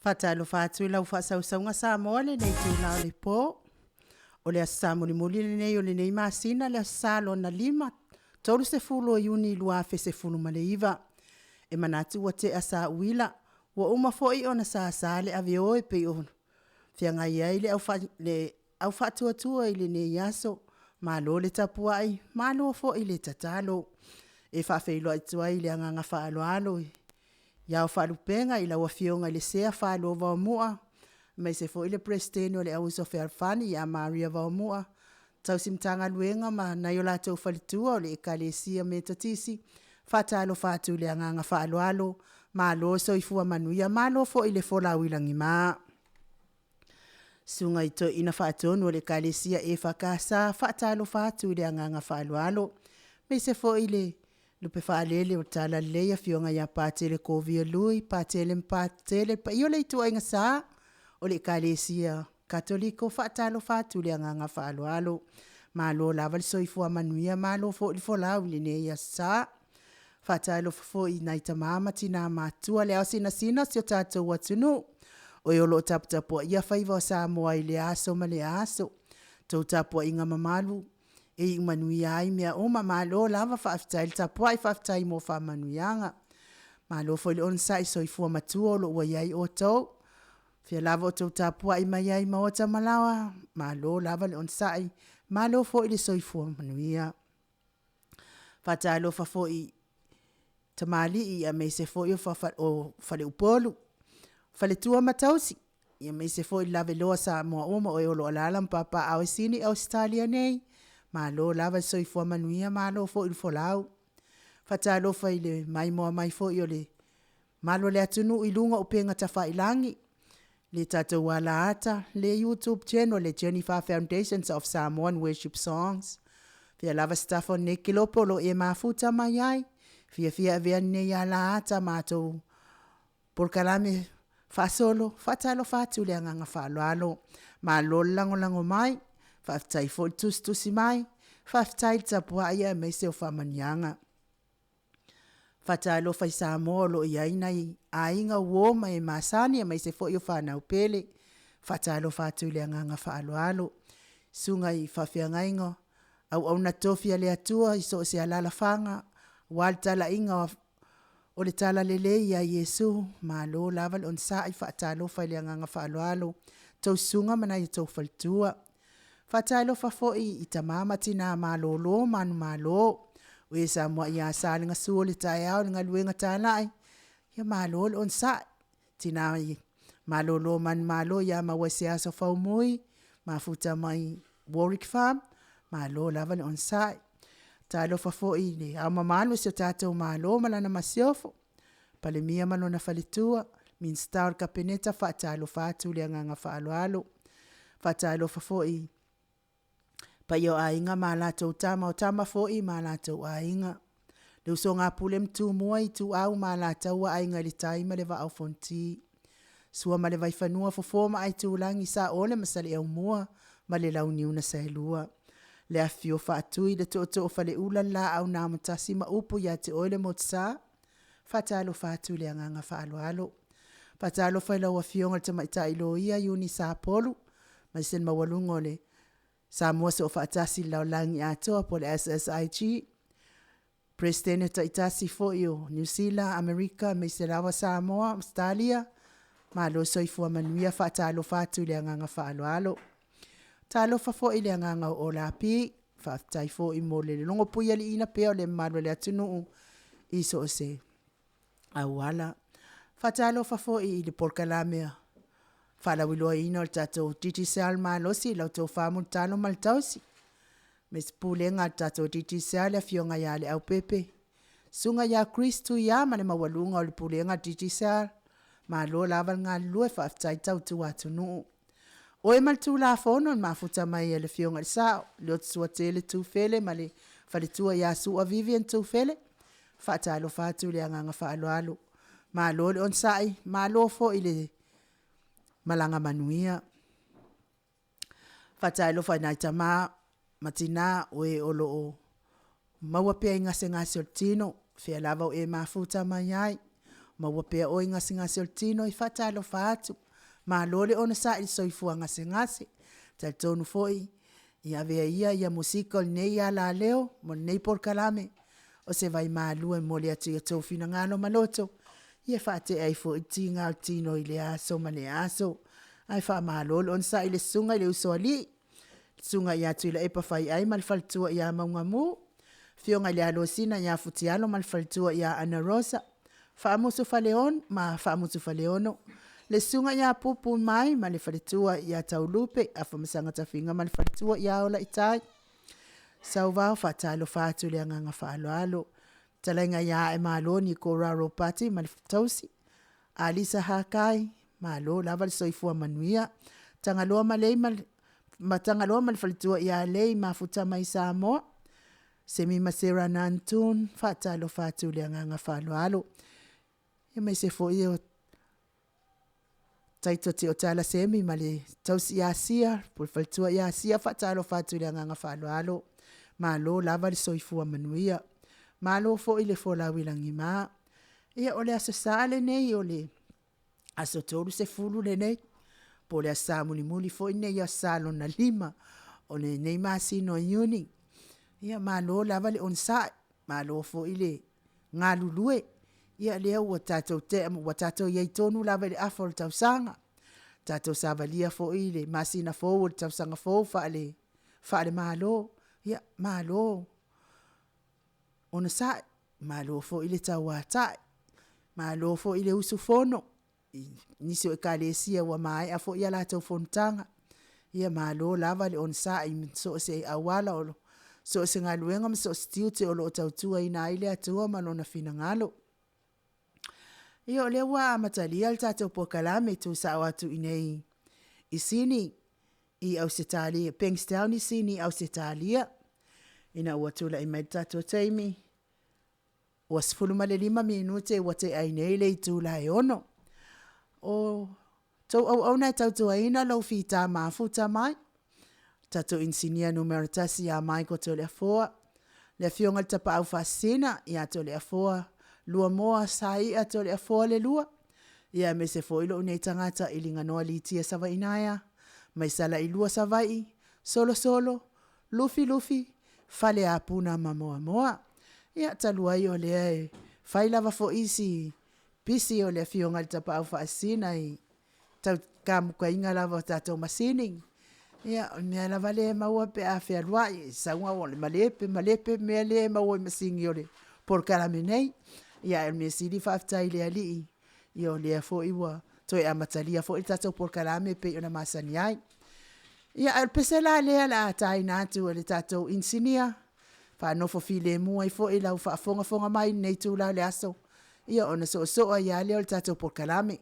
Faatalofa atu i lau faasausauga Samoa i lenei itula o le po. O le Aso Sa mulimuli lenei o lenei masina le Aso Sa lona 5, 30 o Iuni 2019. E manatu ua tea sauila ua uma foi ona sasa le aveo e pei ona feagai ai le au faatuatua i lenei aso. Malo le tapuai, malo foi le tatalo. E faafeiloai atu ai i le agaga faaaloalo i Ao Faalupega i lau Afioga i le Sea Faloa Vaomua aemaise foi le Peresetene o le Auuso Fealofani ia Maria Vaomua, tausi Matagaluega ma nai o latou faletua o le Ekalesia Metotisi, faatalofa atu i le agaga faaaloalo, malo le soifua manuia malo foi le folau i lagima. Susuga i Toeaina Faatonu o le Ekalesia EFKS, faatalofa atu i le agaga faaaloalo, aemaise foi le lupe faalele o le Talalelei Afioga ia Patele Kovia Lui, Patele ma Patele, le paia o le ituaiga sa o le Ekalesia Katoliko, faatalofa atu i le agaga faaaloalo. Malo lava le soifua manuia malo foi le folau i lenei Aso Sa. Faatalofa foi i nai tama ma tina matutua, le ao sinasina o si o tatou atunuu, o e o lo o taputapuaia faiva o Samoa i lea aso ma lea aso. Le tou tapuaiga mamalu e iu manuia ai mea uma, malo lava faafetai le tapuai, faafetai mo faamanuiaga. Malo foi le onosai i le soifua matua o lo o ua i ai outou. O fea lava o outou tapuai mai ai i maota ma laoa, malo lava le onosai, malo foi le soifua manuia. Faatalofa foi i tamalii aemaise foi o faleupolu, faletua ma tausi, aemaise foi le lavaloa o Samoa uma o e o lo o alaala ma papaaao i Sini ma Ausetalia nei, malo lava le soifua manuia malo foi le folau. Faatalofa i le maimoa mai foi o le malu o le atunuu i luga o upega tafailagi, le tatou alaata, le YouTube channel a le Genifer Foundation of Samoan Worship Songs. O fea lava se tafa o lenei kelope o lo o e mafuta mai ai, fiafia e avea lenei alaata matou polokalame faasolo, faatalofa atu i le agaga faaaloalo. Malo le lagolago mai, faafetai foi le tusitusi mai, faafetai le tapuai aemaise o faamanuiaga. Faatalofa i Samoa o lo o i ai nai aiga, uo ma e masani aemaise foi o fanau pele, faatalofa atu i le agaga faaaloalo. Susuga i faafeagaiga ma auauna totofi a le Atua i so o se alaalafaga aua le talaiina o le Talalelei ia Iesu, malo lava le onosai, faatalofa i le agaga faaaloalo i a outou susuga ma nai o outou faletua. Faatalofa foi i tama ma tina malolo manumalo, o e sa muai asa le gasu o le taeao i le galuega talai, ia malo le onosai. Tina malolo manumalo ia maua i se aso faumui, mafuta mai Warwick Farm, malo lava le onosai. Talofa foi i le Ao Mamalu o si o tatou Malo ma lana Masiofo, Palemia ma lona Faletua, Minisita o le Kapeneta, faatalofa atu i le agaga faaaloalo. Faatalofa foi i paia o Aiga ma latou Tama, o Tama foi ma latou Aiga, le usoga a Pule ma Tumua, Ituau ma Alataua, Aiga i le Tai ma le Vaa o Fonoti, Sua ma le Vaifanua, Fofo ma Aitulagi, Saole ma Saleaaumua ma le Launiu na Saelua. Le afifio o Faatui, le Tootoo o Faleula, le Laau na Amotasi ma upu ia te oe le Motusa, faatalofa atu i le agaga faaaloalo. Faatalofa i lau Afioga i le Tamaitai Loia Iuni Sapolu, aemaise le maualuga o le Samoa Soofaatasi i le lalolagi atoa po o le SSIG, Peresetene taitasi foi o Niu Sila, Amerika aemaise lava Samoa, Ausetalia, malo le soifua manuia, faatalofa atu i le agaga faaaloalo. Talofa foi i le agaga o Olapi, faafetai foi mo le logopuialii pea o le mamalu o le atunuu i so o se auala. Faatalofa foi i le polokalame faalauiloaina o le tatou Digicel Malosi, lau tofa Mulitalo ma le tausi, aemaise Pulega a le tatou Digicel, le Afioga ia Leaupepe, Susuga ia Chris Tuia ma le maualuga o le Pulega a le Digicel, malo lava le galulue faafetai tautua atunuu. Oe ma le Tulafono i le mafuta mai e le Afioga i le Sao, Liotusuatele Tufele ma le faletua ia Sua Vivian Tufele, faatalofa atu i le agaga faaaloalo. Malo le onosai, malo foi le malaga manuia. Faatalofa i nai tama ma tina o e o lo o maua pea i gasegase o le tino, o fea lava o e mafuta mai ai. Maua pea oe i gasegase o le tino, e faatalofa atu, malo le onosai i le soifua gasegase. E talitonu foi, ia avea ia ia musika o lenei alaleo ma lenei polokalame o se vaimalu e momoli atu i outou finagalo ma loto, ia faatea ai foi tiga o le tino i lea aso ma lea aso. Ae faamalo le onosai i le Susuga i le Usoalii, le Susuga ia Tuilaepa Faiai ma le faletua ia Maugamu, afioga i le Alosina ia Futialo ma le faletua ia Anarosa, Faamusu Faleono, le Susuga ia Pupu Mai ma le faletua ia Taulupe, Afamasaga Tafiga ma le faletua ia Olaitai, Sauvao, faatalofa atu i le agaga faaaloalo. Fetalaiga ia Aemalo Nikora Ropati ma le tausi, Alisa Hakai, malo lava le soifua manuia. Tagaloa ma le faletua ia Lei Mafuta mai Samoa, Semi ma Sera Nantoon, faatalofa atu i le agaga faaaloalo. Aemaise foi o Taito Tiotai Semi ma le tausi ia Sia po o le faletua ia Sia, faatalofa atu i le agaga faaaloalo, malo lava le soifua manuia. Malo foi le folau i lagima. Ia o le Aso Sa lenei o le aso 30 lenei, po o le Aso Sa mulimuli foi lenei Aso Sa lona 5 o lenei masina o Iuni. Ia malo lava le onosai, malo foi le galulue. Ia o lea ua tatou tea ua tatou i ai tonu lava i le afa o le tausaga, tatou savalia foi le masina fou o le tausaga fou faale-Malo. Ia malo onosai, malo foi le tauatai, malo foi le usufono i nisi o Ekalesia ua maea foi a latou fonotaga. Ia malo lava le onosai i so o se auala, so o se galuega ma so o se tiute o lo o tautuaina ai le Atua ma Lona finagalo. Ia o lea ua amatalia le tatou polokalame e tuusao atu i inei i Sini i Ausetalia, Bankstown i Sini Ausetalia, ina ua tulai mai le tatou taimi, ua 15 minute ua tea ai nei le itula e 6:00. O tou auauna e tautuaina lou fita mafuta mai, tatou inisinia numera 1 ia Michael Toleafoa, le Afioga i le Tapaau Faasisina ia Toleafoa Luamoa Saia Toleafoa II, aemaise foi lou nei tagata Iliganon Litia Savaiinaea, mai Salailua Savaii, Solosolo, Lufilufi, Faleapuna ma Moamoa. Ia, talu ai o lea e fai lava foi si pisi o le Afioga i le Tapaau Faasisina i le kamukaina lava o tatou masini, ia o le mea lava lea e maua pe a fealuai, e sau le malepe malepe le mea lea e maua i masini o le polokalame nei. Ae o le mea sili faafetai i le Alii o lea foi ua toe amatalia foi le tatou polokalame e pei ona masani ai. Ia, a o le pese la lea o le a taina atu e le tatou Inisinia, faanofo filemu ai foi lau faafogafoga mai i lenei itula o le aso, ia ona soosoo ai lava lea o le tatou polokalame.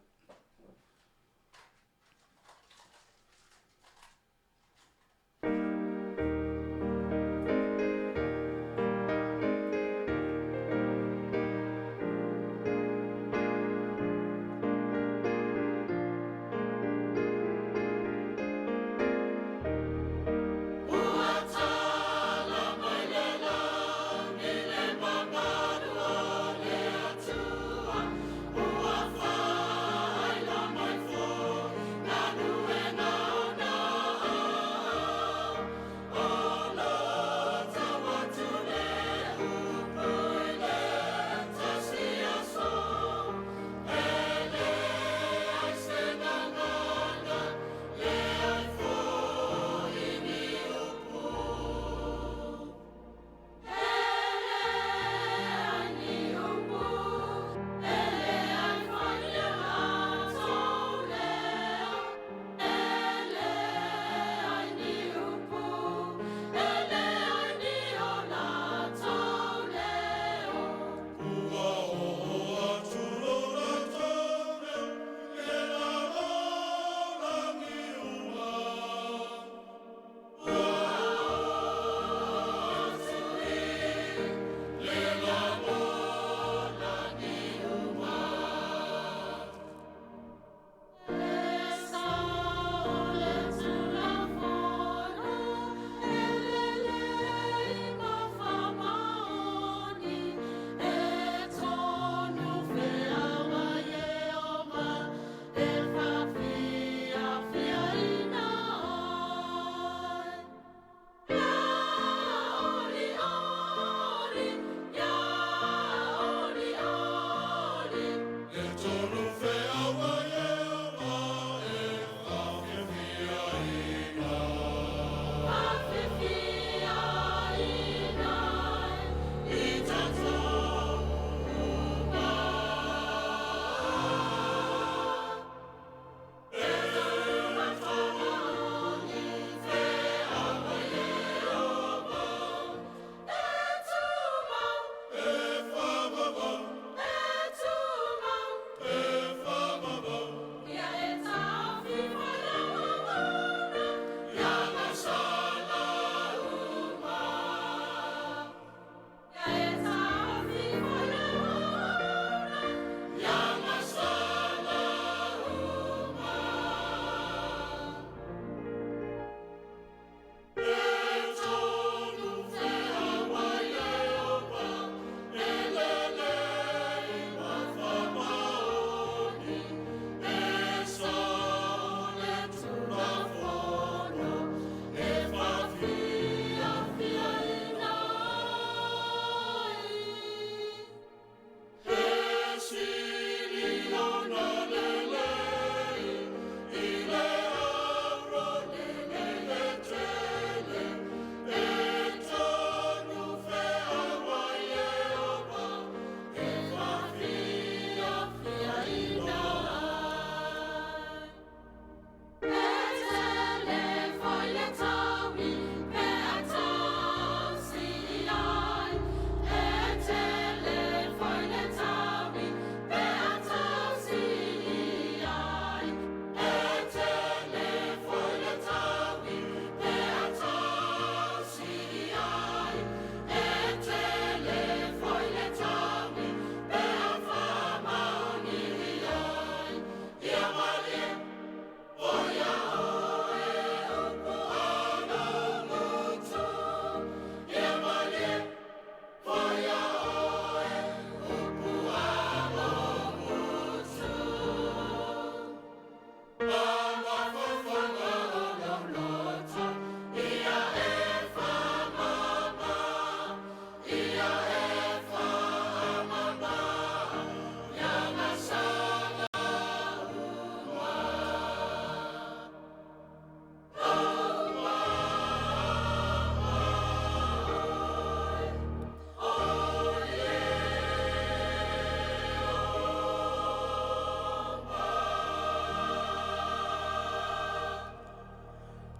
Ua tala mai le lagi le mamalu o le Atua, Ua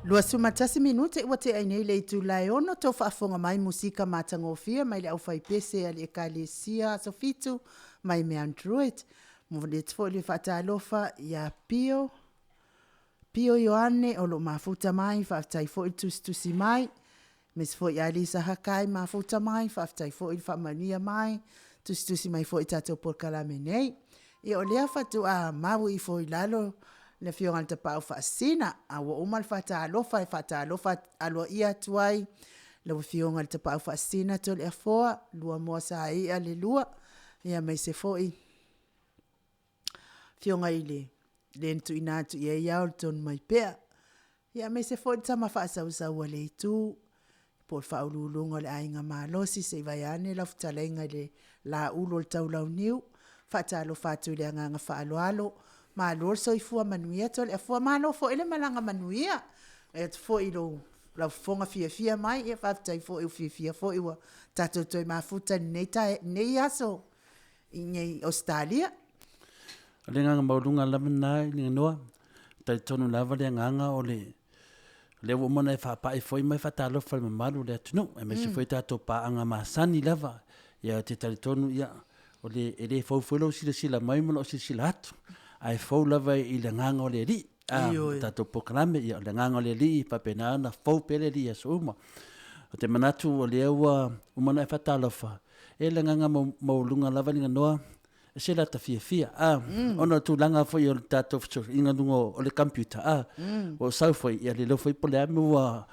21 minute ua tea ai nei le itula e ono tou faafofoga mai musika matagofie mai le aufaipese a le Ekalesia Aso Fitu mai Mount Druitt. Momoli atu foi le faatalofa ia Pio Pio Ioane o lo o mafuta mai, faafetai foi le tusitusi mai. Aemaise foi ia Lisa Hakai mafuta mai, faafetai foi le faamanuia mai, tusitusi mai foi i tatou polokalame nei. Ia o lea faatoa mau ifo i lalo le Afioga i le Tapaau Faasisina, a ua uma le faatalofa e faatalofa aloaia atu ai lau Afioga i le Tapaau Faasisina Toleafoa Luamoa Saia le lua, ia aemaise foi Afioga i le le na tuuina atu i ai ao le Tonumaipea, ia aemaise foi le tama faasausau a le Itu, po o le faauluuluga o le Aiga Malosi se i vaeane lau fetalaiga i le Laulu o le Taulauniu. Faatalofa atu i le agaga faaaloalo, malo le soifua manuia Toleafoa, malo foi le malaga manuia. E atu foi i lou lau fofoga fiafia mai, ia faafetai foi ua fiafia foi ua tatou toe mafuta i lenei aso i inei i Ausetalia. O le agaga maualuga lava lena i Liganoa, e talitonu lava le agaga o le lea ua uma ona e faapai foi ma e faatalofa i le mamalu o le atunuu, aemaise foi tatou paaga masani lava. Ia ou te talitonu, ia, o le, e le fou foi lou silasila mai ma lou silasila atu, ae fou lava i le agaga o le Alii. A, o tatou polokalame, ia, o le agaga o le Alii e faapena ona fou pea le Alii i aso uma. Ou te manatu o lea ua uma ona e faatalofa, e le agaga maualuga lava Liganoa, e se lata fiafia a mm. ona o tulaga foi o le tatou fesootaiga luga o le computer a mm. ua sau foi ia le foi po le a mea ua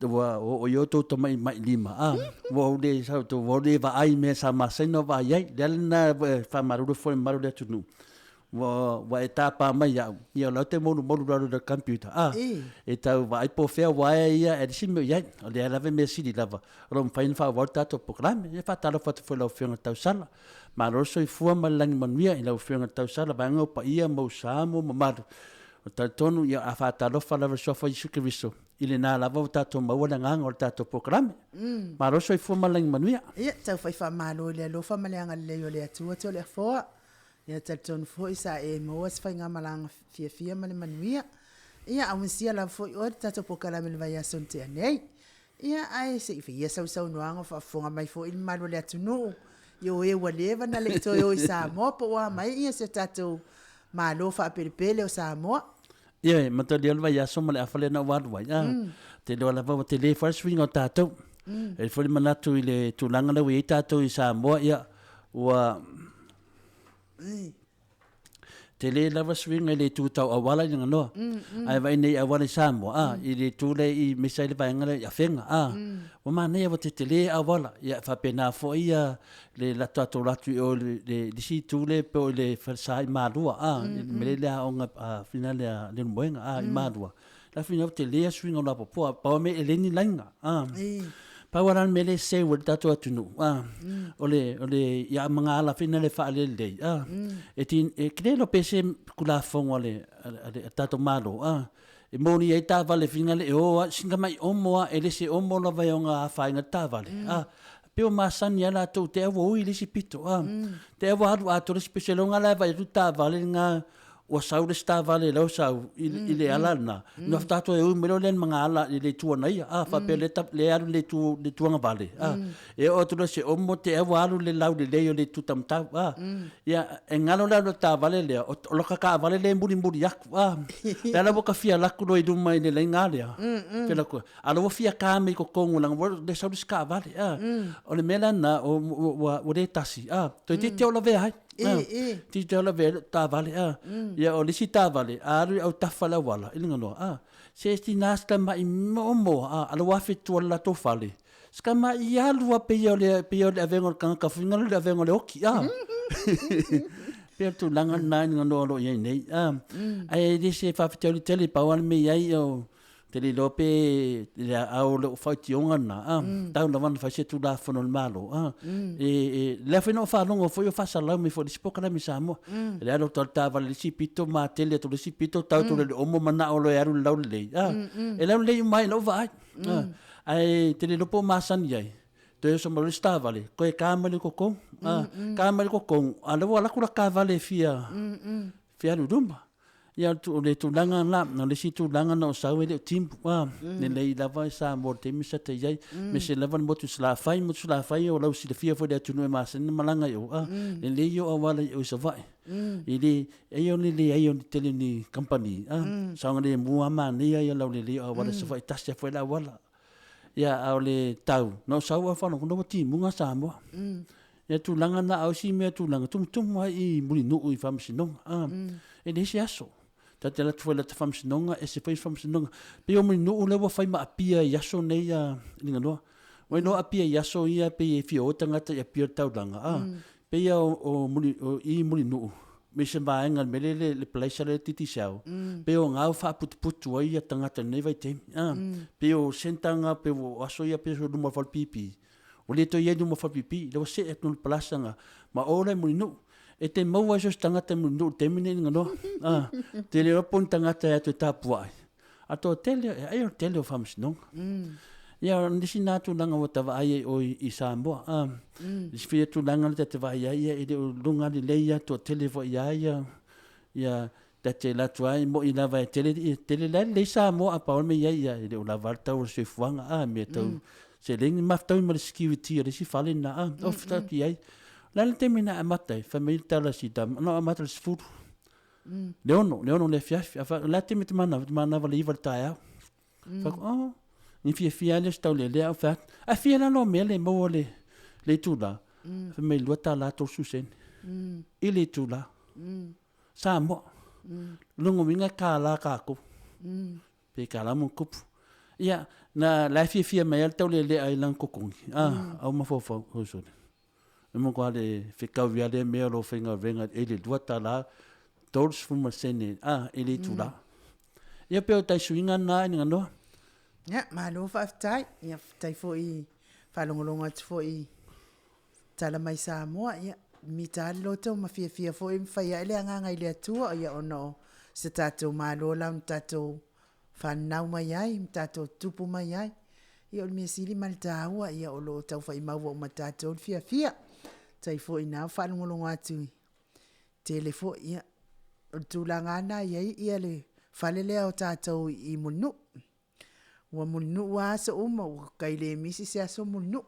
ua o i o tou tamai mai lima a ua ou le sau to ua le vaai mea sa masani ona vaai ai le ala lena e faamalulu foi mamalu o le atunuu ua ua e tapa mai iaʻu ia o la ou te molimolu lalo i le computer a e tau vaai po o fea uaea ia e le isi mea o i ai o lea lava e mea sili lava o lo o mafai ona faaauau le tatou polokalame. Ia faatalofa atu foi i lau Afioga i le Tausala. Malo le soifua ma le lagi manuia i lau Afioga i le Tausala, vaega o paia ma ou sa ma ou mamalu. Ou te talitonu, ia, a faatalofa lava i le Suafa o Iesu Keriso, i lena lava ua tatou maua le agaga o le tatou polokalame. Malo le soifua ma le lagi manuia. Ia, tau fai faamalo i le alofa ma le agalelei o le Atua Toleafoa. Ia, talitonu foi sa e maua se faigamalaga fiafia ma le manuia. Ia, augisia lava foi oe le tatou polokalame i le vaiaso na tea nei. Ia, ae se i faia sau saunoaga o faafofoga mai foi le mamalu o le atunuu i o e ua leva na le i toe o i Samoa po o a mai ia si o tatou Malo faapelepele o Samoa. Ioe, matalia o le vaiaso ma le afa lea na ou alu ai, a, te iloa lava ua tele foi le suiga o tatou. E i ai foi le manatu i le tulaga lea ua i ai tatou i Samoa, ia, ua Tele lava suiga i le itu tau auala i Laganoa. Ae vaai nei i auala i Samoa, a, i le itu lea i misa ai le vaega lea i Afega, a, ua manaia ua tetele auala. Ia e faapena foi ia le tatou alu atu i o i le isi itu lea po o le falesa i Malua, a, i le mea lea i le aoga foi lea a Leulumoega, a, i Malua. La foi ua tele lava suiga o lapopoa, pau lava mea e leai ni laina. A. Pau lava la le mea lea e seu ai le tatou atunuu, a, o le, o le, ia ma ga ala foi lea e faalelelei, a, e ti, e te le iloa pe se Tulafono a le, a le tatou Malo, a, e moni ai taavale foi lea e o lava, sina tamai omo lava, e le se omo lava e ono afaina ai le taavale, a, pei ua masani lava latou te i ua ui le isi pito, a, te i ua alu atoa le isi pito, seiloga la e vaai atu le taavale lena ua sau le isi taavale la ua sau i le ala lena, ona faatoa toe ui mai loa lea i le magaala i le itu ana ia, a, faapea lea lea e alu i le itu le itu agavale, a, e oo atu loa i se omo te i ua alu le laulelei o le itu taumatau, a. Ia, e galo le alu a le taavale lea, o laka taavale lea e mulimuli atu, a. Lea la ua ta fia alu atu loa i luma i le laina lea, fia alu atu, a o la ua fia ta mai i totonu leaga ua le sau le isi taavale, a. O le mea la lena, ua le tasi, a, toeitiiti lava o lavea ai. Toeitiiti lava lavea ai lau taavale, a. Ia o le isi taavale, a alu i autafa o le auala i Liganoa, a, se tiga si tamai moomoo, a, a o la ua afe i tua o le latou fale, si tamai alu lava pei o le, pei o le avega o le tagata foi lea o le avega o le oti, a. Pei o le tulaga lena i Liganoa o lo o i ai nei, a. Ae le se faafitauli tele, pau lava le mea e i ai, o, Ou te le iloa pe le aao o lou faitioga lena, a, tau lava ona fai se Tulafono a le Malo, a. E, e, lea foi na ou faalogo foi o faasalalau mai foi i le isi polokalame i Samoa. E alu atu lava le taavale i le isi pito matele atu i le isi pito, tau atu loa i le omo manao loa e alu i le laulelei, a. E laulelei uma ai i lau vaai, a. Ae te le iloa po o masani ai, toe oso mai loa le isi taavale, toe ta mai loa i totonu, a, ta mai loa i totonu, a o lea ua alu atu la taavale e fia, fia alu i luma. Ia, o le tulaga la, o le isi tulaga na ou sau e le o timu, a, lelei lava i Samoa i le taimi sa ta i ai, aemaise lava le motu i Salafai, motu Salafai o lau silafia foi i le atunuu e masani ona malaga i o, a, lelei ia o auala i o i Savaii. E le, ai o le leai o le tele o ni kamupani, a, saogalemu lava manaia ia laulelei o auala i Savaii, tasi lava foi le auala. Ia, a o le tau, na ou sau ae faalogo ua timuga Samoa. Ia tulaga na, a o isi mea tulaga, tumutumu lava i Mulinuu i Faamasinoga, a, e leai se aso. Ta te alu atu foi i lata Faamasinoga, ese foi Faamasinoga. Pei o Mulinuu lea ua fai ma Apia i aso nei a Liganoa. Ua iloa Apia i aso ia pei e fia o tagata i Apia o le taulaga, a, pei lava o i Mulinuu, me se vaega i le mea lea le palaisa lea Digicel, pei o ga ua faaputuputu ai tagata i lenei vaitaimi, a, pei o centre na pei o aso ia pei o luma o le falepipi, ua le toe i ai i luma o le falepipi, lea ua see atu i le palasa na, ma o la i Mulinuu. E te maua ai so o se tagata i Mulinuu i le taimi lenei Liganoa, a, ou te le iloa po o ni tagata e o atu e tapuai, A toatele, ai o le tele o faamasinoga. Ia, o nisi na tulaga ua ta vaai ai oi i Samoa. A, nisi foi tulaga lea ta te vaai ai, ia, e le o luga lelei lava, toatele foi lava ia, ia ta te alu atu lava, e moni lava e tele, e tele la lelei Samoa, a pau le mea i ai, ia, e le o lava le tau o le soifuaga, a, mea tau seleni, mafutaui ma le security o le isi fale lena, a, o fetaui i ai. O le a le taimi na amata ai? Fai mai le tala a si tama, na amata i le 10. Le 6, le 6 le afiafi. A fai, o le a le taimi e te manava? Ou te manava i le 9 i le taeao. Fai atu, oh, ni fiafia lava lea o se taulealea au fai atu. Ae fia la loa mea le maua le, le itula? Fai mai, $2 30 sene. I le itula. Samoa. Lona uiga e $1 tatou. Pe $1 ma ona tupu. Ia, na, la e fiafia mai lava le taulealea i lana totogi, a, au mafaufau, oi sole. E matua le fetau ia lea mea o lou faigaluega i le $2 30 ma sene a i le itula. Ia pei o tai suiga na i Liganoa. Ia, malo faafetai. Ia, faafetai foi i faalogologo atu foi i tala mai Samoa. Ia, mita lava le loto ma fiafia foi ma fai ae le agaga i le Atua, ia ona o se tatou Malo la ona tatou fananau mai ai ma tatou tutupu mai ai. Ia o le mea sili ma le taua, ia o lo o tau faimaua uma e tatou le fiafia. Tai foi ina ua faalogologo atu i tele foi, ia o le tulaga lava lena e i ai ia le fale lea o tatou i Mulinuu. Ua Mulinuu lava aso uma, ua tai le misi se aso Mulinuu.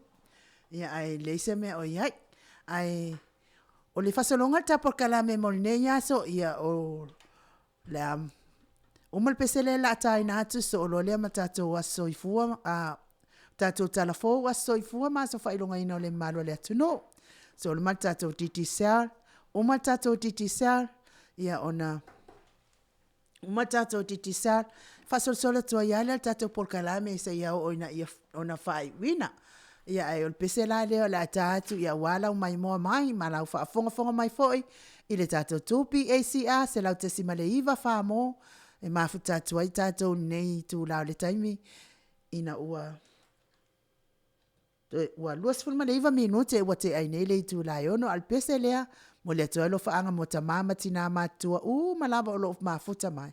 Ia ae leai se mea o i ai. Ae o le fasologa o le ta polokalame mo lenei aso, ia o le a uma le pese lea o le a taina atu soo loa lea ma tatou aso soifua, a, tatou tala fou, aso soifua ma aso faailogaina o le mamalu o le atunuu. Soo loa ma le tatou Digicel, uma le tatou Digicel, ia ona uma le tatou Digicel, faasolosolo atu ai lava lea o le tatou polokalame seia oo ina ia ona faaiuina. Ia ae o le pese la lea o le a ta atu ia aua lau maimoa mai ma lau faafogafoga mai foi i le tatou 2PACR 100.9 Samoa e mafuta atu ai tatou i lenei itula o le taimi ina ua ua 29 minute ua tea ai nei le itula e 6 a o le pese lea momoli atu ai alofaaga mo tama ma tina matutua uma lava o lo o mafuta mai.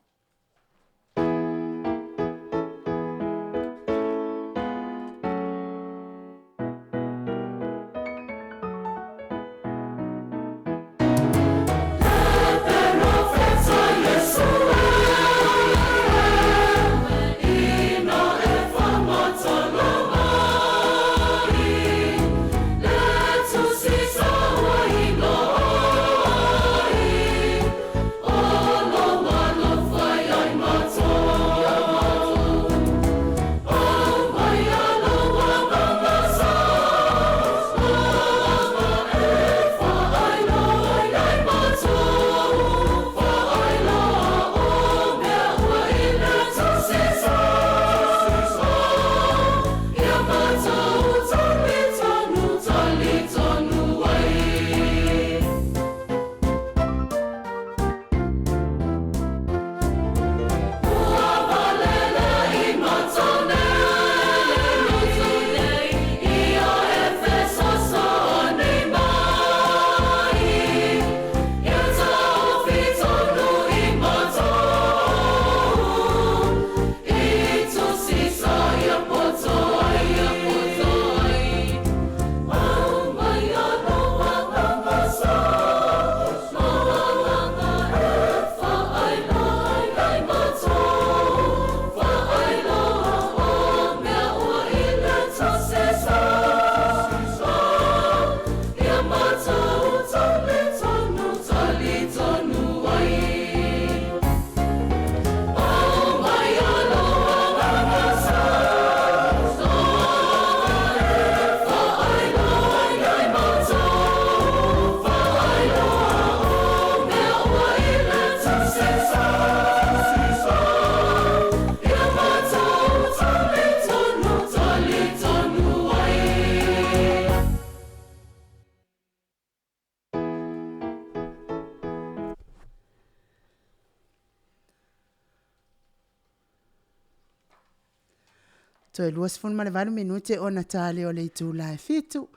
Toe 28 minute ona ta lea o le itula e 7.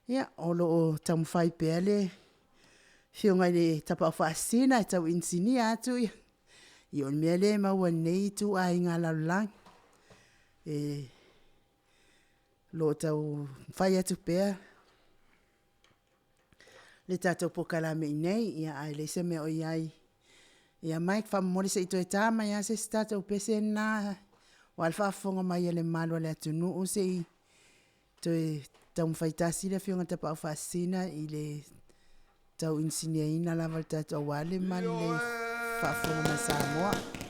Ia, o lo o taumafai pea le Afioga i le Tapaau Faasisina e tau inisinia atu ia. Ia o le mea lea e maua i lenei ituaiga lalolagi, o lo o taumafai atu pea le tatou polokalame i inei, ae leai se mea o i ai. Ia Mike, faamolemole se i toe ta mai lava se isi tatou pese lena aua le faafofoga mai a le mamalu o le atunuu, se i toe taumafai tasi le Afioga i le Tapaau Faasisina i le tau inisiniaina lava o le tatou aua le malelei faafofoga mai Samoa.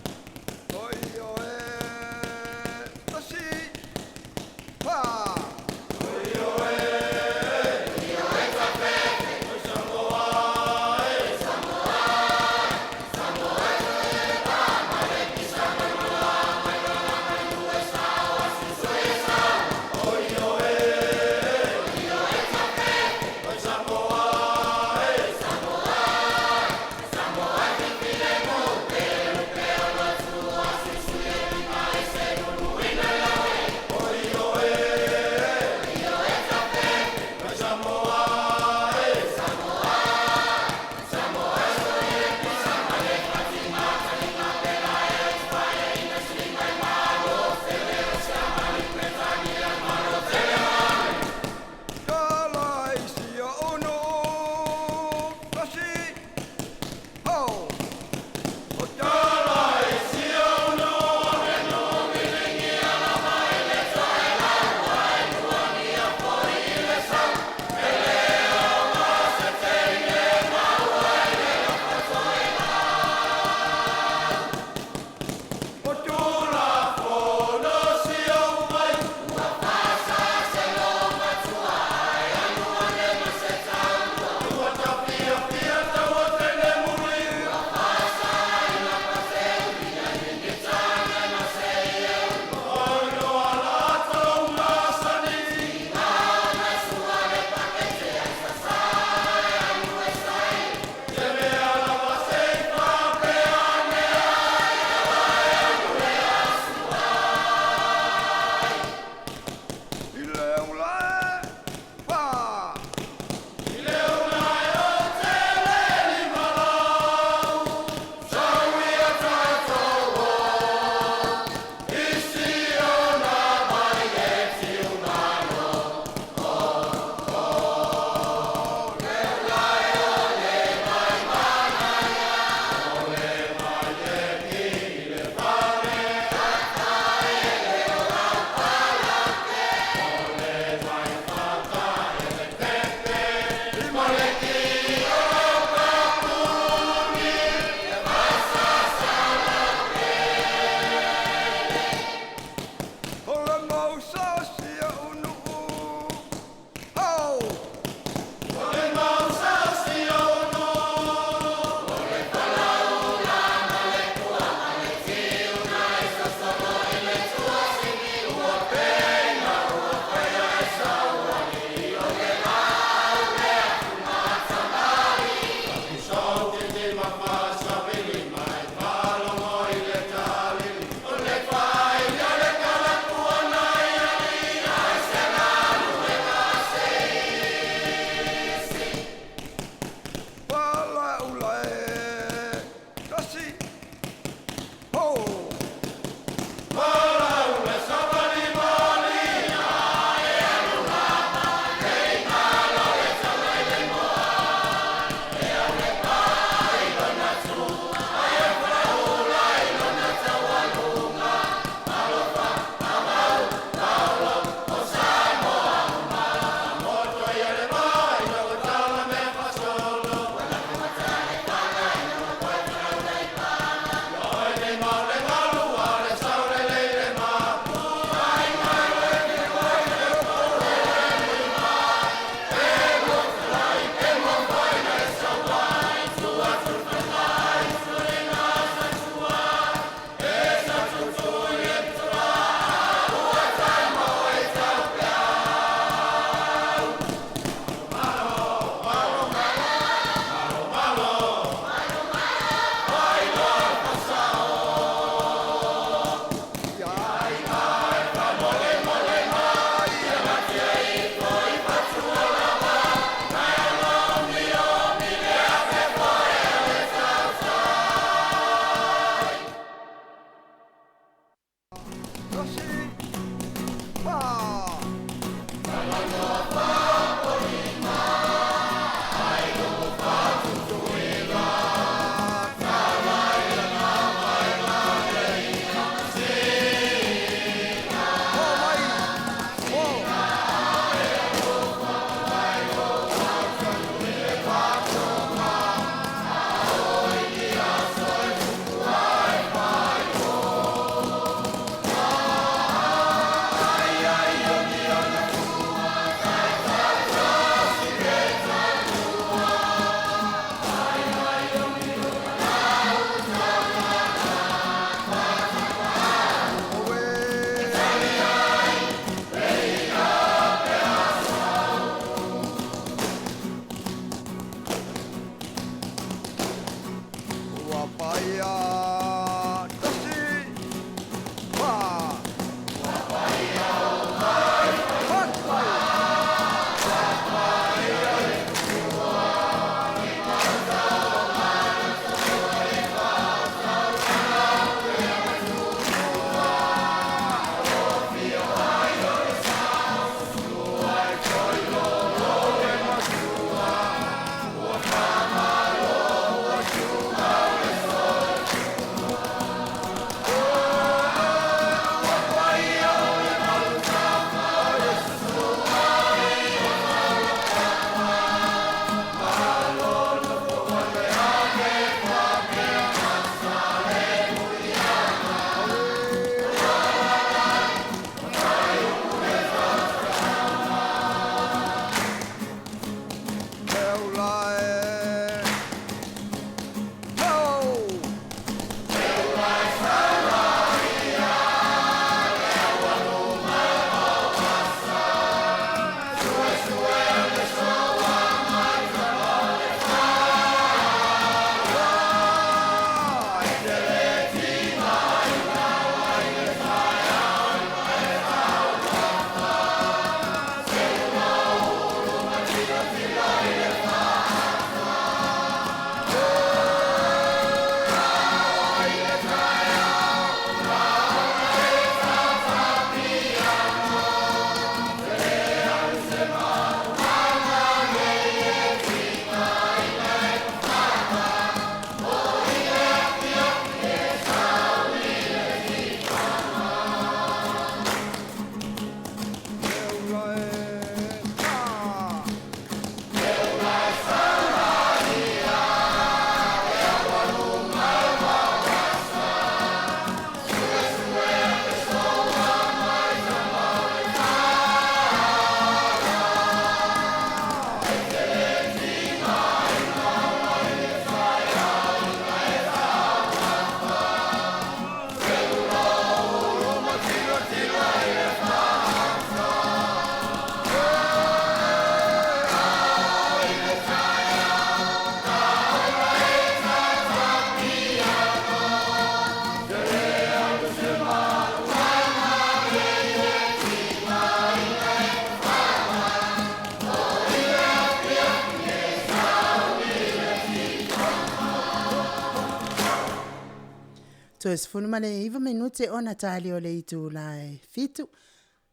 Toe 19 minute ona tali o le itula e 7.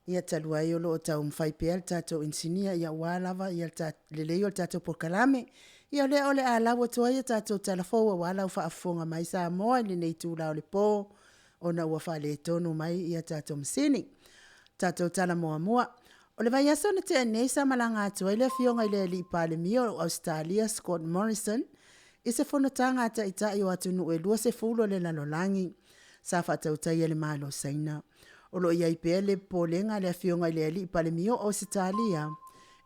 Ia talu ai o lo o taumafai pea le tatou inisinia ia aua lava ia le lelei o le tatou polokalame. Ia o lea o le a lau atu ai a tatou tala fou aua lau faafofoga mai Samoa i lenei itula o le po ona ua faaletonu mai ia tatou masini. Tatou tala muamua. O le vaiaso na tea nei sa malaga atu ai le Afioga i le Palemia o Ausetalia Scott Morrison i se fonotaga a Taitai o atunuu e 20 o le lalolagi sa faatautaia e le Malo o Saina. O lo o i ai pea le popolega a le Afioga i le Alii Palemia o Ausetalia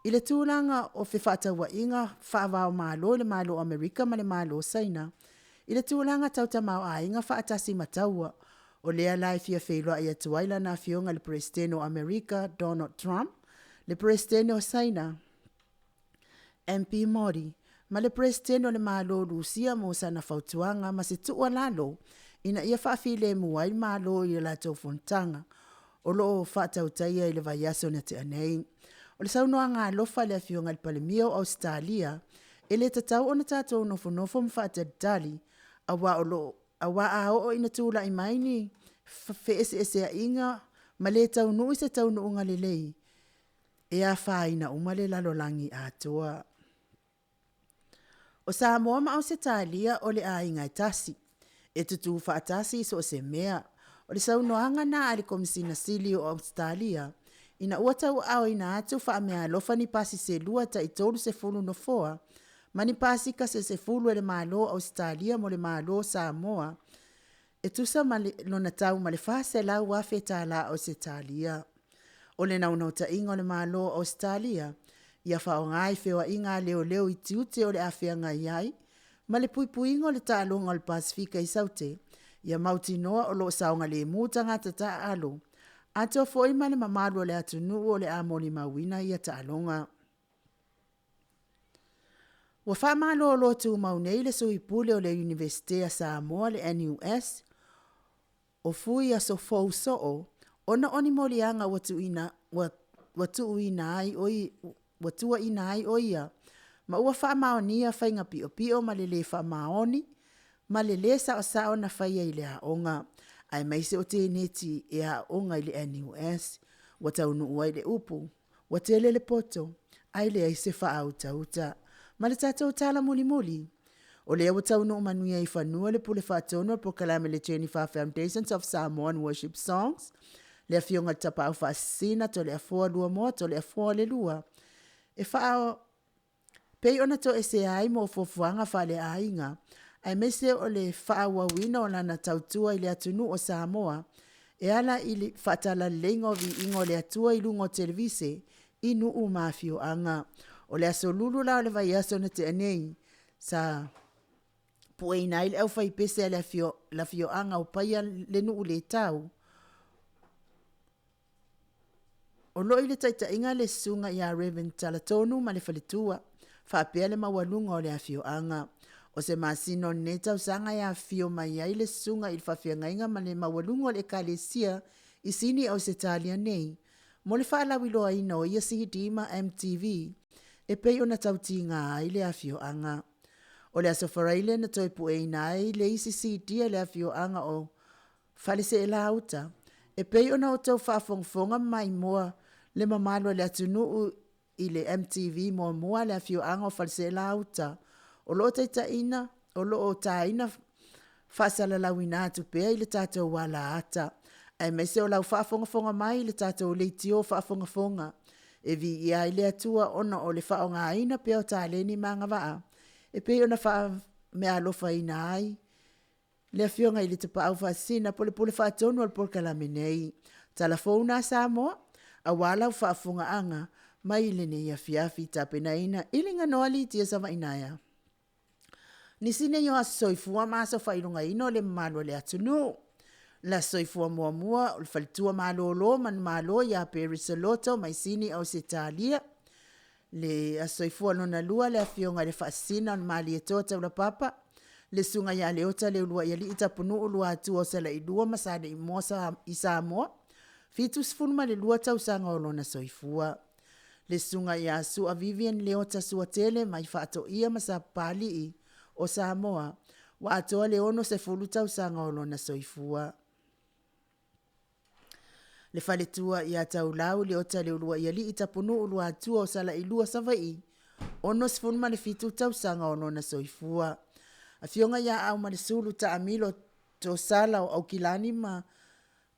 i le tulaga o fefaatauaiga faava-o-Malo i le Malo o Amerika ma le Malo o Saina i le tulaga tau tamaoaiga faatasi ma taua. O lea la e fia feiloai atu ai lana Afioga i le Peresetene o Amerika Donald Trump, le Peresetene o Saina MP Modi, ma le Peresetene o le Malo o Rusia mo sana fautuaga ma se tuualalo ina ia faafilemu ai le Malo i a latou fonotaga o lo o faatautaia i le vaiaso na tea nei. O le saunoaga alofa a le Afioga i le Palemia o Ausetalia, e le tatau ona tatou nofonofo ma faatalitali, aua o lo o aua a oo ina tulai mai ni feeseeseaiga ma le taunuu i se taunuuga lelei, e afaina uma le lalolagi atoa. O Samoa ma Ausetalia o le aiga e tasi, e tutū faatasi i so o se mea. O le saunoaga na a le Komesina Sili o Ausetalia ina ua tauaaoina atu faameaalofa ni pasi selua tai 30 nofoa ma ni pasika se 10 e le Malo o Ausetalia mo le Malo o Samoa e tusa ma lona tau ma le $400,000 tala Ausetalia. O le naunautaiga o le Malo o Ausetalia, ia faaaoga i feoaiga a leoleo i tiute o le a feagai ai ma le puipuiga o le taaloga o le Pasefika i Saute, ia mautinoa o lo o saogalemu tagata taaalo, atoa foi ma le mamalu o le atunuu o le a molimauina ia taaloga. Ua faamalolo tumau nei le Sui Pule o le Iunivesite a Samoa le NUS, o Fui Aso Fou Soo, ona o ni moliaga ua tuuina, ua, ua tuuina ai o ua tuuaina ai o ia ma ua faamaonia faiga piopio ma le lē faamaoni ma le lē saosao na faia i le aoga, aemaise o teneti e aooga i le NUS. Ua taunuu ai le upu, ua tele le poto ae leai se faautauta. Ma le tatou tala mulimuli, o lea ua taunuu manuia i fanua le Pule Faatonu o le Polokalame le Jennifer Foundations of Samoan Worship Songs, le Afioga i le Tapaau Faasisina Toleafoa Luamoa Toleafoa Leilua, e faa pei ona toesea ai mo fuafuaga faaleaiga, aemaise o le faaauauina o lana tautua i le atunuu o Samoa e ala i le faatalaleleiga o viiga o le Atua i luga o televise i nuu ma afioaga. O le aso Lulu la o le vaiaso na tea nei, sa pueina ai le aufaipese a le afioaga o Paia le nuu le tau, O lo o i le taitaiga le Susuga ia Rev. Talatonu ma le faletua, faapea le maualuga o le afioaga. O se masina o lenei tausaga e afifio mai ai le susuga i le faafeagaiga ma le maualuga o le Ekalesia i Sini Ausetalia nei, mo le faalauiloaina o ia CD ma MTV e pei ona tautiga ai le afioaga. O le Aso Faraile na toe pueina ai le isi CD a le afioaga o Faleseelauta, e pei ona outou faafogafoga ma maimoa le mamalu o le atunuu i le MTV muamua a le afioaga o Faleseelauta, o lo o taitaiina, o lo o taina faasalalauina atu pea i le tatou alaata, aemaise o lau faafogafoga mai i le tatou leitio faafogafoga. E viia ai le Atua ona o le faaaogaina pea o taleni ma agavaa e pei ona faameaalofaina ai le Afioga i le Tapaau Faasisina po o le Pule Faatonu o le polokalame nei. Tala fou nā Samoa, aua lau faafofogaaga mai i lenei afiafi tapenaina i Liganoa Litia Savainaea. Nisi nei o aso soifua ma aso faailogaina o le mamalu o le atunuu. Le aso soifua muamua o le faletua malolo manumalo ia Perry Saloto mai Sini Ausetalia. Le Aso Soifua lona lua, le Afioga i le Faasisina o le Malietoa Taulapapa, le Susuga ia Leota Leuluaialii Tapunuu Luatua o Salailua ma Saleimoa i Samoa, 72 tausaga o lona soifua. Le Susuga ia Sua Vivian Leota Suatele mai Faatoia ma Sapapalii o Samoa, Ua atoa le 60 tausaga o lona soifua. Le faletua ia Taulau Leota Leuluaialii Tapunuu Luatua o Salailua Savaii, 67 tausaga o lona soifua. Afioga ia Aumalesulu Taamilo Tosala o Aukilani ma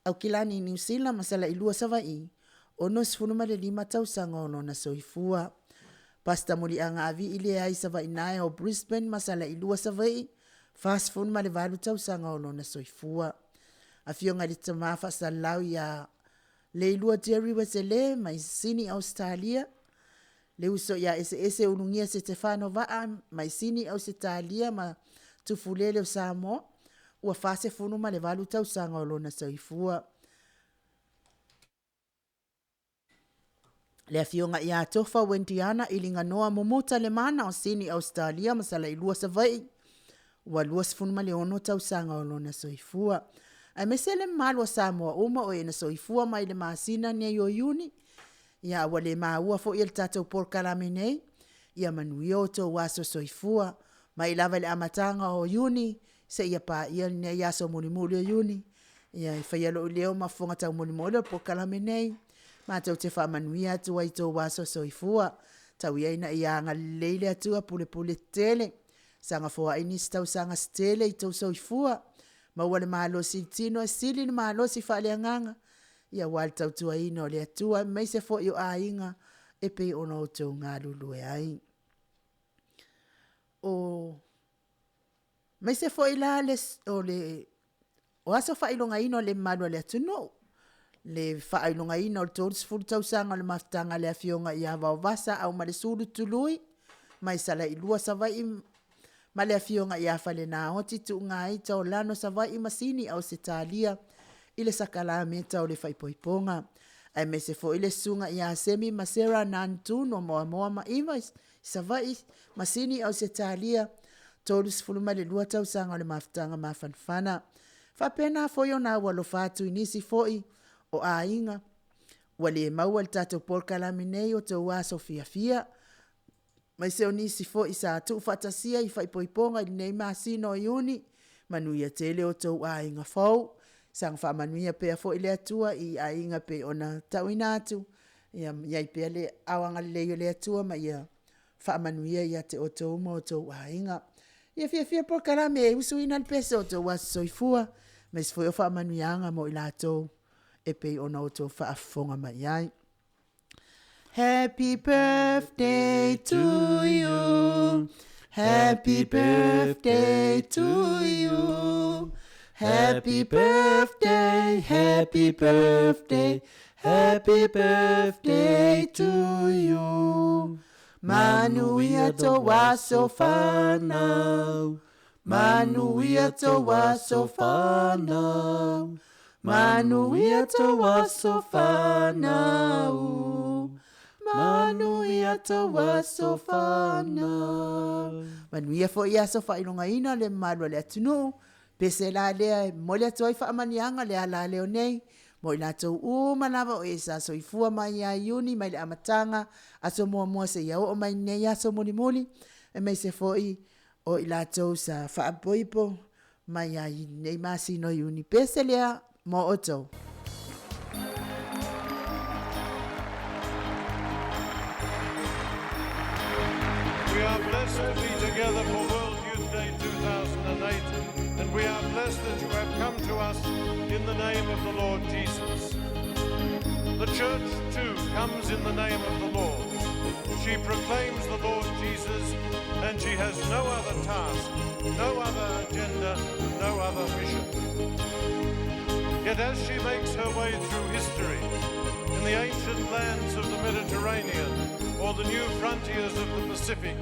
Aukilani Niu Sila ma Salailua Savaii, 65 tausaga o lona soifua. Pastor Muliaga Avii Leai Savaii Naea o Brisbane ma Salailua Savaii, 48 tausaga o lona soifua. Afioga i le Tama Faasalalau ia Leilua Jerry Wesele mai Sini Ausetalia, le uso ia Eseese Ulugia Setefano Vaa mai Sini Ausetalia ma Tufulele o Samoa, ua 48 tausaga o lona soifua. Le afioga ia Tofa Wendiana Iliganoa Mumuta Lemana o Sini Ausetalia ma Salailua Savaii, ua 26 tausaga o lona soifua. Aemaise le mamalu o Samoa uma o e na soifua mai le masina nei o Iuni, ia ua le maua foi e le tatou polokalame nei, ia manuia outou aso soifua. Mai lava i le amataga o Iuni seia paia lenei aso mulimuli o Iuni, ia e faia lou leo ma fofoga taumolimoli o le polokalame nei, matou te faamanuia atu ai i tou aso soifua. Tau ia ina ia agalelei le Atua pulepule tele, saga foai nisi tausaga se tele i tou soifua, maua le malosi i le tino e sili le malosi faaleagaga, ia aua le tautuaina o le Atua aemaise foi o aiga e pei ona outou galulue ai. O aemaise foi la le, o le o aso faailogaina o le mamalu o le atunuu, le faailogaina o le 30 tausaga o le mafutaga a le Afioga ia Vaovasa Aumalesulu Tului mai Salailua Savaii ma le Afioga ia Falenaoti Tuugaita o Lano Savaii ma Sini Ausetalia i le sakalameta o le faaipoipoga. Aemaise foi le susuga ia Semi ma Sarah Nantu no Moamoa ma Iva i Savaii ma Sini Ausetalia, 32 tausaga o le mafutaga mafanafana. Faapena foi ona aualofa atu i nisi foi o aiga ua le maua i le tatou polokalame nei o tou aso fiafia, aemaise o nisi foi sa tuufaatasia i faaipoipoga i lenei masina o Iuni. Manuia tele outou aiga fou, saga faamanuia pea foi le Atua i aiga pei ona tauina atu, ia i ai pea le aao agalelei o le Atua ma ia faamanuia ia te outou ma outou aiga. Ia fiafia le polokalame e usuina le pese o outou aso soifua, aemaise foi o faamanuiaga mo i latou e pei ona outou faafofoga mai ai. Happy birthday to you. Happy birthday to you. Happy birthday, happy birthday, happy birthday to you. Manuia tō aso whānau. Manuia tō aso whānau. Manuia tō aso whānau. Manuia tō aso whānau. Manuia foi aso faailogaina le mamalu o le atunuu. Pese la lea e momoli atu ai faamanuiaga le ala leo nei mo i latou uma lava o e sa soifua mai ia Iuni mai le amataga aso muamua seia oo mai lenei aso mulimuli, aemaise foi o i latou sa faapoipo mai ai lenei masina o Iuni. Pese lea mo outou. We are blessed to be together for World Youth Day 2008, and we are blessed that you have come to us in the name of the Lord Jesus. The church, too, comes in the name of the Lord. She proclaims the Lord Jesus, and she has no other task, no other agenda, no other mission. Yet as she makes her way through history, in the ancient lands of the Mediterranean or the new frontiers of the Pacific,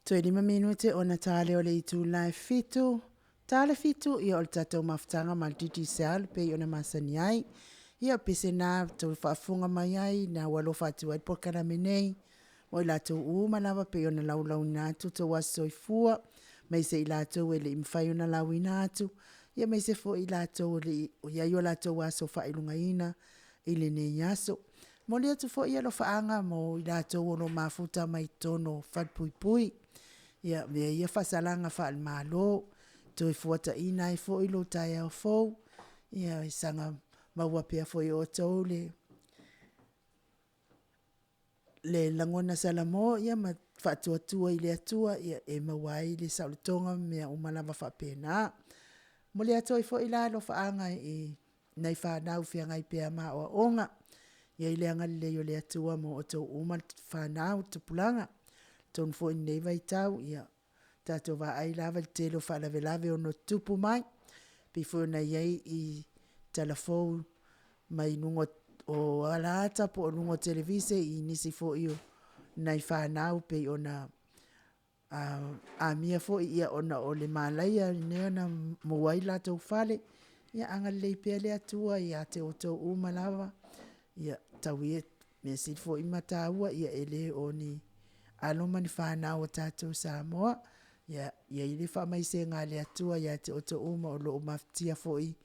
Toe 5 minute ona tale o le itula e 7. Tale 7 ia o le tatou mafutaga ma le Digicel pei ona masani ai. Ia pese na tou faafofoga mai ai na ua alofa atu ai le polokalame nei mo i latou uma lava pei ona laulauina atu tou aso soifua, aemaise i latou e le i mafai ona lauina atu, ia aemaise foi i latou e le i i ai o latou aso faailogaina i lenei aso. Momoli atu foi alofaaga mo i latou o lo o mafuta mai totonu o falepuipui, ia avea ia faasalaga faale-Malo, toe fuataina ai foi lo taeao fou, ia saga maua pea foi e outou le lagona salamo ma faatuatua i le Atua e maua ai le saolotoga ma mea uma lava faapena. Momoli atu ai foi la alofaaga i nai fanau feagai pea ma aoaoga, ia i ai le agalelei o le Atua mo outou uma fanau tupulaga. Atonu foi i lenei vaitau, ia tatou vaai lava i le tele o faalavelave e ono tutupu mai, pei foi ona i ai i talafou mai luga o alaata po o luga o televise i nisi foi o nai fanau pei ona amia foi ona o le malaia i mea na maua ai latou fale. Ia agalelei pea le Atua ia te outou uma lava. Ia tau ia, mea sili foi ma taua, e le o ni alo ma ni fanau a tatou Samoa. Ia i ai le faamaisega a le Atua ia te outou uma o lo o mafatia foi i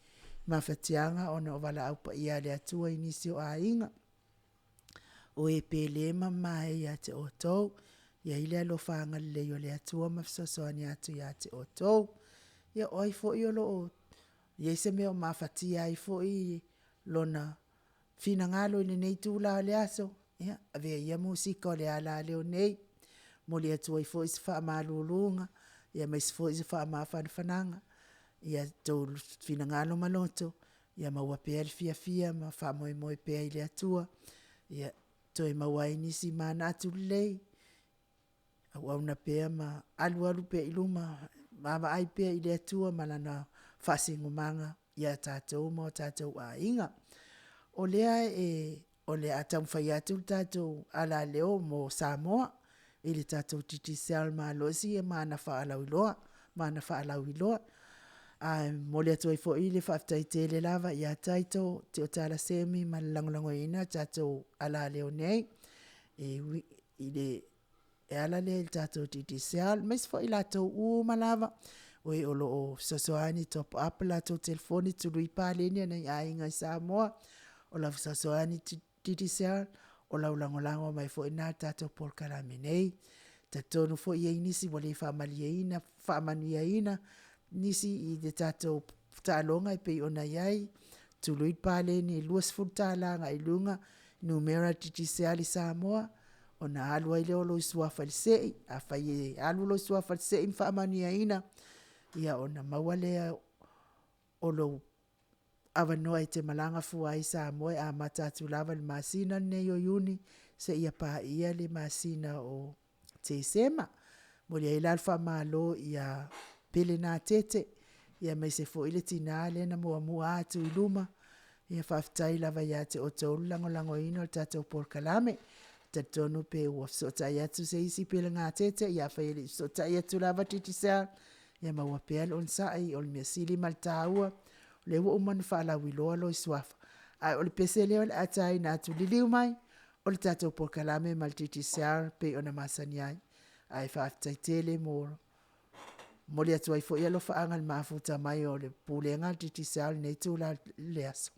mafatiaga ona o valaau paia a le Atua i nisi o aiga. O e pele ma mamae ia te outou, i ai le alofa agalelei o le Atua ma fesoasoani atu ia te outou. Ia o ai foi o lo o i ai se mea o mafatia ai foi lona finagalo i lenei itula o le aso, ia, avea ia musika o le alaleo nei, momoli atu ai foi se faamaluluga, aemaise foi se faamafanafanaga i outou finagalo ma loto, ia maua pea le fiafia ma faamoemoe pea i le Atua, ia toe maua ai nisi manatu lelei, auauna pea ma alualu pea i luma, vaavaai pea i le Atua ma Lana faasinomaga ia tatou ma o tatou aiga. O lea o le a taumafai atu le tatou alaleo mo Samoa i le tatou Digicel malosi ma ana faalauiloa. Ae momoli atu ai foi le faafetai tele lava ia Taito Tiotala Semi ma le lagolagoina o tatou alaleo nei i le e ala lea i le tatou Digicel, aemaise foi i latou uma lava o e o lo o fesoasoani e top up latou telefoni, tului paleni a nai aiga i Samoa, o lau fesoasoani Digicel. O lau lagolago mai foi lena i le tatou polokalame nei. Talitonu foi e i ai nisi ua le faamalieina, faamanuiaina nisi i le tatou taaloga e pei ona i ai, tului le paleni e $20 agai i luga, numera Digicel i Samoa, ona alu ai lea o lou suafa i le se'i. Afai e alu lou suafa i le se'i ma faamanuiaina, ia ona maua lea o lou avanoa e te malaga fua ai i Samoa e amata atu lava i le masina lenei o Iuni seia paia le masina o Tesema. E momoli ai la le faamalo ia Pele Natete aemaise foi le tina lea na muamua atu i luma, ia faafetai lava ia te outou le lagolagoina o le tatou polokalame. E talitonu pe ua fesootai atu se isi Pele Gatete, ia afai e le i fesootai atu lava Digicel, ia maua pea le onosai, o le mea sili ma le taua, o lea ua uma ona faalauiloa lou suafa, a o le pese lea o le a taina atu, liliu mai, o le tatou polokalame ma le Digicel e pei ona masani ai. Ae faafetai tele mo momoli atu ai foi alofaaga i le mafuta mai o le Pulega a le Digicel i lenei itula o le aso.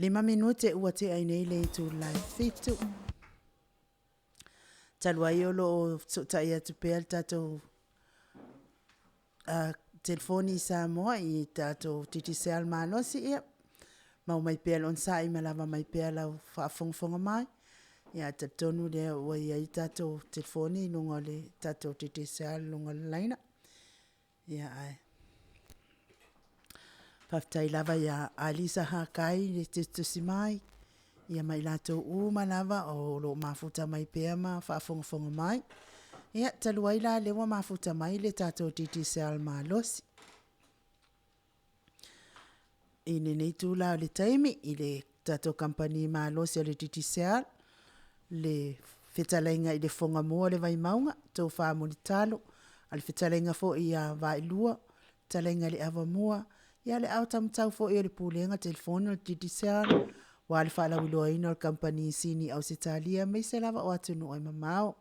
Lima minute ua tea ai nei le itula e 7. Talu ai o lo o fesootai atu pea le tatou telefoni i Samoa i tatou Digicel malosi, ia, mau mai pea le onosai ma lava mai pea lau faafogafoga mai. Ia, ae talitonu lea ua i ai tatou telefoni i luga o le tatou Digicel i luga o le laina. Ia, ae faafetai lava ia Alisa Hakai le tusitusi mai, ia ma i latou uma lava o lo o mafuta mai pea ma faafogafoga mai. Ia, talu ai la lea ua mafuta mai le tatou Digicel malosi. I lenei itula o le taimi, i le tatou kamupani malosi o le Digicel, le fetalaiga i le Fogamua o le Vaimauga, Tofa Mulitalo, a le fetalaiga foi ia Vaailua, fetalaiga i le Avamua, ia le aotamutau foi o le Pulega Telefoni o le Digicel, aua le faalauiloaina o le kamupani i Sini Ausetalia aemaise lava o atunuu e mamao.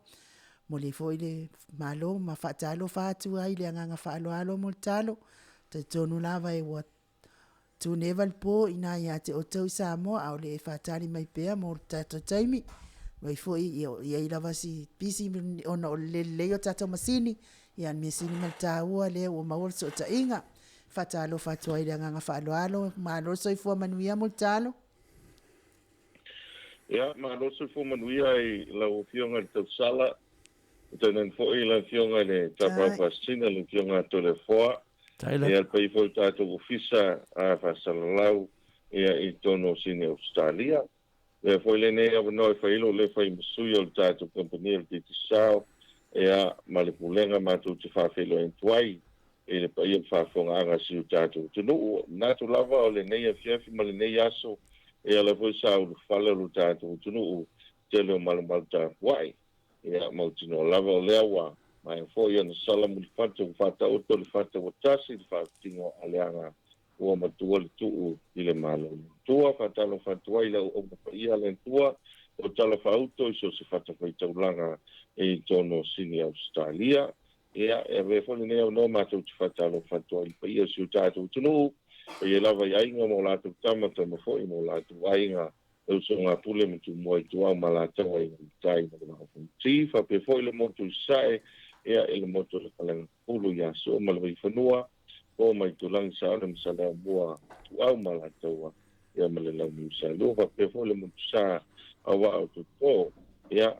Momoli foi le malo ma faatalofa atu ai i le agaga faaaloalo Mulitalo, talitonu lava ua Tuneva le po i ina ia te outou i Samoa a o le e faatali mai pea mo le tatou taimi. Mai foi ia o i ai lava si pisi ona o le le lelei o tatou masini, ia le mea sili ma le taua lea ua maua le fesootaiga. Faatalofa atu ai i le agaga faaaloalo, malo le soifua manuia Mulitalo. Ia, malo le soifua manuia i lau Afioga i le Tausala, tainane foi lau Afioga i le Tapaau Faasisina, le Afioga ia Toleafoa, ia le paia foi o le tatou Ofisa Faasalalau ia i totonu o Sini Ausetalia. Avea foi lenei avanoa e fai ai lou lefa i ma sui o le tatou kamupani o le Digicel ia ma le Pulega matou te faafeiloai atu ai i le paia o le faafofogaaga a si o tatou atunuu. E manatu lava o lenei afiafi ma lenei aso e ala foi sa ulufale o lo tatou atunuu tele o malumalu tapuai. Ia mautinoa lava o lea ua maea foi ona sala mulifata ua faataoto le fata ua tasi le faatino a leaga ua matua le tuu i le Malo o le Atua. Faatalofa atu ai i le auauna paia a le Atua o talafaauto i so o se fatafaitaulaga i totonu o Sini Ausetalia. Ia, e avea foi lenei avanoa matou te faatalofa atu ai i le paia o si o tatou atunuu, paia lava i aiga ma o latou tama, tama foi ma o latou aiga, le usoga a Pule ma Tumua i Tuau ma Alataua i Galutai ma le Vaa o Fonoti, faapea foi le motu i Sasae, ia, i le motu o le Faleagafulu ia Sua ma le Vaifanua, Fofo ma Itulagi, Saole ma Saleaaumua, Ituau ma Alataua, ia ma le Launiu Saelua, faapea foi le motu sa o Vaa o Toto, ia,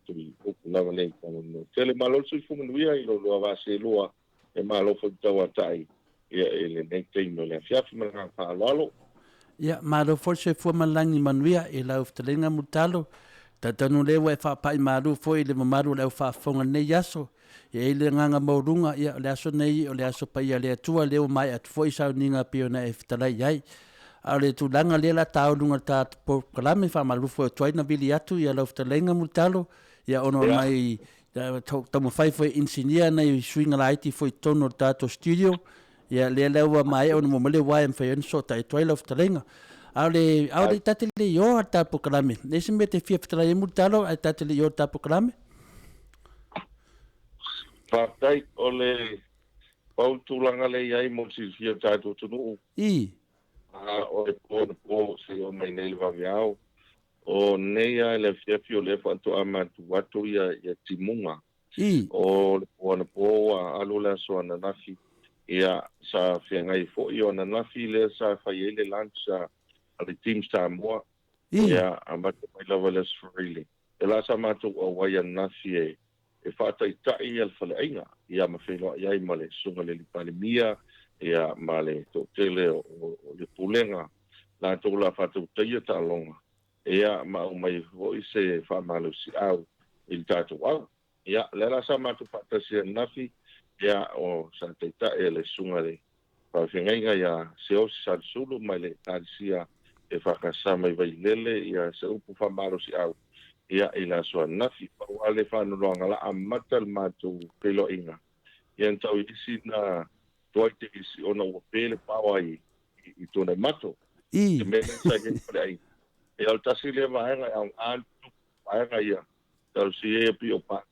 Tui upu lava lea i Talanoa tele. Malo le soifua manuia i lo lua vaa seelua e malo foi tauatai ia i lenei taimi o le afiafi ma le agaga faaaloalo. Ia, malo foi le soifua ma le lagi manuia i lau fetalaiga Mulitalo. Talitonu lea ua e faapai malu foi i le mamalu o le au faafofoga i lenei aso. E i ai le agaga maualuga, ia o le aso nei o le aso paia a le Atua, lea ua maea atu foi sauniga pei ona e fetalai i ai. A o le tulaga lea la ta luga o le ta polokalame, faamalulu foi atu ai na vili atu ia lau fetalaiga Mulitalo, ia ona o nai taumafai foi e inisinia nai suiga laiti foi i totonu o le tatou studio, ia lea la ua maea ona maua mai le uaea e mafai ai ona fesootai atu ai lau fetalaiga. A o le, a o le ta te le i o a le ta polokalame, le isi mea e te fia fetalai ai Mulitalo ae ta te le i o i le ta polokalame? Faafetai, o le pau le tulaga lea e i ai mo le silafia o le tatou atunuu. I. A o le po na po seia oo mai nei le vaveao. O nei lava i le afiafi o lea faatoa matu atu ia ia timuga. I. O le po anapo ua alu le aso ananafi, ia sa feagai foi o ananafi lea sa fai ai le lunch a le Team Samoa. I. Ia amata mai lava i le Aso Faraile. E la sa matou auai ananafi e e faataitai le faleaiga ia ma feiloai ai ma le Susuga i le Alii Palemia ia ma le toatele o le Pulega latou o le a faatautaia taaloga ia ma aumai foi se faamalosiau i le tatou au. Ia lea la sa matou faatasi ananafi ia o sa taitai e le Susuga i le Faafeagaiga ia Seosi Salisulu mai le Ekalesia EFKS mai Vailele ia se upu faamalosiau ia i le aso ananafi. Pau lava le faanonoaga la amata le matou feiloaiga ia na tau i isi na tuai te isi ona ua pe le paoa i i Tuanaimato. I. Le mea lea sa i ai le faleaiga. Ia o le tasi lea vaega e aoga le tupu vaega ia talosia ia pei o pa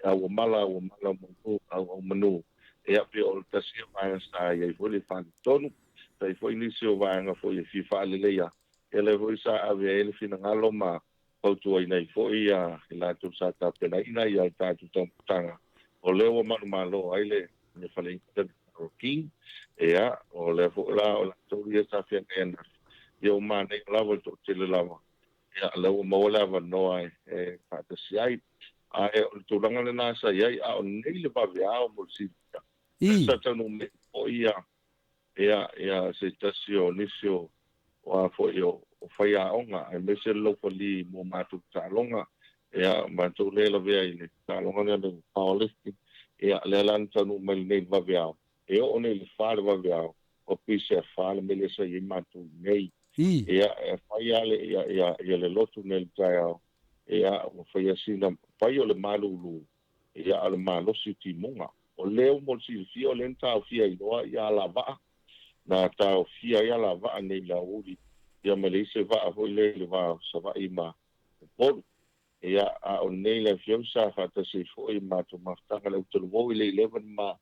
a ua mala ua mala manu au au manu ia pei o le tasi ia vaega sa i ai foi le faletonu. Sa i ai foi nisi o vaega foi e fia faaleleia. Ia lea foi sa ave ai le finagalo ma fautuaina ai foi ia i latou sa tapenaina ia le tatou taumafataga, o lea ua manumalo ai le le faleaiga o King. Ia, o lea foi la o latou ia sa feagai ananafi, ia ua manaia lava le toatele lava, ia lea ua maua le avanoa e faatasi ai. Ae o le tulaga lena sa i ai, a o nei le vaveao mo le silafia, sa taunuu mai foi ia ia ia se tasi o nisi o o a foi o faiaoga aemaise le laufali mo matou taaloga, ia matou lea e lavea i le taaloga lea o le powerlifting, ia lea la na taunuu mai lenei vaveao, e oo nei i le fa le vaveao, ua pei se afa le mea lea sa i ai matou nei. Ia e fai lava le ia ia ia le lotu nei i le taeao, ia ua faia sina fai o le malulu, ia a o le malosi o timuga. O lea mo le silafia o lea na taofia ai loa ia alavaa, na taofia ai alavaa nei i le aoauli, ia ma leai se vaa foi lea i le va o Savaii ma Upolu. Ia, a o lenei le afiafi sa faatasi ai foi matou mafutaga le Utaluou i le 11 ma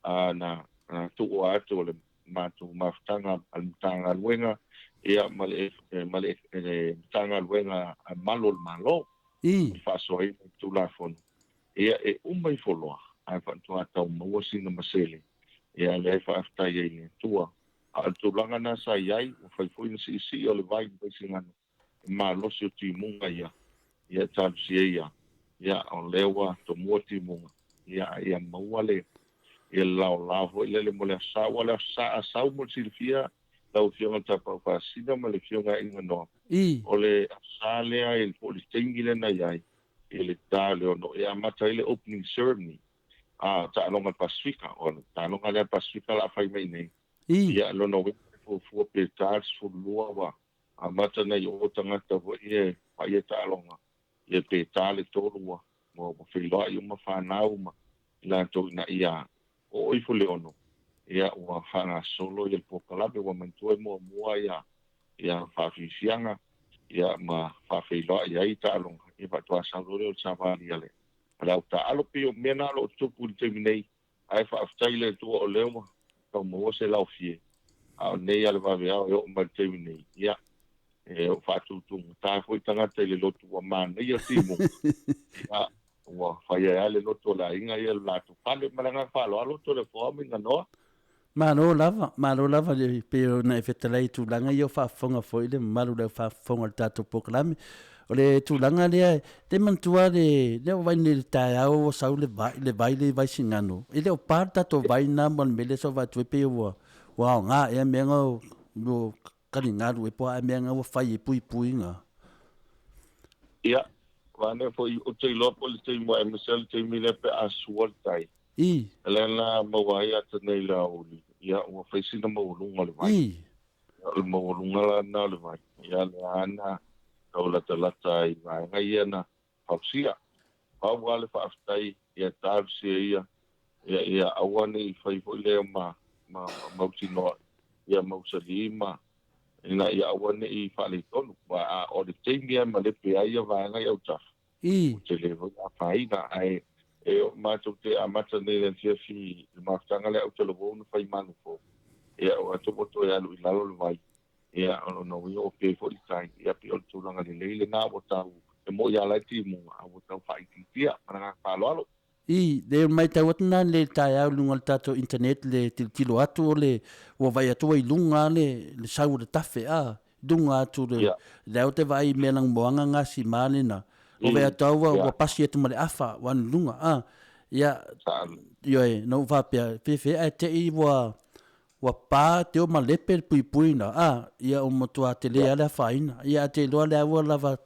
a na na tuua atu o le matou mafutaga a le Matagaluega ia ma le ma le Matagaluega a Malu o le Malo i le faasoaina o le Tulafono. Ia e uma ifo loa ae faatoa tau maua sina masele, ia lea e faafetai ai i le Atua. A o le tulaga lena sa i ai, ua fai foi na siisii o le vai i Vaisigano, e malosi o timuga ia, ia talosia ia, ia o lea ua tomua timuga, ia a ia maua le ia le laolao foi lele mo le Aso Sa. Ua o le Aso Sa a sau mo le silafia lau Afioga i le Tapaau Faasisina ma le Afioga ia Iganoa, o le Aso Sa lea i le po o le taimi lea na i ai i le ta o le 6 e amata ai le opening ceremony a taaloga a le Pasefika. O le taaloga lea a le Pasefika o le a fai mai nei. Ia lona uiga e fuafua pe ta le 12 ua amata nai o tagata foi e fai e taaloga, ia pe ta le 3 ua ua feiloai uma fanau ma i latou ina ia oo ifo le 6, ia ua faagasolo ia le polokalame. Ua manatua e muamua ia ia faafiafiaga ia ma faafeiloai ai taaloga, ia faatoa sau loa lea o le savali a le a le au taaalo. Pei o mea na o lo o tutupu i le taimi nei, ae faafetai i le Atua o lea ua tau maua se laofie, a o nei lava le vaveao e oo mai i le taimi nei, ia, e faatutugata foi tagata i le lotu ua manaia timuga, ia, ua fai ai lava le lotu o le aiga ia i le latou fale. Ma le agaga faaaloalo, Toleafoa ma Iganoa. Malo lava, malo lava le pei ona e fetalai i tulaga ia o faafofoga foi le mamalu o le au faafofoga o le tatou polokalame. O le tulaga lea, te manatua le, lea ua vaai nei i le taeao ua sau le vai, le vai lea i Vaisigano. E le o pa le tatou vai lena ma le mea lea sa ou vaai atu ai pei ua, ua aoga ea mea na o taligalu ea po o a ea mea na ua fai e puipuiga. Ia, vaeane foi, ou te iloa po o le taimi, aua aemaise lava le taimi lea pe a sua le tai. Lea na maua ai ata nei i le aoauli, ia ua fai sina maualuga o le vai. Ia, o le maualuga la lena o le vai, ia lea na tau latalata ai i vaega ia na fausia. Pau lava le faafetai ia talosia ia, ia, ia aua ne i fai foi lea ma, ma, ma mautinoa, ia mausali ma, ina ia aua ne i faaletonu. Aua o le taimi lava e malepe ai ia vaega i autafa, Ou te le foi afaina, ae e matou te amata nei i le afiafi i le mafutaga lea autalavou na fai manu fou. Ia, ua atu ua toe alu i lalo le vai, ia, o lona uiga ua pe foi le tai, ia, pei o le tulaga lelei lena ua tau, e moni lava la e timuga, a ua tau faaitiitia. Ma le agaga faaaloalo. I le matau atu na le taeao i luga o le tatou internet le tilotilo atu o le ua vaai atu ua i luga le le sau o le tafe a i luga atu le le au te vaai i mea lanumoana gasima lena ua vaai atu au ua pasi atu ma le afa ua alu i luga a ia ioe na ou faapea fefe ae te i ua ua pa te o malepe le puipui na a ia ua matua tele lava le afaina ia ae te iloa lea ua lava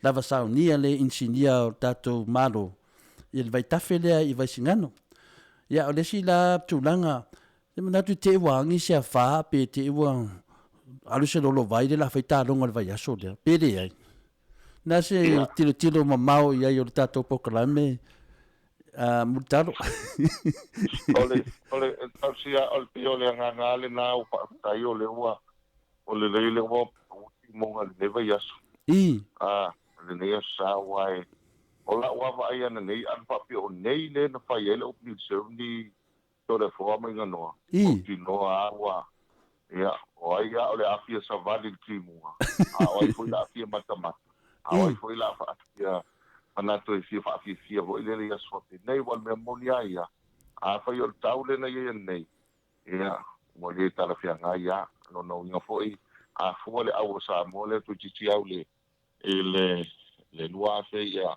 lava saunia le inisinia o le tatou Malo ia le vaitafe lea i Vaisigano. Ia o le isi la tulaga, e manatu i te i ua agi se afa pe te i ua alu se lolo vai lea o le a fai taaloga i le vaiaso lea, pe leai. Na se tilotilo mamao i ai o le tatou polokalame a Mulitalo. O le, o le, tausia, o le pei o le agaga lava lena ua faafetai o lea ua, o lelei lea ua timoga i lenei vaiaso. A, lenei aso sa aua e, O lau lava vaai ananei, ana faapea o nei lea na fai ai le opening ceremony Toleafoa ma Iganoa, ou te iloa lava ua, ia, O ai lava o le a fia savali i le timuga, a o ai foi o le a fia matamata, a o ai foi o le a fia manatu e fia faafiafia foi lele i aso faapenei. Aua o le mea moni lava ia, afai o le tau lea na i ai ananei, ia, ua le talafeagai lava. O lona uiga foi, a fua le au o Samoa lea toeitiiti au i le le 2000 ia,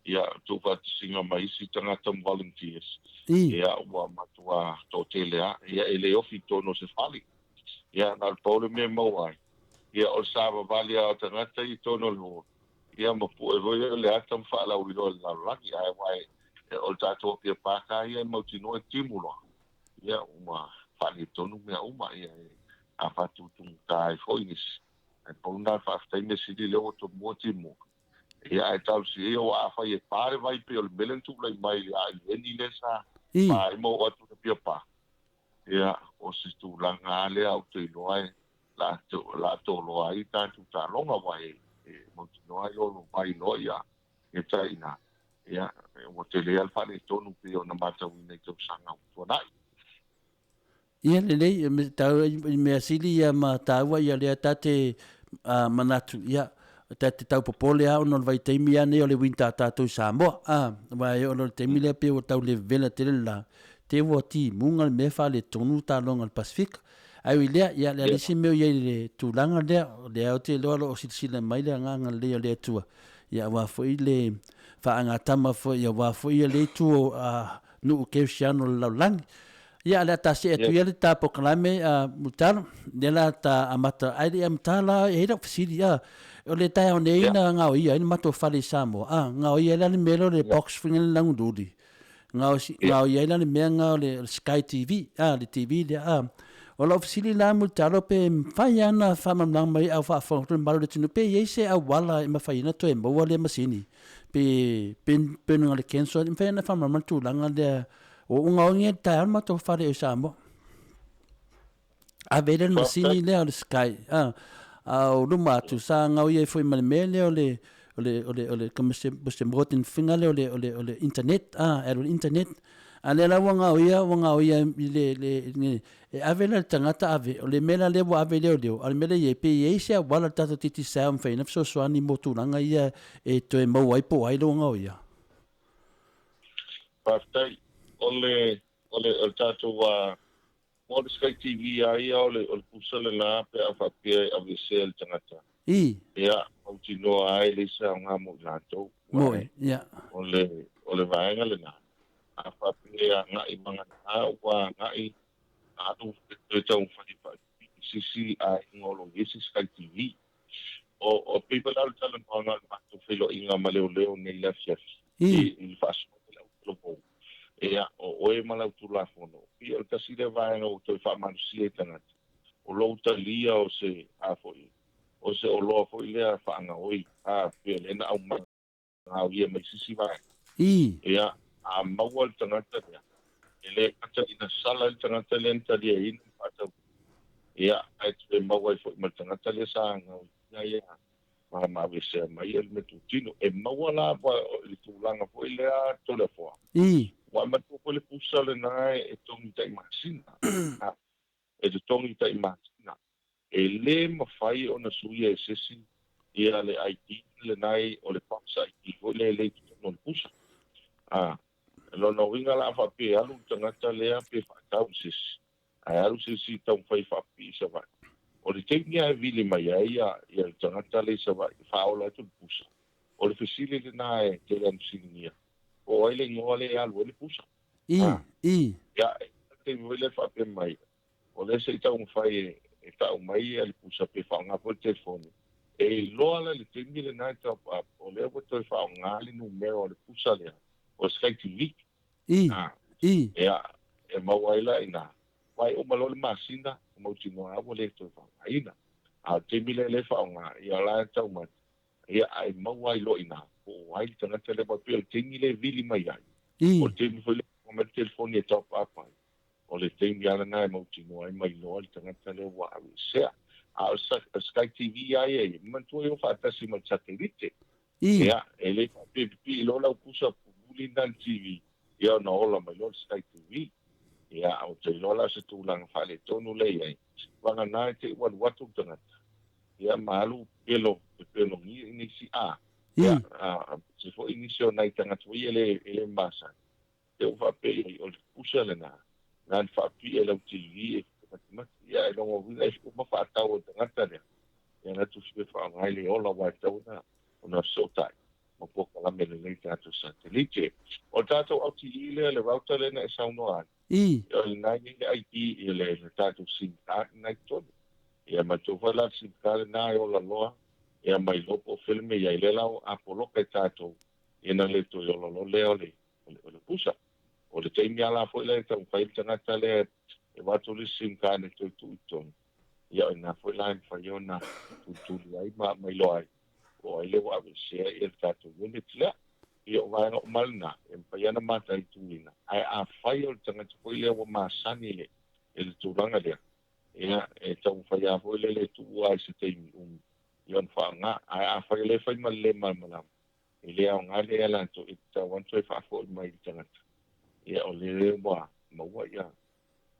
ia tuufaatasiga ma isi tagata ma volunteers, ia ua matua toatele lava, ia e le ofi i totonu o se fale. Ia na o le pau le mea e maua ai, ia o le savavali lava o tagata ia i totonu o le hall, ia ma pue foi le ata ma faalauiloa i le lalolagi. Ae aua o le tatou Apia Park lava ia e mautinoa e timu loa, ia ua faaletonu mea uma, ia e afatutugata ai foi nisi. Ae pau lena o le faafetai mea sili lea ua tomua timuga. Ia ae talosia ia aua afai e pa le vai pei o le mea lea na tulai mai i le aileni lea sa pa ai ma oo atu i le Apia Park, ia o se tulaga lava lea ou te iloa e o le a toloa ai tatou taaloga aua e mautinoa e lolo vai loa ia e tai i ina. Ia ua tele lava le faaletonu pei ona matauina i tausaga ua tuanai. Ia lelei, tau i mea sili ia ma taua ia lea ta te manatu, ia, ta te tau popole lava ona o le vaitaimi lava nei o le winter a tatou i Samoa, a, aua e oo loa i le taimi lea pei ua tau le vevela tele le la, te ua timuga le mea faaletonu taaloga a le Pasefika. Ae ui i lea, ia, le a le isi mea o i ai i le tulaga lea, o lea ou te iloa o lo o silasila mai le agaga lelei o le Atua, ia aua foi le faagatama foi aua foi lea itu o nuu kerisiano o le lalolagi. Ia, o le a ta see atu ia le ta polokalame a Mulitalo, lea la ta amata, ae le i amata la, e i ai lau fesili, a, o le taeao nei na gaoia ai le matou fale i Samoa, a, gaoia ai la le mea lea o le box foi lea lagululi, gaoia ai la le mea lena o le Sky TV, a, le TV lea, a. O lau fesili la Mulitalo, pe mafai lava ona faamalamalama mai a o faafofoga atu le mamalu o le atunuu, pe i ai se auala e mafai ai ona toe maua lea masini, pe pe na o le cancel, e mafai ona faamalamalama le tulaga lea. Ua ou gaogi ai le taeao le matou fale i Samoa. Ave ai le masini lea o le Sky. A, a o luma atu sa gaoi ai foi ma le mea lea o le o le o le o le kama se se modern finga lea o le o le o le internet, a, e alu i le internet. A lea la ua gaoia, ua gaoia i le le e ave la le tagata ave, o le mea la lea ua ave i leoleo, a o le mea lea e i ai, pe i ai se auala o le tatou Digicel e mafai ai ona fesoasoani mo tulaga ia e toe maua ai po o ai lea ua gaoia? Faafetai. O le, o le, o le tatou a, mo le Sky TV lava ia, o le, o le pusa lena pe a faapea e aveesea e le tagata. I. Ia, mautinoa ai le isi aoga mo i latou. Moe, ia. O le, o le vaega lena. A faapea e agai vagana ua agai alu e toe taumafai e faapipii i se isi aiga o lo o i ai se Sky TV. O, o pei foi la o le talanoaga o le matou feiloaiga ma leoleo nei i le afiafi, i, i le faasoa mai le autalavou. Ia, o oe ma lau Tulafono, pei o le tasi lea vaega ua toe faamalosia i tagata, o lou talia o se, a foi, o se oloa foi lea faagaoi, a, pei o lea na aumai. gaoia mai se isi vaega. Ia, a maua le tagata lea, e le gata ina sala ai le tagata lea na taliaina ma faatauina, ia, ae toe maua ai foi ma le tagata lea sa gaoia ia ma ma aveesea mai le meatotino. E maua la i le tulaga foi lea Toleafoa, ua manatua foi le pusa lena e togi tai masina, e totogi tai masina. E le mafai ona suia e se isi ia le ID lena o le box ID foi lea e le i totonu o le pusa. A, lona uiga la a faapea e alu le tagata lea pe faatau i se isi, ae alu se isi e taumafai e faapipii i Savaii. O le taimi lava e vili mai ai ia le tagata lea i Savaii e faaola atu le pusa, o le fesili lena e tele ona fesiligia, po o ai le igoa lea e alu ai le pusa. I, i. Ia, e i ai le taimi foi lea e faapea mai, O lea se i taumafai e tau mai le pusa pe faaaoga foi le telefoni. E iloa la i le taimi lena e top up, o lea ua toe faaaoga le numera o le pusa lea, o le Sky TV. I, i. Ia, e maua ai la i ina. Aua e uma loa le masina, ua mautinoa lava ua le toe faaaogaina. A o le taimi lea e le faaaoga, ia o la e taumate, ia ae maua ai loa i ina, po o ai le tagata lea, aua e pei o le taimi lea e vili mai ai, o le taimi foi lea e maua mai le telefoni e top up ai. O le taimi lava lena e mautinoa ai ma iloa le tagata lea ua aveesea. A o le Sky TV lava ia ia, manatua e o faatasi ma le satelite. Ia, e le faapea e pipii loa lau pusa pupuli lena i le TV, ia ona ola mai loa le Sky TV. Ia, ou te iloa la o se tulaga faaletonu lea e i ai, vagana e te i ua alu atu le tagata, ia ma alu pelo, pepelogia i nisi a, ia, aemaise foi nisi o nai tagata foi ia e le, e le masani, te ua faapea i ai, o le pusa lena, na ona faapipii e lau TV e matimati, ia e lona uiga e uma faatau e le tagata lea, ia na tusi pe faaaoga ai le ola aua e tatau ona fesootai ma polokalame lelei tatou satelite. O le tatou LTE lea, le router lea na e saunoa ai, o lena e i ai le ID, ia le tatou sim card lena i totonu. Ia manatua foi la le sim card lena e ola loa, ia ma iloa po o fea le mea e i ai. Lea la a poloka e tatou, ia ona le toe ola loa lea o le pusa. O le taimi lava la foi lea e taumafai ai le tagata lea e avatu le sim card e toe tuu i totonu, ia o i ina foi la e mafai ona tulituli ai ma iloa ai po o ai lea ua aveesea le tatou unit lea. Ia o vaega uma lena e mafai lava ona mataituina, ae afai o le tagata foi lea ua masani i le tulaga lea, ia e taumafai lava foi lea e tuu lava i se taimi umi ia ona faaaoga. Ae afai o lea e fai ma le le malamalama, e le aoga lea ia latou, e tatau lava ona toe faafoi mai i le tagata, ia o lea ua maua ia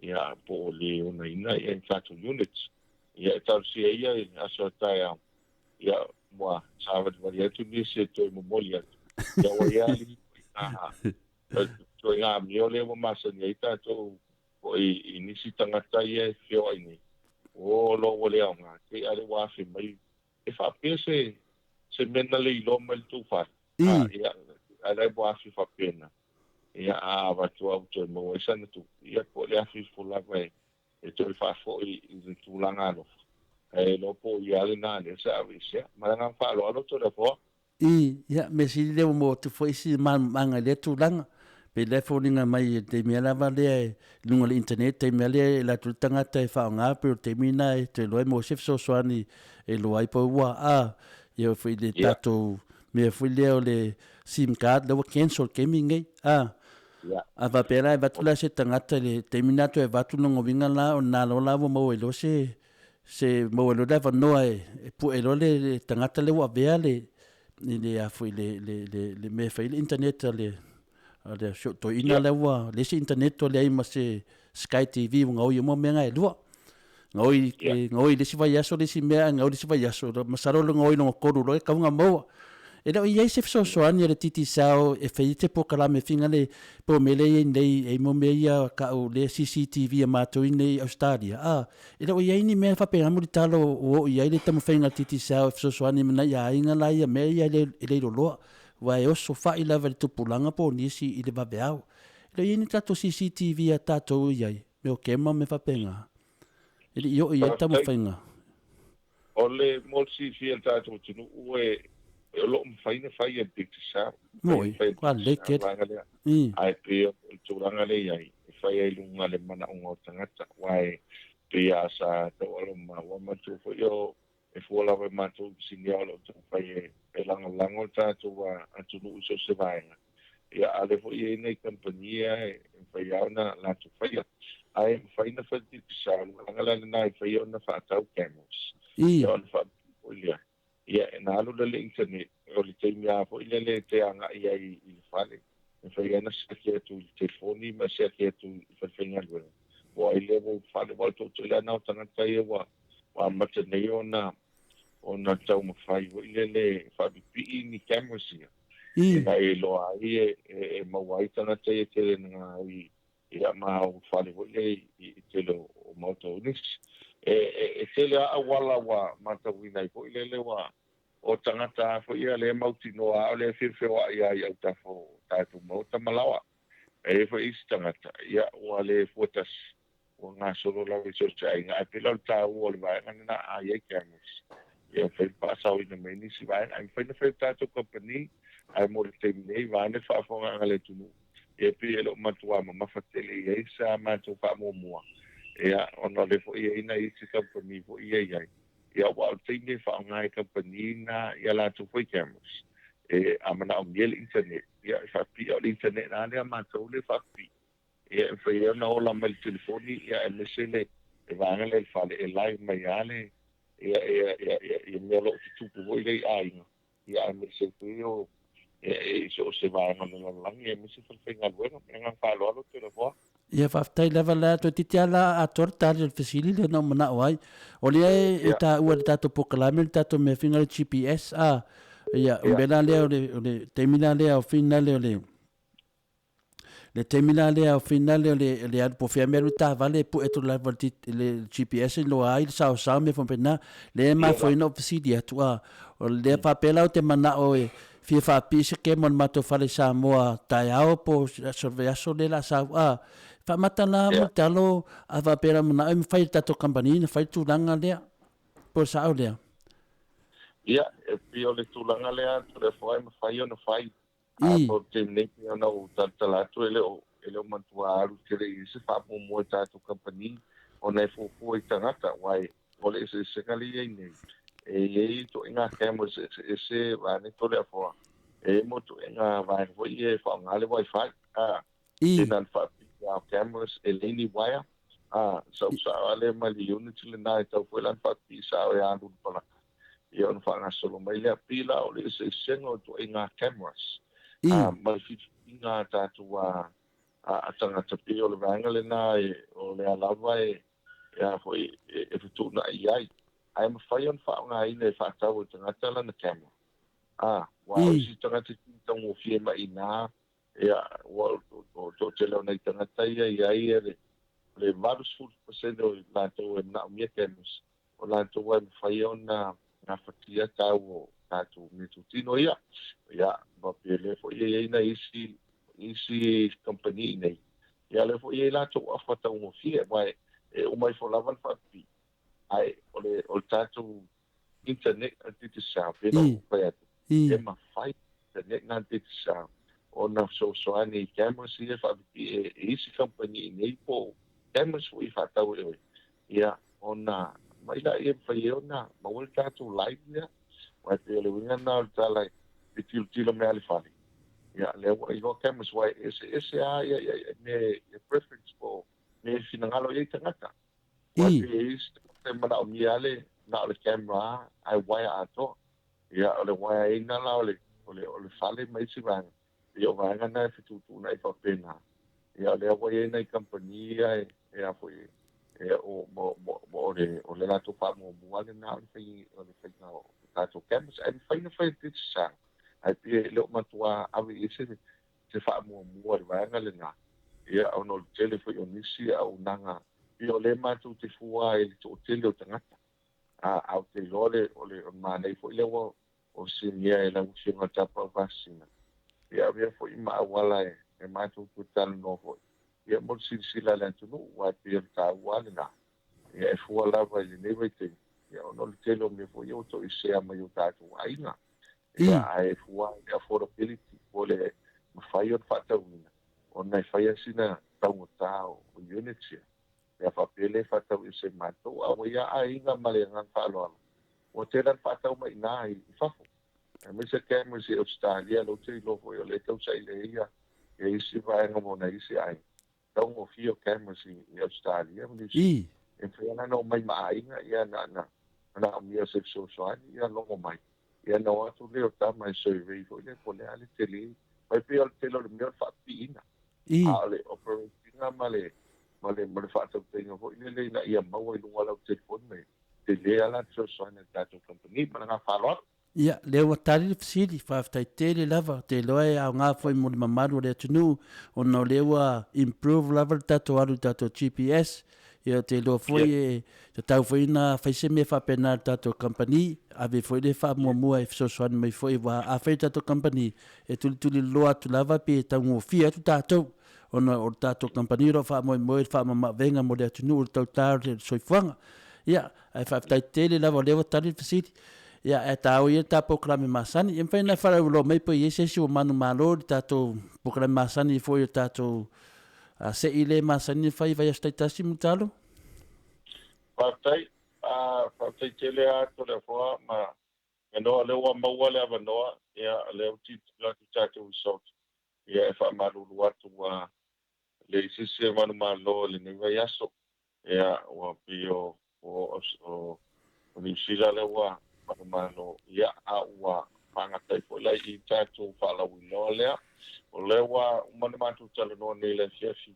ia po o le onaina ia tatou units. Ia e talosia ia i aso a taeao, ia ua savalivali atu nisi e toe momoli atu. Ia ua i ai ituaiga amio lea ua masani ai tatou foi i nisi tagata ia e feoai nei. O loa ua le aoga, te i a lea ua afe mai e faapea se mea na le iloa mai le tou fale. Ia, a la e ua afe faapena. Ia, a avatu au toe maua ai sana tupe, ia po o le afe ifo lava e toe faafoi i le tulaga alofa, ae iloa po o ia lena lea sa aveesea. Ma le agaga faaaloalo Toleafoa. I, ia, mea sili lea ua maua atu foi isi malamalamaaga i lea tulaga. Pei la e foliga mai i le taimi lava lea i luga o le internet, taimi lava lea e alu atu le tagata e faaaoga, pei o le taimi lena e toe iloa ai maua se fesoasoani e iloa ai pau ua a, ia foi le tatou mea foi lea o le sim card lea ua cancel le taimi lenei. A, a faapea la e avatu la se tagata i le taimi lena toe avatu lona uiga la o lena loa la ua maua ai loa se se maua ai loa le avanoa e pue loa le tagata lea ua avea le i le a foi le mea e fai ai le internet a le si ou toeaina lea ua leai se internet ua leai ma se Sky TV ua gaoi uma mea na e lua. Gaoi gaoi le isi vaiaso le isi mea ae gaoi le isi vaiaso masalo le gaoi lona tolu loa e tatau ona maua. E le o i ai se fesoasoani a le Digicel e fai ai se polokalame fina le po o mea lea e i ai nei e i ai mo mea ia tau lea CCTV a matou i inei i Ausetalia a e le o i ai ni mea faapena mulitalo ua oo i ai le taumafaiga a le Digicel e fesoasoani ma nai aiga la ia mea ia e le loloa aua e oso fai lava i le tupulaga po o nisi i le vaveao. E le o i ai ni tatou CCTV a tatou i ai mea o kema ma mea faapena. E le i oo i ai le taumafaiga. O le mo le silafia e le tatou atunuu e o lo o mafai ona fai e le Digicel. Moi, ua lelei tele. Ae pei o le tulaga lea e i ai, e fai ai i luga le manaoga o tagata, aua e pei lava sa taualo maua manatua foi o e fua lava e matou i masini o lo o taumafai e lagolago le tatou atunuu i so o se vaega. Ia, a o lea foi e i ai nai kamupani ia e mafai lava ona latou faia. Ae mafai ona fai le Digicel, o le vaega la lena e mafai ona faatau cameras, ia ona faapipii foi lea. Ia, na alu lea i le internet, o le taimi lava foi lea e te agai ai i le fale, e mafai lava ona siaki atu i le telefoni ma siaki atu i le falefaigaluega, po o ai lea ua ulufale. Aua o le toatele lava na o tagata ia ua amata nei ona taumafai foi lele e faapipii ni cameras ia, ina ia iloa ai e maua ai tagata ia e tele ina gaoi ia ma ulufale foi lea i le tele o maota o nisi. E tele lava auala ua matauina ai foi lele ua o tagata lava foi ia lea e mautinoa lava o lea e fia feoai lava i autafa o tatou maota ma laoa. E i ai foi isi tagata, ia, ua le fua tasi, ua gasolo lava i so o se aiga. Ae pei la o le taua o le vaega lena, a i ai cameras, ia mafai ona faasaoina mai nisi vaega. Ae mafai ona fai e le tatou kamupani, ae mo le taimi nei, vaeane le faafofogaaga a le atunuu, ia pei e le o matua mamafa tele i ai sa matou faamuamua, ia, ona o lea foi e i ai nai isi kamupani foi ia e i ai. Ia, aua o le taimi e faaaoga ai kamupani na i a latou foi cameras, e, a manaomia le internet, ia, e faapipii, a o le internet lava lea a matou lea e faapipii, ia, e mafai ai ona ola mai le telefoni, ia, aemaise le vaega lea i le fale, e live mai lava le, ia, ia, ia, ia, ia mea o lo o tutupu foi lea i aiga, ia, aemaise foi o, ia, i so o se vaega o le lalolagi, aemaise falefaigaluega. Ma le agaga faaaloalo, Toleafoa. Ia, faafetai lava la, toeitiiti lava la atoa le tali o le fesili lea na ou manao ai. O lea e taua i le tatou polokalame le tatou mea faiga le GPS a. Ia, o le mea la lea o le, o le taimi la lea o finale o le, le taimi la lea o finale o le, le alu po o fea mea alu i taavale e pue atu lava i le GPS e iloa ai le saosao ma mea faapena. Lea e mafua ai ona ou fesili atu a, o lea faapea la ou te manao e fia faapii se kemo a le matou fale i Samoa taeao po o se vaiaso lea o le a sau a faamata la Mulitalo a faapea la manao e mafai e le tatou kamupani ona fai le tulaga lea po o le sao lea? Ia, e pei o le tulaga lea Toleafoa e mafai ona fai. A po o le taimi nei pei ona ou talatala atu e le o e le o manatua alu tele i ai se faamuamua i tatou kamupani ona e fuafua i tagata aua o le eseesega lea i ai nei, e i ai ituaiga cameras eseese vaeane Toleafoa, e i ai mo ituaiga vaega foi ia e faaaoga le wifi, a, e na ona faapipii lava o cameras e leai ni wire, a, sau sao lava lea mai le unit lena e tatau foi la ona faapipii sao e alu i le palaka, ia ona faagasolo mai lea. Pei la o le eseesega o ituaiga cameras, a, ma le filifiliga a tatou a, a tagata, pei o le vaega lena e, o lea lava e, e a foi, e fetuunai i ai, ae mafai ona faaaogaina e faatau e tagata lana camera. A, aua o isi tagata e taugofie mai i ina, ia, ua o toatele o nai tagata ia i ai le le 80% o i latou e manaomia cameras, o latou e mafai ona gafatia tau o tatou meatotino ia. Ia, ma pe lea foi e i ai nai isi isi kamupani i nei, ia lea foi e i ai latou afa taugofie, aua e uma ifo lava le faapipii, ae o le o le tatou internet a le Digicel, pei ona ou fai atu, e mafai internet na a le Digicel ona fesoasoani i cameras ia e faapipii e isi kamupani i nei po o cameras foi e faatau e oe, ia ona mai laia e mafai ai ona maua le tatou live lea. Aua e pei o le uiga lena o le tala e tilotilo mai lava i le fale, ia lea ua iloa cameras aua e eseese lava ia ia mea ia preference po o mea e finagalo i ai tagata. Aua e pei e i ai isi tagata e manaomia lava le na o le camera lava ae wire atoa. Ia o le wire ina la o le o le o le fale ma isi vaega, ia o vaega na e fetuutuunai faapena. Ia o lea ua i ai nai kamupani ia e e a foi e o mo mo o le o le latou faamuamua lena o le fai o le faiga o tatou cameras ae mafai ona fai e Digicel ae pei e le o matua ave i ai se se faamuamua i le vaega lena ia ona o le tele foi o nisi auaunaga pei o lea matou te fua ai i le toatele o tagata a a ou te iloa le o le manaia foi lea ua o sinia e lau Afioga Tapa Vasina. Ia avea foi ma auala e matou toe talanoa foi, ia mo le silasila a le atunuu, aua e pei o le taua lava lena. Ia e fua lava i lenei vaitaimi, ia ona o le tele o mea foi ia ua toesea mai o tatou aiga. Ia ae fua i le affordability po o le mafai ona faatauina, ona e fai lava sina taugata o units ia. Ia faapea lea e faatau ese e matou, a ua i a aiga ma le agaga faaaloalo, ua tele ona faatau mai i ina i fafo. Aemaise cameras i Ausetalia, lea ou te iloa foi o lea e tausaili ai ia isi vaega mo nai isi aiga. Taugofie o cameras i Ausetalia ma Niu Sila. E mafai lava ona omai ma aiga, ia na ona manaomia o se fesoasoani, ia logo mai. Ia ona o atu lea o tama e survey foi lea po o le a le tele. Mai pei o le tele o le mea o le faapipiina. A o le operate ina ma le ma le ma le faatautaiga foi lele ina ia maua i luga o lau telefoni me tele lava la le fesoasoani a le tatou kamupani. Ma le agaga faaaloalo. Ia, lea ua tali le fesili, faafetai tele lava, ou te iloa e aoga foi mo le mamalu o le atunuu, ona o lea ua improve lava le tatou alu i le tatou GPS, ia ou te iloa foi e tatau foi ona fai se mea faapena a le tatou kamupani, ave foi le faamuamua e fesoasoani mai foi, aua afai le tatou kamupani e tulituli loa atu lava pe taugofie atu tatou, ona o le tatou kamupani o lo o faamoemoe i le faamamaavega mo le atunuu i le tauta o le soifuaga. Ia, ae faafetai tele lava o lea ua tali le fesili. Ia, ae taua ia le ta polokalame masani. Ia mafai ona e faalauiloa mai pe i ai se isi ua manumalo i le tatou polokalame masani foi o le tatou sei lea e masani ona fai i vaiaso taitasi, Mulitalo? Faafetai. Faafetai tele lava Toleafoa ma Manoa, o lea ua maua le avanoa, ia, o lea ua tilotilo atu i tatou result. Ia, e faamalulu atu ua leai se isi e manumalo i lenei vaiaso. Ia, ua pei o, o, o, o Niu Sila lea ua manumalo, ia, a ua faagata ai foi la i i tatou faalauiloa lea. O lea ua uma ona matou talanoa nei i le afiafi.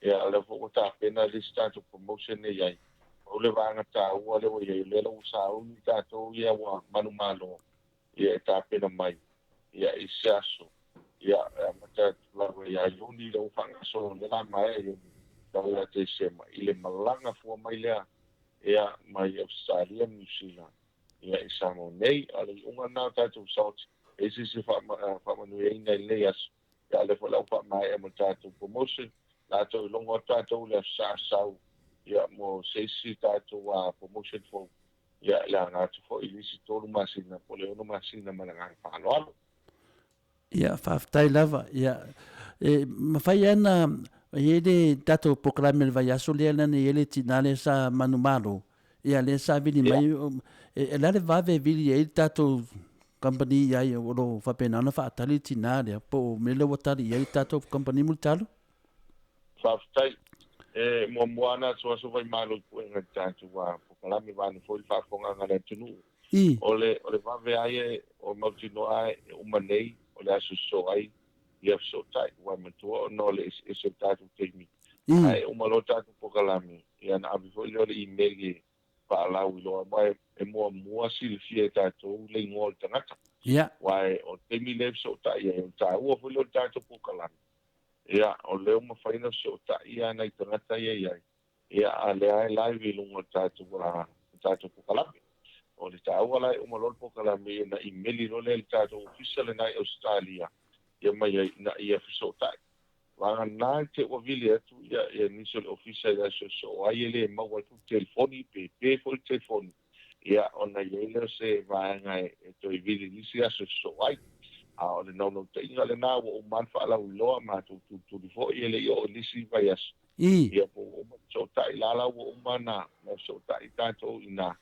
Ia, o lea foi ua tapena le isi tatou promotion e i ai. Pau le vaega taua lea ua i ai, o lea la ua sauni tatou ia ua manumalo, ia e tapena mai, ia i se aso, ia e amata atu lava ia Iuni lea ua faagasolo, lea o le a maea Iuni, tau ia Tesema, i le malaga fua mai lea, ia, mai Ausetalia ma Niu Sila, ia i Samoa nei. A o le iuga lena o tatou results, e i ai se isi e faamanuiaina i lenei aso, Ia a o lea foi la ua faamaea ma le tatou promotion, la toe logo atu tatou i le Aso Sa sau, ia mo se isi tatou promotion fou, ia le aga atu foi i le isi 3 masina po o le 6 masina ma le agaga faaaloalo. Ia, faafetai lava. Ia, e mafai lava ona i ai le tatou polokalame i le vaiaso lea leaga e i ai le tina lea sa manumalo, ia lea sa vili mai, o le a le vave e vili ai le tatou kamupani i ai o lo o faapena ona faatali le tina lea, po o mea lea ua tali i ai le tatou kamupani mulitalo? Faafetai. E muamua lava ona asuasu vaimalo i puega i le tatou polokalame vaeane foi le faafofogaaga a le atunuu. I. O le, o le vave lava ia o mautinoa lava e uma nei o le aso sosoo ai ia fesootai, aua e manatua ona o le eseese o le tatou taimi. I. Ae uma loa le tatou polokalame, ia ona ave foi lea o le imeli e faalauiloa aua e muamua silafia e tatou le igoa o le tagata. Ia. Aua o le taimi lea e fesootai ai, o le taua foi lea o le tatou polokalame, ia, o lea ua mafai ona fesootai lava nai tagata ia i ai, ia, a o lea lava e live i luga o le tatou, le tatou polokalame. O le taua la e uma loa le polokalame, ia ona imeli loa lea i le tatou ofisa lena i Ausetalia, ia mai ai ina ia fesootai. Vagana i te ua vili atu ia, ia nisi o le ofisa i le aso e sosoo ai e le maua atu le telefoni pe pe foi le telefoni, ia ona i ai lea o se vaega e, e toe vili i nisi aso e sosoo ai. A o le naunautaiga lena ua uma lava ona faalauiloa, matou tulituli foi e le i oo i nisi vaiaso. I. Ia po ua uma ona fesootai la la ua uma ona fesootai tatou i ina,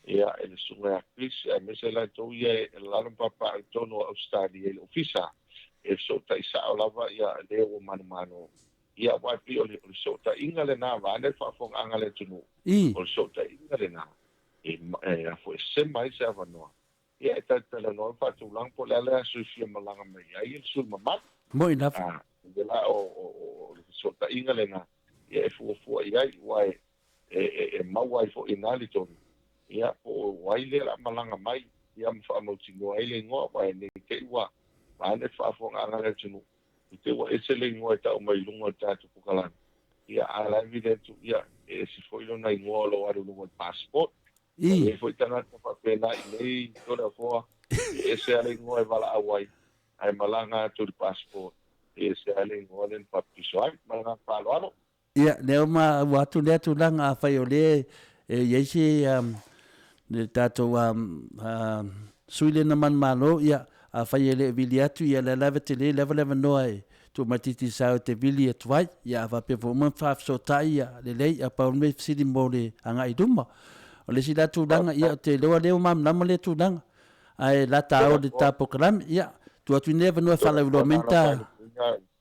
ia e le susuga ia Chris aemaise latou ia e lalo ma papaaao i totonu o Ausetalia i le ofisa e fesootai sao lava ia le ua manumalo. Ia aua e pei o le fesootaiga lena vaeane le faafofogaaga a le atunuu, I. o le fesootaiga lena e e sema ai se avanoa ia e talatalanoa ma faatulaga po o le a le aso e fia malaga mai ai le sui mamalu. Moi lava. A, o la o le fesootaiga lena ia e fuafua i ai, aua e e maua ai foi i ina le tonu, ia, po o ai lea o le a malaga mai, ia ma faamautinoa ai le igoa, aua ne i te i ua vaeane le faafofogaaga a le atunuu, i te i ua ese le igoa e tau mai i luga o le tatou polokalame, ia, a o la e vili atu, ia, e ese foi lona igoa o lo o alu i luga o le passport. I. E i ai foi tagata faapena i nei Toleafoa, e ese lava le igoa e valaau ai, ae malaga atu i le passport, e ese lava le igoa lea na faapitoso ai. Ma le agaga faaaloalo. Ia, lea ua maua atu lea tulaga, afai o lea e i ai se le tatou sui lea na manumalo, ia, afai e le vili atu, ia lea lava tele lava le avanoa e tuu mai Digicel e te vili atu ai. Ia, a faapea foi uma ona faafesootai, ia, lelei, a pau le mea fesili mo le agai i luma. O le isi la tulaga, ia, ou te iloa lea ua malamalama lea tulaga, ae lata ao le ta polokalame, ia, tuu atu i lenei avanoa e faalauiloa mai ni ta,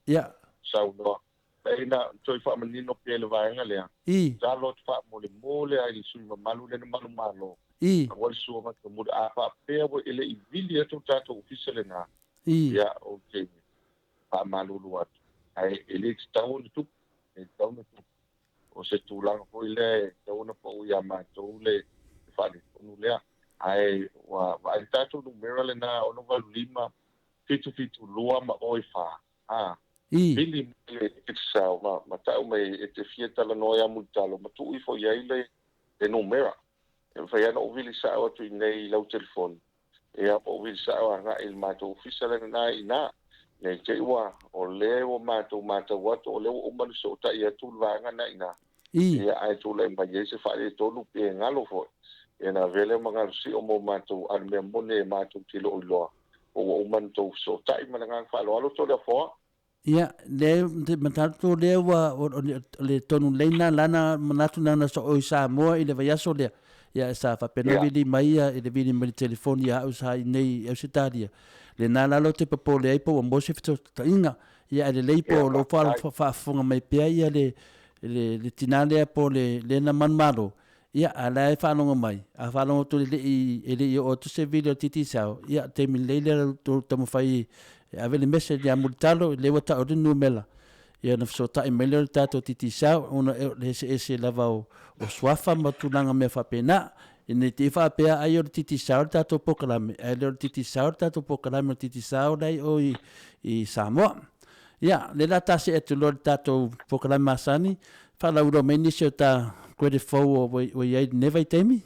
ia. Saunoa. Pei na toe faamanino pea i le vaega lea. I. Talo atu faamolemole lava i le sui mamalu lea na manumalo. I. Aua le sua matamuli. A faapea ua e le i vili atu le tatou ofisa lena, I. ia, ou te faamalulu atu. Ae e le tatau ona tupu. E le tatau ona tupu. O se tulaga foi lea e tatau ona pau ia matou le faaletonu lea. Ae ua vaai le tatou numera lena 685 772 ma oi 4. A. I. Vili mai le Digicel ma, ma tau mai e te fia talanoa ia Mulitalo ma tuu ifo i ai le, le numera. E mafai lava ona ou vili sao atu i inei i lau telefoni, ia po o vili sao agai i le matou ofisa lea na i ina. Ne i te i ua, o lea ua matou matau atu o lea ua uma ona fesootai atu le vaega na i ina. I. Ia, ae tulai mai ai se faaletonu pe galo foi, ia ona avea lea ma galo sio mo matou, a o le mea moni e matou te le o iloa. Po ua uma ona tou fesootai ma le agaga faaaloalo Toleafoa? Ia, leai, ou te manatu o lea ua, o le tonu lelei lena lana manatu na ona soo i Samoa i le vaiaso lea. Ia, sa faapena vili mai ia, i le vili mai i le telefoni ia au sa i inei i Ausetalia. Lena lalo ou te popole ai po ua maua se fesootaiga. Ia, ae lelei po o lo o faafofoga mai pea ia le, le tina lea po o le, le na manumalo. Ia, a o la e faalogo mai, a faalogo atu e le i, e le i oo atu se vili o le Digicel, ia, taimi lelei lea o le taumafai e ave le message ia Mulitalo, lea ua tau le numera. Ia ona fesootai mai lea o le tatou Digicel ona o le eseese lava o suafa ma tulaga mea faapena. Ne i te i faapea ai o le Digicel le tatou polokalame, ae le o le Digicel le tatou polokalame, o le Digicel la i o i Samoa. Ia, lea o le a ta see atu loa i le tatou polokalame masani, faalauiloa mai nisi o ta credit fou ua i ai i lenei vaitaimi.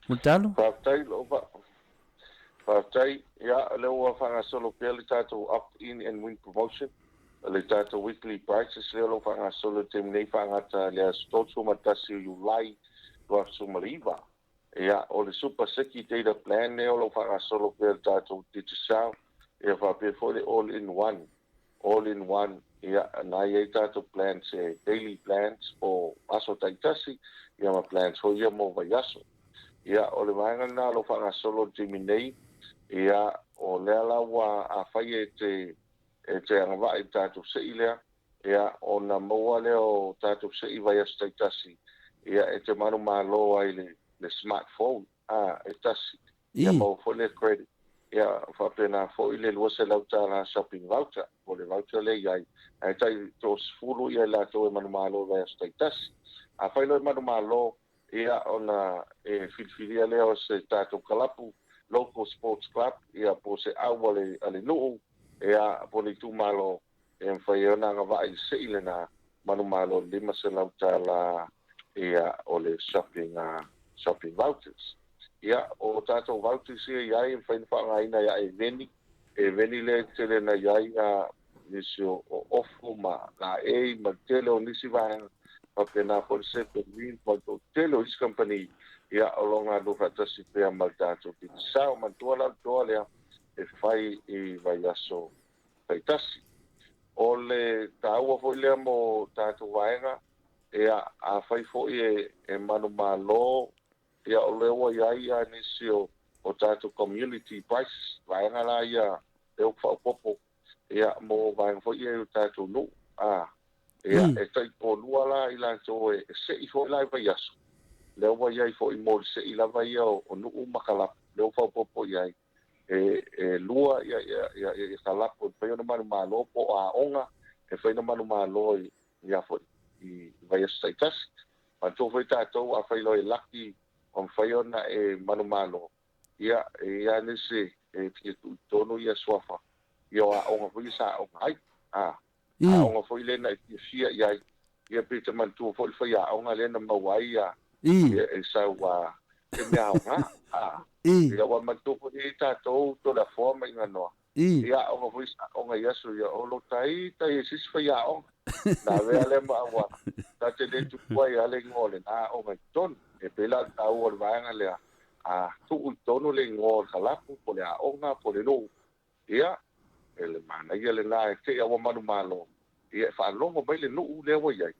Mulitalo. Faafetai Lopa. Faafetai. Ia, o lea ua faagasolo pea le tatou Up In and Win Promotion, le tatou weekly prices lea o lo o faagasolo i le taimi nei faagata i le aso 31 o Iulai 2019. Ia, o le Super Siki Data Plan lea o lo o faagasolo pea e le tatou Digicel, ia faapea foi le All In One, All In One, ia, na i ai tatou plans e daily plans po o aso taitasi, ia ma plans foi ia mo vaiaso. Ia, o le vaega lena o lo o faagasolo i le taimi nei, ia, o lea la ua afai e te e te agavaa i le tatou sei lea, ia, ona maua lea o tatou sei vaiaso taitasi, ia, e te manumalo ai i le le smartphone, a, e tasi, ia maua foi le credit, ia, faapena foi le $200 shopping voucher, po o le voucher lea e i ai, ae tai toasefulu ia i latou e manumalo i vaiaso taitasi. Afai loa e manumalo, Ia, ona e filifilia lea o se tatou kalapu, local sports club, ia, po o se au a le, a le nuu, ia, po o le itumalo, e mafai ai ona agavaa i le sei lena manumalo i le $500, ia, o le shopping, shopping vouchers. Ia, o tatou vouchers ia i ai, e mafai ona faaaogaina ia e-veni, e-veni lea e tele ona i ai nisi o ofu ma laei ma le tele o nisi vaega, faapena foi le Seven Wind ma le tele o isi kamupani, ia, o lo o galulue faatasi pea ma le tatou Digicel. Manatua la le toa lea e fai i vaiaso taitasi. O le taua foi lea mo tatou vaega, ia, afai foi e manumalo, ia, o lea ua i ai lava nisi o tatou community prices, vaega la ia lea ua faaopoopo ia, mo vaega foi ia i o tatou nuu. A, ia, e taitoalua la i latou e sei foi la i vaiaso, lea ua i ai foi mo le sei lava ia o nuu ma kalapu, lea ua faaopoopo i ai, e lua ia, ia, ia kalapu e mafai ona manumalo po o aoga e mafai ona manumalo i, ia foi, i vaiaso taitasi. Manatua foi tatou, afai loa e laki, ua mafai ona e manumalo, Ia, e i ai nisi e fia tuu i totonu ia suafa ia o aoga foi ia sa aoga ai. A, aoga foi lea na e fiafia i ai. Ia pe te manatua foi le faiaoga lea na maua ai ia, ia e sau a e mea aoga. A, ia ua manatua foi e tatou Toleafoa ma Iganoa. Ia aoga foi sa aoga i aso ia o lo tai tai e sisi faiaoga. Na avea lea ma auala. Ta te le tupu ai a le igoa o lena aoga i totonu. E pei la o le taua o le vaega lea, a tuu i totonu le igoa o le kalapu po o le aoga po o le nuu, ia, e le manaia lena e te i a ua manumalo, ia e faalogo mai le nuu lea ua i ai,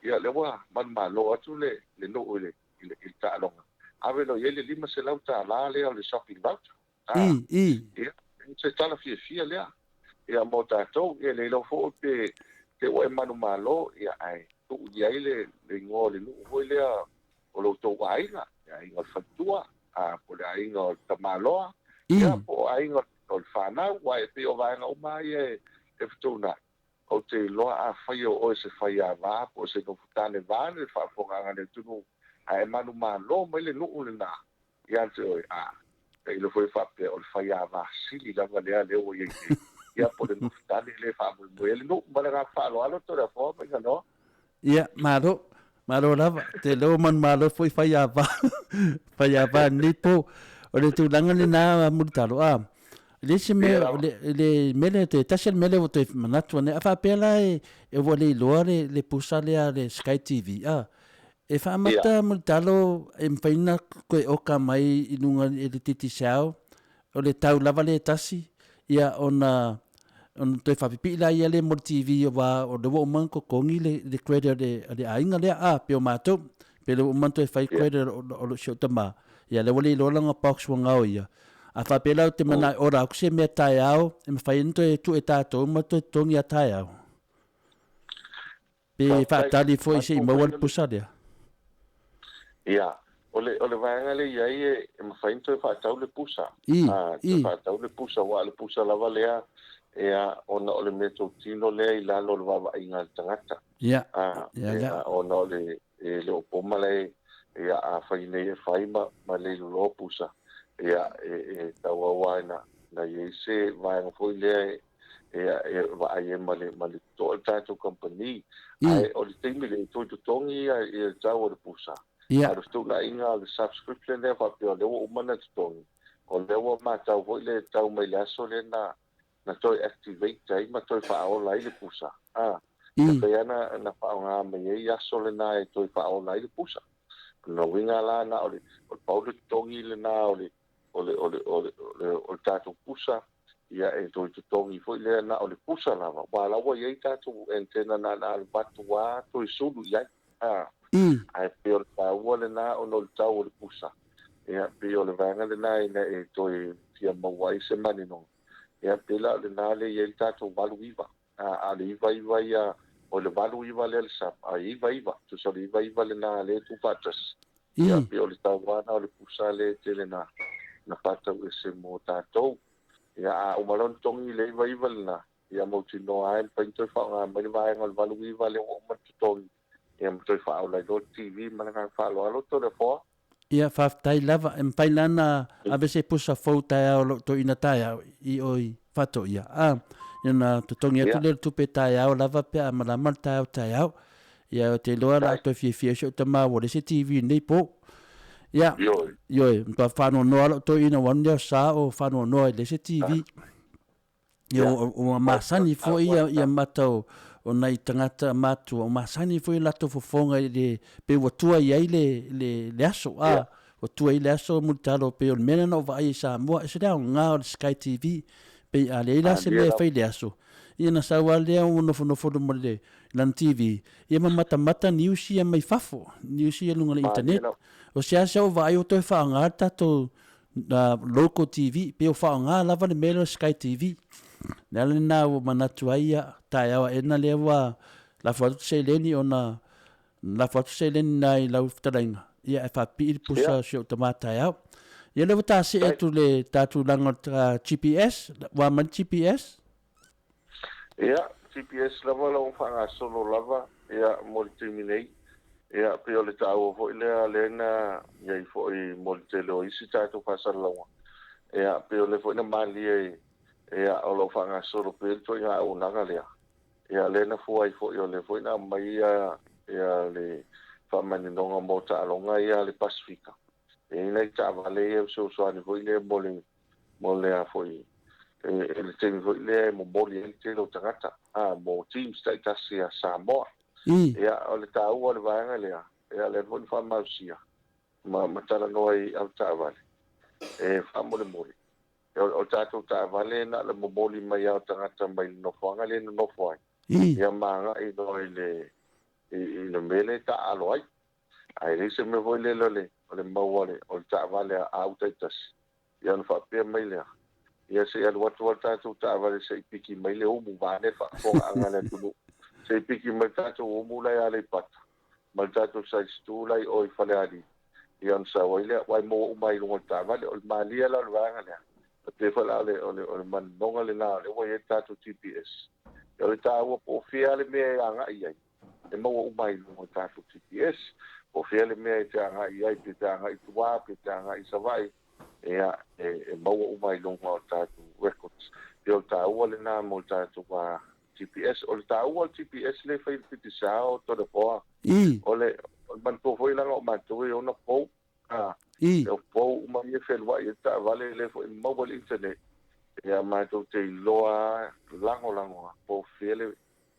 ia lea ua manumalo atu le nuu i le i le taaloga. Ave loa i ai le $500 lea o le shopping voucher. Ia, se tala fiafia lea. Ia, mo tatou, ia, le iloa foi pe te ua e manumalo, ia, ae tuu i ai le igoa o le nuu foi lea o lo outou aiga, le aiga o le faletua, a, po o le aiga o le tamaloa, ia, po o aiga o le fanau, aua e pei o vaega uma lava ia e fetuunai. Ou te iloa afai o oe se faiava po o se nofotane vaeane le faafofogaaga a le atunuu, ae manumalo mai le nuu lena ia te oe, a, tailo foi faapea o le faiava sili lava lea lea ua i ai nei, ia po o le nofotane lea e faamoemoe ai le nuu. Ma le agaga faaaloalo Toleafoa ma Iganoa. Ia, malo. Malo lava. Te leo manumalo foi faiava. Faiava nei po. O le tulaga lena Mulitalo, a. Le isi mea, le, le mea lea te tasi le mea lea ua toe manatu ane, a faapea la e, e ua le iloa le, le pusa lea le Sky TV, a. E faamata Mulitalo e mafai ona toe oka mai i luga i le Digicel, o le tau lava lea e tasi, ia ona ona toe faapipii la ia lea mo le TV aua o lea ua uma ona totogi le, le credit a le, a le aiga lea, a, pei o matou, pei o lea ua uma ona toe fai credit o si ou tama, ia lea ua le iloa lana box ua gaoia. A faapea la ou te manao e order atu se mea taeao e mafai ai ona toe tuu e tatou ma toe totogi a taeao. Pe faatali foi se i maua le pusa lea. Ia, o le, o le vaega lea i ai e, e mafai ona toe faatau le pusa. I, a, toe faatau le pusa, aua o le pusa lava lea Ia, ona o le meatotino lea i lalo o le vaavaaiga a le tagata. Ia, A, ia lea. Ia, ona o le, e le o po malae, ia, afai nei e fai ma, ma le iloa pusa, ia, e, e tauau lava ina, ina i ai se vaega foi lea e, ia, e vaai ai ma le, ma le totoa le tatou kamupani. Ae o le taimi lea, e toe totogi ia, ia le tau o le pusa. A o le fetuunaiga o le subscription lea faapea o lea ua uma ona totogi, o lea ua matau foi le tau mai le aso lea na, na toe activate ai ma toe faaola ai le pusa. A, e pei lava na faaaoga mai ai aso lena e toe faaola ai le pusa. O lona uiga la na o le o le pau le totogi lena o le o le o le o le o le tatou pusa, ia e toe totogi foi lea na o le pusa lava, aua o la ua i ai tatou antenna na ona alu atu lava toe sulu i ai. A, ae pei o le taua lena ona o le tau o le pusa. Ia, pei o le vaega lena ina e toe fia maua ai se maninoga. Ia, pei la o lena lea e i ai le tatou 89. A, a o le 99 ia, o le 89 lea le sub, a 99, tusa o le 99 lena lea e tuufaatasi. Ia, pei o le tau lava lena o le pusa lea e tele na, na faatauese mo tatou. Ia, a uma loa ona togi le 99 lena, ia mautinoa lava e mafai ona toe faaaoga mai le vaega o le 89 lea ua uma ona totogi, ia ma toe faaola ai loa le TV. Ma le agaga faaaloalo, Toleafoa. Ia, faafetai lava. E mafai la ona ave se pusa fou taeao o lou toeaina taeao i o i Faatoia, a, ia ona totogi atu lea o le tupe taeao lava pe a malama le taeao taeao. Ia, ou te iloa o le a toe fiafia ai si ou tama ua leai se TV i lenei po. Ia, ioe, matua faanoanoa lava lou toeaina ua alu lea o sa o faanoanoa e leai se TV. Ia, ua masani foi ia, ia mata o, o nai tagata matua, ua masani foi latou fofoga i le, pe ua tua i ai le, le, le aso, a, ua tua i le aso Mulitalo, pei o le mea lea na ou vaai i Samoa, e ese le aoga o le Sky TV, pei a leai la se mea e fai i le aso, ia na sau lava lea ua nofonofo luma i lana TV, ia ma matamata news ia mai fafo, news ia i luga o le internet. O se asa ou vaai ua toe faaaoga le tatou local TV, pei o faaaoga lava le mea lea o le Sky TV. O le ala lena ua manatu ai ia, taeao aena lea ua lafo atu seleni ona lafo atu seleni na i lau fetalaiga, ia ae faapipii le pusa o si ou tama taeao. Ia lea ua ta see atu le ta tulaga o le GPS, ua mai le GPS? Ia, GPS lava la ua faagasolo lava ia mo le taimi nei. Ia, pei o le taua foi lea lea na i ai foi mo le tele o isi tatou faasalalauga. Ia, pei o lea foi na malie ia o lo o faagasolo pea le ituaiga auaunaga lea. Ia, lea na fua ai foi o lea foi na aumai ia ia le faamaninoga mo taaloga ia a le Pasefika. E i ai nai taavale ia e fesoasoani foi lea mo le mo le a foi, e, e le taimi foi lea e momoli ai le tele o tagata, a, mo teams taitasi a Samoa. Ia, o le taua o le vaega lea, ia, lea foi na faamalosia, ma, ma talanoa i au taavale, e faamolemole, o, o tatou taavale na o le momoli mai lava o tagata mai le nofoaga lea e nonofo ai, ia ma agai loa i le, i, i le mea lea e taaalo ai. Ae leai se mea foi lele o le, o le mau o le, o le taavale a au taitasi, Ia ona faapea mai lea, Ia se i alu atu lava le tatou taavale se i piki mai le umu, vaeane le faafofogaaga a le atunuu, se i piki mai le tatou umu la i Aleipata, ma le tatou size two la i o i Falealili, ia ona sau ai lea, aua e maua uma ai i luga o le taavale. O le malie la o le vaega lea, e pei foi la o le, o le, o le maninoga lena o lea ua i ai le tatou GPS. Ia o le taua po o fea le mea e agai i ai, e maua uma ai i luga o le tatou GPS, po o fea le mea e te agai i ai, pe te agai i tua, pe te agai i Savaii, ia, e maua uma ai i luga o tatou records. Pei o le taua lena mo le tatou GPS. O le taua o le GPS lea e fai i le Digicel, Toleafoa, o le manatua foi leaga o matou e ona pou, e pou uma ia e fealuai ai le taavale, lea foi e maua i le internet, ia matou te iloa lagolago lava po o fea le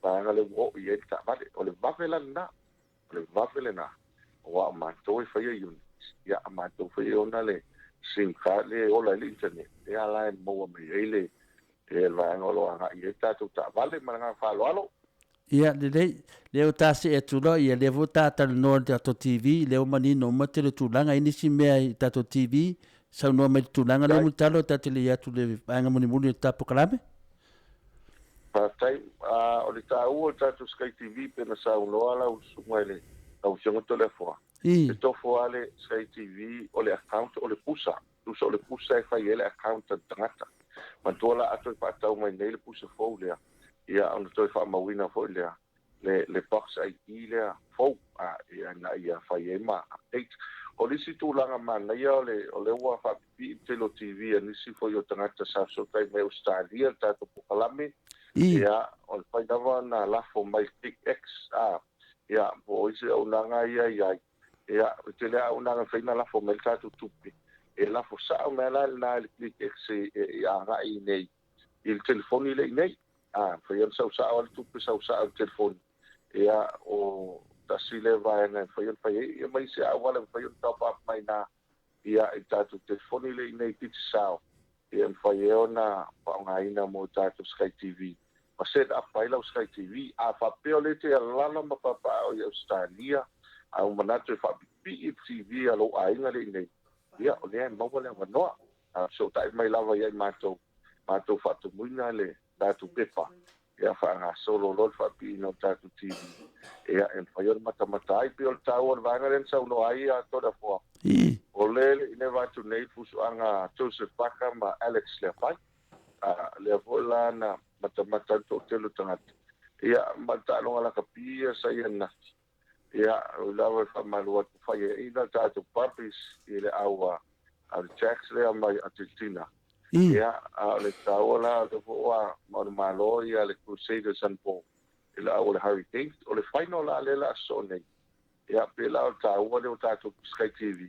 vaega lea ua oo i ai le taavale. O le vave la lena. O le vave lena, aua o matou e faia units, ia a matou foi e ona le sim card lea e ola ai le internet, lea la e maua mai ai le le vaega o lo o agai i ai le tatou taavale. Ma le agaga faaaloalo. Ia, lelei, lea ua ta see atu loa, ia lea foi ua ta talanoa i le tatou TV, lea ua manino uma tele o tulaga, e i ai nisi mea i tatou TV, saunoa mai i le tulaga lea Mulitalo, ta te le i atu i le vaega mulimuli o le ta polokalame. Faafetai. O le taua o le tatou Sky TV pei ona saunoa lau susuga i le lau Afioga Toleafoa, e tofo lava le Sky TV o le account o le pusa, tusa o le pusa e fai ai le account a le tagata. Manatua la a toe faatau mai nei le pusa fou lea, ia ona toe faamauina foi lea le box ID lea fou, ina ia fai ai ma update. O le isi tulaga manaia o lea ua faapipii le tele o TV a nisi foi o tagata sa fesootai mai Ausetalia le tatou polokalame. Ia, o le fai lava ona lafo mai Big X, ia, po o isi auaunaga ia e i ai. Ia, e tele lava auaunaga e mafai ona lafo mai ai le tatou tupe. E lafo sao mai lava la lena i le Click X e agai i inei i le telefoni lea i inei. A mafai ona sau sao lava le tupe sau sao i le telefoni. Ia, o tasi lea vaega e mafai ona fai ai, ia ma isi auala e mafai ona top up mai ina ia i le tatou telefoni lea i inei i Digicel, ia e mafai ai ona faaaogaina mo tatou Sky TV ma set up ai lau Sky TV. A faapea o lea e te alaala ma papaaao i Ausetalia, a ua manatu e faapipii le TV a lou aiga lea i inei, ia, o lea e maua le avanoa. A fesootai mai lava ia i matou, matou faatumuina le tatou pepa, ia faagasolo loa le faapiiina o le tatou TV, ia, e mafai ona matamata ai. Pei o le taua o le vaega lea na saunoa ai Toleafoa, o lea e le i leva atu nei le fusuaga a Joseph Vaka ma Alex Leapai, a lea foi la na matamata ai le toatele o tagata, ia, ma le taaloga lakapi ia sa i ai ananafi. Ia, ui lava e faamalu atu faiaina tatou puppies i le au a le Jacks lea mai Argentina. Ia, a o le taua la, o lea foi ua manumalo ia le Crusaders anapo i le au a le Hurricanes. O le final la lea o le a sosoo nei. Ia, pei la o le taua lea o tatou Sky TV,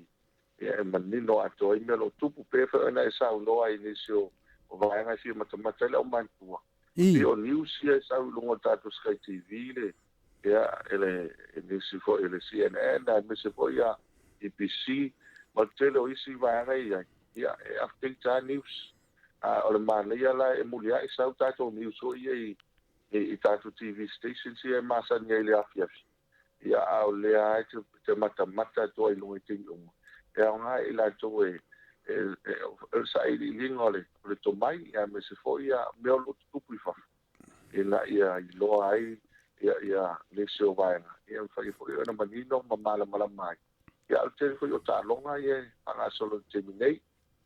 ia e manino atoa ai mea o lo o tupu. Pei foi ona e saunoa i nisi o vaega e fia matamata ai le aumatutua. Pei o news ia e sau i luga o le tatou Sky TV le ia e le nisi foi o le CNN aemaise foi ia BBC ma le tele o isi vaega e i ai, ia e update lava news. A o le manaia la e muliai sau tatou news foi ia i tatou TV stations ia e masani ai i le afiafi. Ia, a o lea lava e te matamata atu ai i luga i taimi uma, e aoga i latou e o le sailiiliga o le tomai, aemaise foi ia mea o lo o tutupu i fafo, ina ia iloa ai ia nisi o vaega, ia mafai foi ona manino ma malamalama ai. Ia, a o le tele foi o taaloga ia e faagasolo i le taimi nei,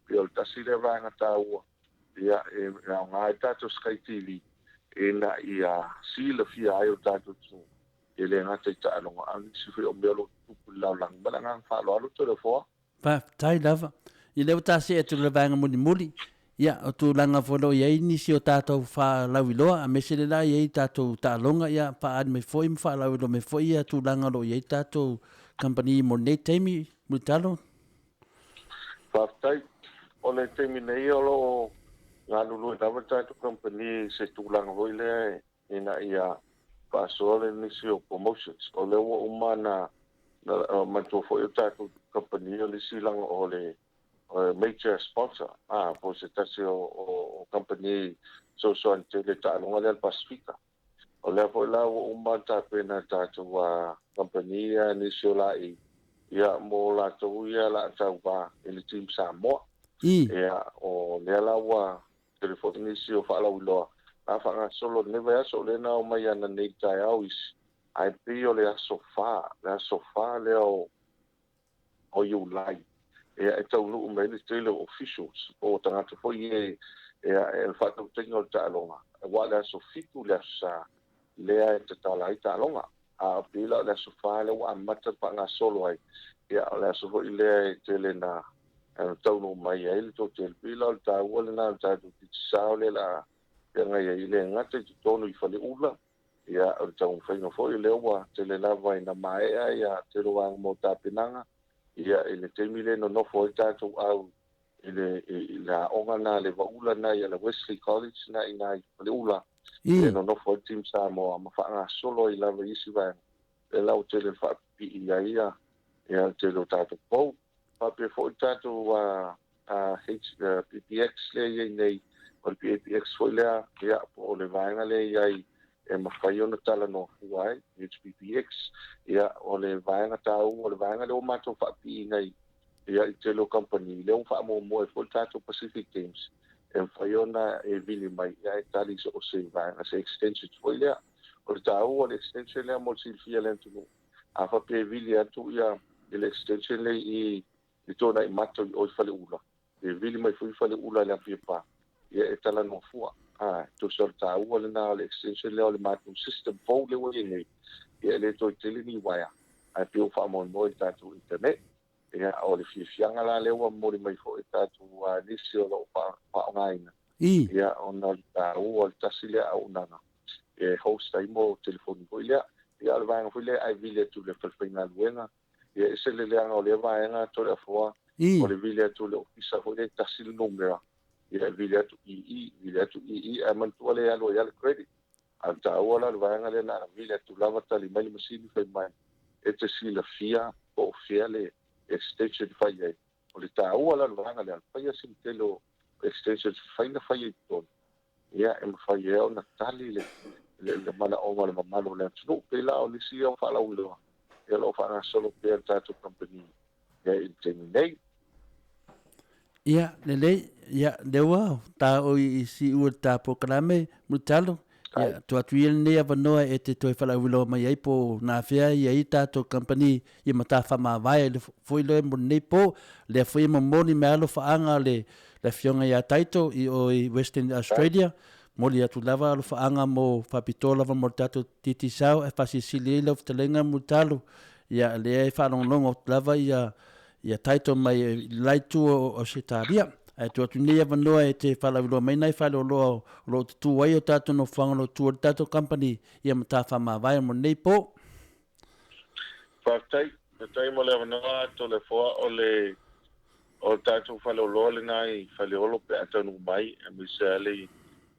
pei o le tasi lea vaega taua, ia, e aoga ai le tatou Sky TV ina ia silafia ai o tatou atunuu, e le gata i taaloga, a o nisi foi o mea o lo o tutupu i le lalolagi. Ma le agaga faaaloalo, Toleafoa. Faafetai lava. Ia lea ua ta see atu i le vaega mulimuli, ia, o tulaga foi o lo o i ai nisi o tatou faalauiloa, aemaise lea la e i ai tatou taaloga, ia, faaali mai foi ma faalauiloa mai foi ia tulaga o lo o i ai tatou kamupani mo lenei taimi, Mulitalo. Faafetai. O le taimi nei o lo o galulue lava le tatou kamupani i se tulaga foi lea ina ia faasoa le nisi o promotions. O lea ua uma ona manatua foi o tatou kamupani o le isi laga o le major sponsor, po o se tasi o kamupani fesoasoani tele i taaloga lea a le Pasefika. O lea foi la ua uma ona tapena e le tatou kamupani ia nisi o laei ia mo latou ia la tauva i le Team Samoa. Ia, o lea la ua tele foi nisi o faalauiloa la faagasolo i lenei vaiaso, o lea na omai ananei i le taeao isi, ae pei o le aso 4, le aso 4 lea o Iulai, ia e taunuu mai ai le tele o officials po o tagata foi ia e le faatautaiga o le taaloga, aua o le aso 7 le aso Sa lea e tatala ai taaloga. A o pei la o le aso 4 lea ua amata faagasolo ai, ia o le aso foi lea e tele na taunuu mai ai le toatele. Pei la o le taua lena o le tatou Digicel lea o le a feagai ai, e le gata i totonu i Faleula, ia o le taumafaiga foi lea ua tele lava ina maea ia tele o vaega mo tapenaga, ia i le taimi lea e nonofo ai tatou au i le i le aoga na le Vaula na i le Wesley College na i ina i Faleula, e nonofo ai le Team Samoa ma faagasolo ai lava i isi vaega. Lea la ua tele faapipii ai ia le tele o tatou pou. Faapea foi le tatou HPPX lea e i ai nei, o le PAPX foi lea, ia, po o le vaega lea e i ai e mafai ona talanoa fua ai, HPPX, ia, o le vaega taua, o le vaega lea ua matou faapipiina i ia, i le tele o kamupani, lea ua faamuamua ai foi le tatou Pacific Games, e mafai ona e vili mai, ia, e tali so o se vaega, se extension foi lea. O le taua o le extension lea mo le silafia e le atunuu, a faapea e vili atu ia i le extension lea i i Tuanaimato i o i Faleula, e vili mai foi Faleula i le Apia Pa. Ia e talanoa fua. A, tusa o le taua lena o le extension lea o le matou system fou lea ua i ai nei, ia e le toe tele ni uaea, ae pei ua faamoemoe i le tatou internet. Ia, o le fiafiaga la lea ua momoli mai foi e tatou nisi o lo o faaaogaina, ia, ona o le taua o le tasi lea auaunaga e host ai mo telefoni foi lea. Ia, o le vaega foi lea e vili atu i le falefaigaluega, ia e ese le leaga o lea vaega Toleafoa, o le vili atu i le ofisa foi lea e tasi le numera, ia e vili atu i i, vili atu i i, ae manatua lea e alu ai lava le credit. A o le taua la o le vaega lea na ona vili atu lava tali mai le masini fai mai e te silafia po o fea le extension e fai ai. O le taua la o le vaega lea, o le fai lava sina tele o extensions fai na fai ai i totonu, ia e mafai ai ona tali le le manaoga o le mamalu o le atunuu. Pei la o nisi ia o faalauiloa ia o lo o faagasolo pea le tatou kamupani ia i le taimi nei. Ia, lelei, ia, lea ua tāoi i siu o le tā polokalame, Mulitalo, ia, tuu atu ia lenei avanoa e te toe faalauiloa mai ai po o nafea i ai tatou kamupani i matafaamavae foi lea mo lenei po, lea foi e momoli mai alofaaga a le Afioga ia Taito i o i Western Australia, momoli atu lava alofaaga mo faapitoa lava mo le tatou Digicel e faasilisili ai lau fetalaiga Mulitalo, ia, lea e faalogologo atu lava ia ia Taito mai i le la itu o Ausetalia. Ae tuu atu nei avanoa e te faalauiloa mai nai faleoloa o lo o tutū ai o tatou nofoaga o lo o tu ai le tatou company ia matafaamavae mo lenei po. Faafetai, faafetai mo le avanoa Toleafoa o le o le tatou faleoloa lena i Faleolo pe a taunuu mai aemaise lava le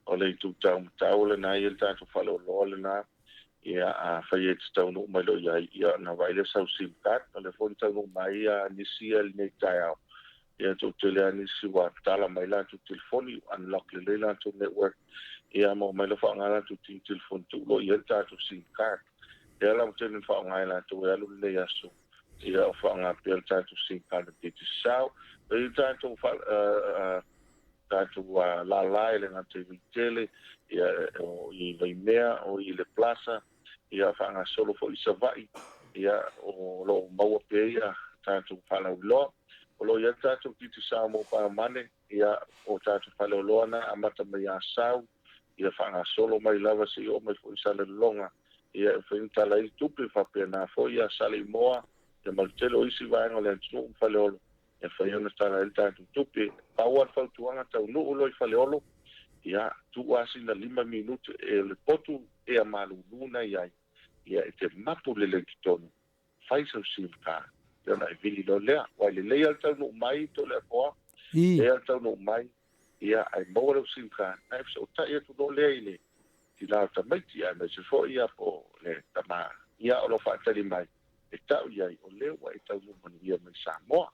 o le itu taumatau lena e i ai le tatou faleoloa lena. Ia, afai e te taunuu mai loa i ai, ia ona vaai lea sau sim card. O lea foi na taunuu mai nisi ia i lenei taeao. Ia toatele lava nisi ua tala mai latou telefoni, ua unlock lelei latou network, ia ma omai loa faaaoga latou telefoni tuu loa i ai le tatou sim card. Lea la ua tele ina faaaoga e latou e alu lenei aso, ia o faaaoga pea le tatou sim card a Digicel. E i ai tatou tatou lala e le gata i Vaitele, ia, o i Vaimea, o i le Plaza, ia faagasolo foi i Savaii, ia, o lo o maua pea ia tatou faalauiloa. O lo o i ai le tatou Digicel Mobile Money, ia, o tatou faleoloa na amata mai Asau, ia faagasolo mai lava seia oo mai foi i Salelologa, ia e mafai ona tala ai le tupe, faapena foi ia Saleimoa, ia ma le tele o isi vaega o le atunuu ma Faleolo, E fai ona tala ai le tatou tupe. Pau lava le fautuaga taunuu loa i Faleolo, ia, tuu lava sina 5 minute e o le potu ea malulu na i ai, ia e te mapu lelei i totonu, fai sau sim card, ia ona e vili loa lea. Aua e lelei lava le taunuu mai Toleafoa, lelei lava le taunuu mai, ia, ae maua lau sim card, ona e fesootai atu loa lea i le tina o tamaiti, aemaise foi ia po o le tama, ia o lo o faatali mai. e tau i ai, o lea ua e taunuu manuia mai Samoa.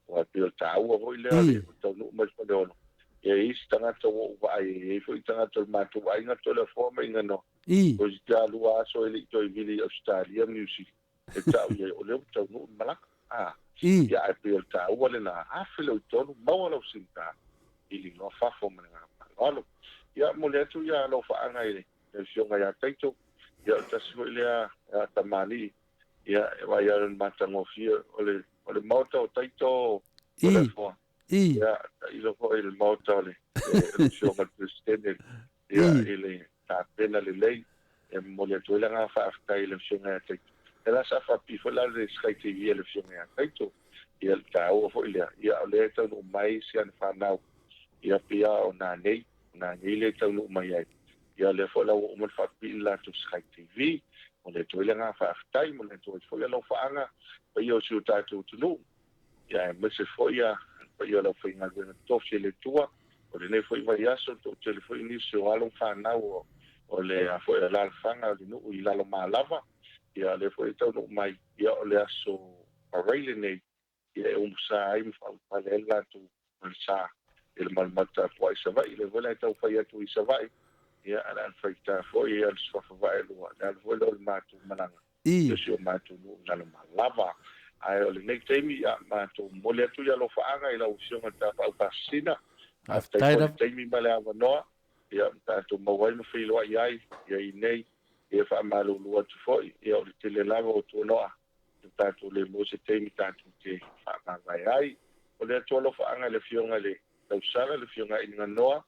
Aua e pei o le taua foi lea o le taunuu mai Faleolo. Ia e i ai isi tagata ua ou vaai ai, e i ai foi tagata o le matou aiga Toleafoa ma Iganoa, toeitiiti lava lua aso e le i toe vili i Ausetalia ma Niu Sila, e tau i ai, o lea ua taunuu le malaga. A, ia ae pei o le taua lena, 1003, maua lau sim card, vili loa fafo ma le agaga faaaloalo. Ia, momoli atu ia alofaaga i le le Afioga ia Taito, ia o le tasi foi lea tamalii, ia e vaai lava i le matagofie o le o le maota o Taito o Toleafoa. Ia tailo foi i le maota o le Afioga i le Peresetene, ia i le tapena lelei, e momoli atu ai le agaga faafetai i le Afioga ia Taito. Ia la sa faapipii foi la le Sky TV a le Afioga ia Taito, ia le taua foi lea, ia o lea e taunuu mai si ana fanau, ia pei lava o nanei, o nanei lea e taunuu mai ai. Ia lea foi la ua uma ona faapipii le latou Sky TV. Momoli atu ai le agaga faafetai, momoli atu ai foi alofaaga paia o si o tatou atunuu, ia aemaise foi le paia o le aufaigaluega tofi a le Atua. O lenei foi vaiaso, toatele foi nisi o alo ma fanau o le a foi alaalafaga o le nuu i Lalomalava, ia lea foi e taunuu mai, ia o le aso Parai lenei, Ia e umusa ai ma faaulufale ai le latou falesa i le malumalu tapuai i Savaii. Lea foi la e tau fai atu i Savaii, ia a o le a faita foi ia le suafa vaelua, le alu foi lea o le matou malaga i si o matou nuu i Lalomalava. Ae o lenei taimi, ia matou momoli atu le alofaaga i lau Afioga i le Tapaau Pasina. Faafetai foi i le taimi ma le avanoa, ia ma tatou maua ai ma feiloai ai ia i nei. Ia faamalulu atu foi, ia o le tele lava o tuanoa Ua tatou le maua se taimi tatou te faamavae ai. O le atu alofaaga i le Afioga i le Tausala, le Afioga ia Iligaноa,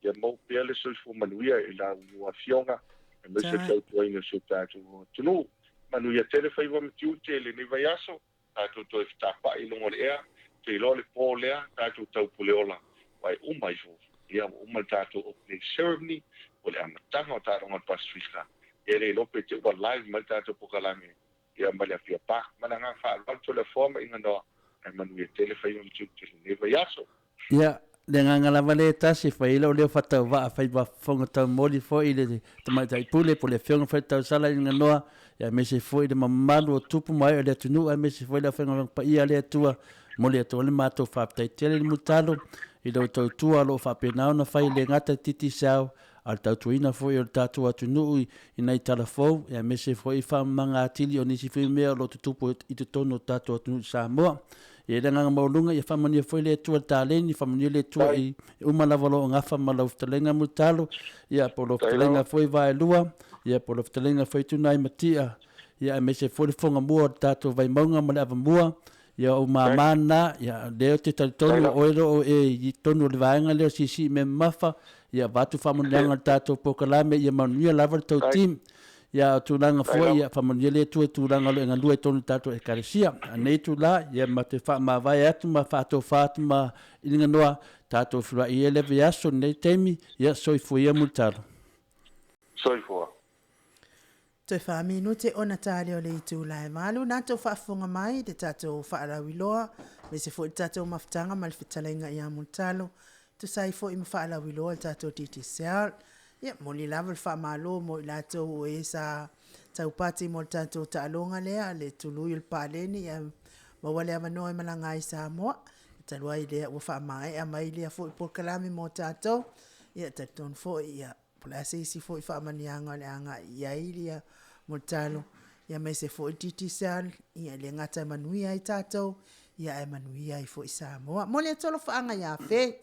ia maua pea le soifua manuia i la ulua afioga, aemaise le tautuaina o si o tatou atunuu. Manuia tele faiva ma tiute i lenei vaiaso, tatou toe fetapa'i i luga o le ea, ou te iloa le po lea, tatou taupuleola, aua e uma ifo, ia ua uma le tatou opening ceremony, po o le amataga o taaloga o le Pasefika, ia le iloa pe te i ua live mai le tatou pokalame ia ma le Apia Park. Ma le agaga faaaloalo, Toleafoa ma Iganoa, ae manuia tele faiva ma tiute i lenei vaiaso. Ia, le agaga lava lea e tasi e fai ai lou leo faatauvaa fai ma fofoga taumoli foi i le Tamaitai Pule po o le Afioga foi i le Tausala i Ganoa, aemaise foi le mamalu o tupu ma ee o le atunuu, aemaise foi le aufaigaluega paia a le Atua. Momoli atu ai le matou faafetai tele i le mulitalo i lau tautua o lo o faapena ona fai e le gata i Digicel, a o le tautuaina foi o le tatou atunuu i nai tala fou, aemaise foi faamamaga atili o nisi foi mea o lo o tutupu i totonu o le tatou atunuu i Samoa. E i ai le agaga maualuga, ia faamanuia foi le Atua i le taleni, faamanuia le Atua i uma lava o lo o gafa ma lau fetalaiga Mulitalo, ia po o lau fetalaiga foi Vaelua, ia po o lau fetalaiga foi Tunaimatia, ia aemaise foi le fogamua o le tatou Vaimauga ma le Avamua, Ia ou mama lena, ia lea ou te talitonu o oe lo o e i totonu o le vaega lea o Siisii Mea Mamafa, ia avatu faamanuiaga o le tatou polokalame ia manuia lava le tou team. Ia o tulaga foi ia faamanuia le Atua i tulaga o lo o e galue ai totonu o le tatou Ekalesia. A nei itula, ia ma te faamavae atu ma faatofa atu ma Iliganoa, tatou feiloai ia i le vaiaso i lenei taimi, ia soifua ia mulitalo. Soifua. Toe wha minute ona tali o le itula e valu. Nā tou faafofoga mai i le tatou faalauiloa, aemaise foi le tatou mafutaga ma le fetalaiga ia Mulitalo, tusa ai foi ma faalauiloa le tatou Digicel. Ia, momoli lava le faamalo mo i latou o e sa taupati mo le tatou taaloga lea, le tului o le paleni, ia maua le avanoa e malaga ai i Samoa. Talu ai lea ua faamaea mai lea foi polokalame mo tatou, ia talitonu foi, ia, Po o le a se isi foi faamanuiaga o le a agai i ai ia Mulitalo, aemaise foi le Digicel, ia e le gata e manuia ai tatou, ia ae manuia ai foi Samoa. Momoli atu alofaaga ia Fei,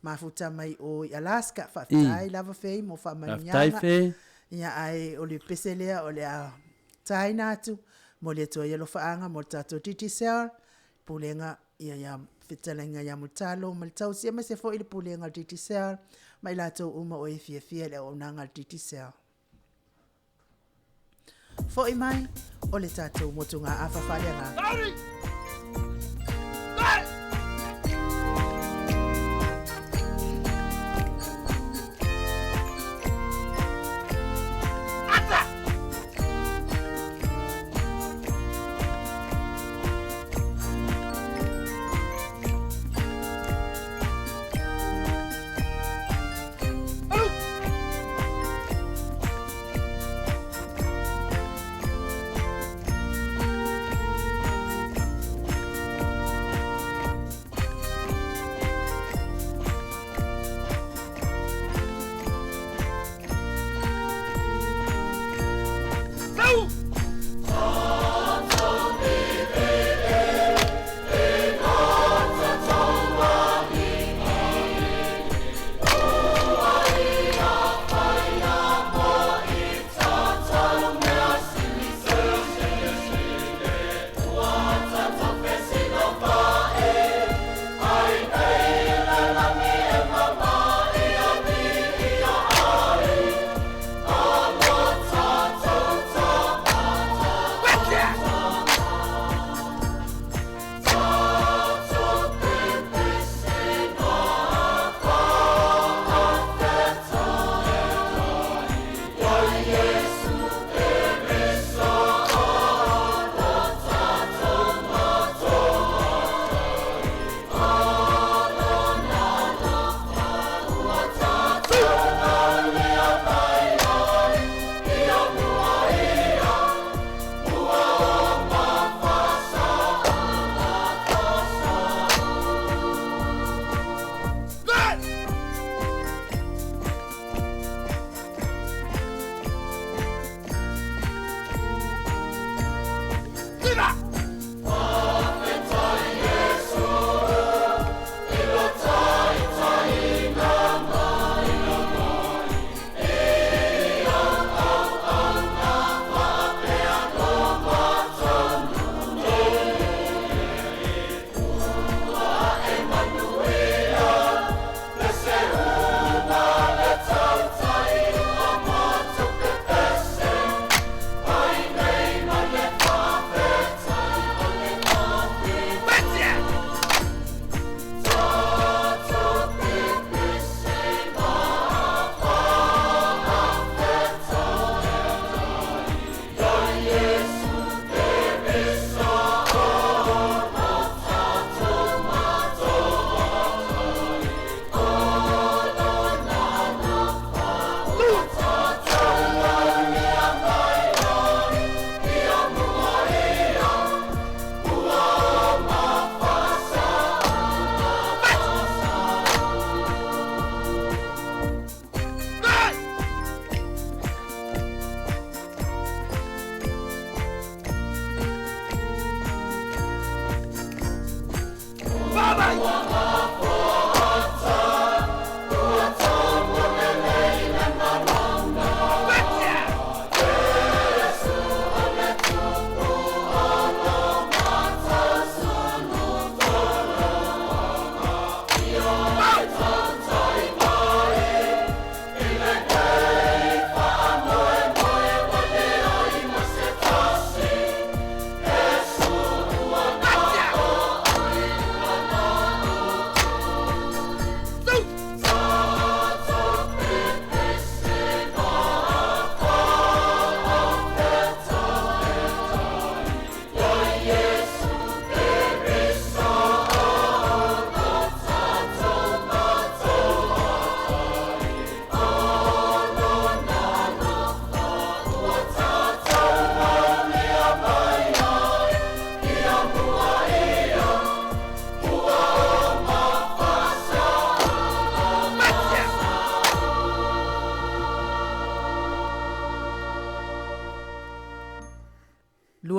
mafuta mai o i Alaska, faafetai lava Fei mo faamanuiaga. Faafetai Fei. Ia ae o le pese lea o le a taina atu, momoli atu ai alofaaga mo le tatou Digicel, Pulega ia ia fetalaiga ia Mulitalo ma le tausi aemaise foi le Pulega o le Digicel ma i latou uma o e fiafia i le auaunaga a le Digicel. Foi mai o le tatou motugaafa faaleagaga.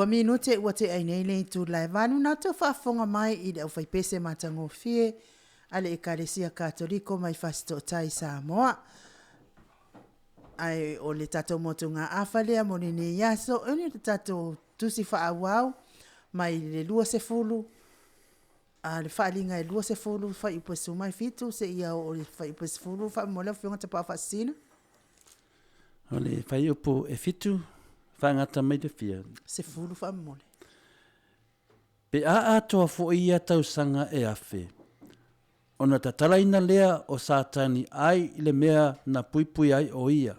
Lua minute ua tea ai nei le itula e valu na outou faafofoga mai i le aufaipese matagofie a le Ekalesia Katoliko mai Fasitootai Samoa. Ae o le tatou motugaafa lea mo lenei aso, o le tatou tusi faaauau mai le 20 a le faaaliga e 20 fuaiupu e 17 seia oo i le fuaiupu e 10 faamolemole lau Afioga Tapaau Faasisina. O le fuaiupu e 7 faagata mai le fia. 10 faamolemole. Pe a atoa foi ia tausaga e 1000, ona tatalaina lea o Satani ai i le mea na puipui ai o ia.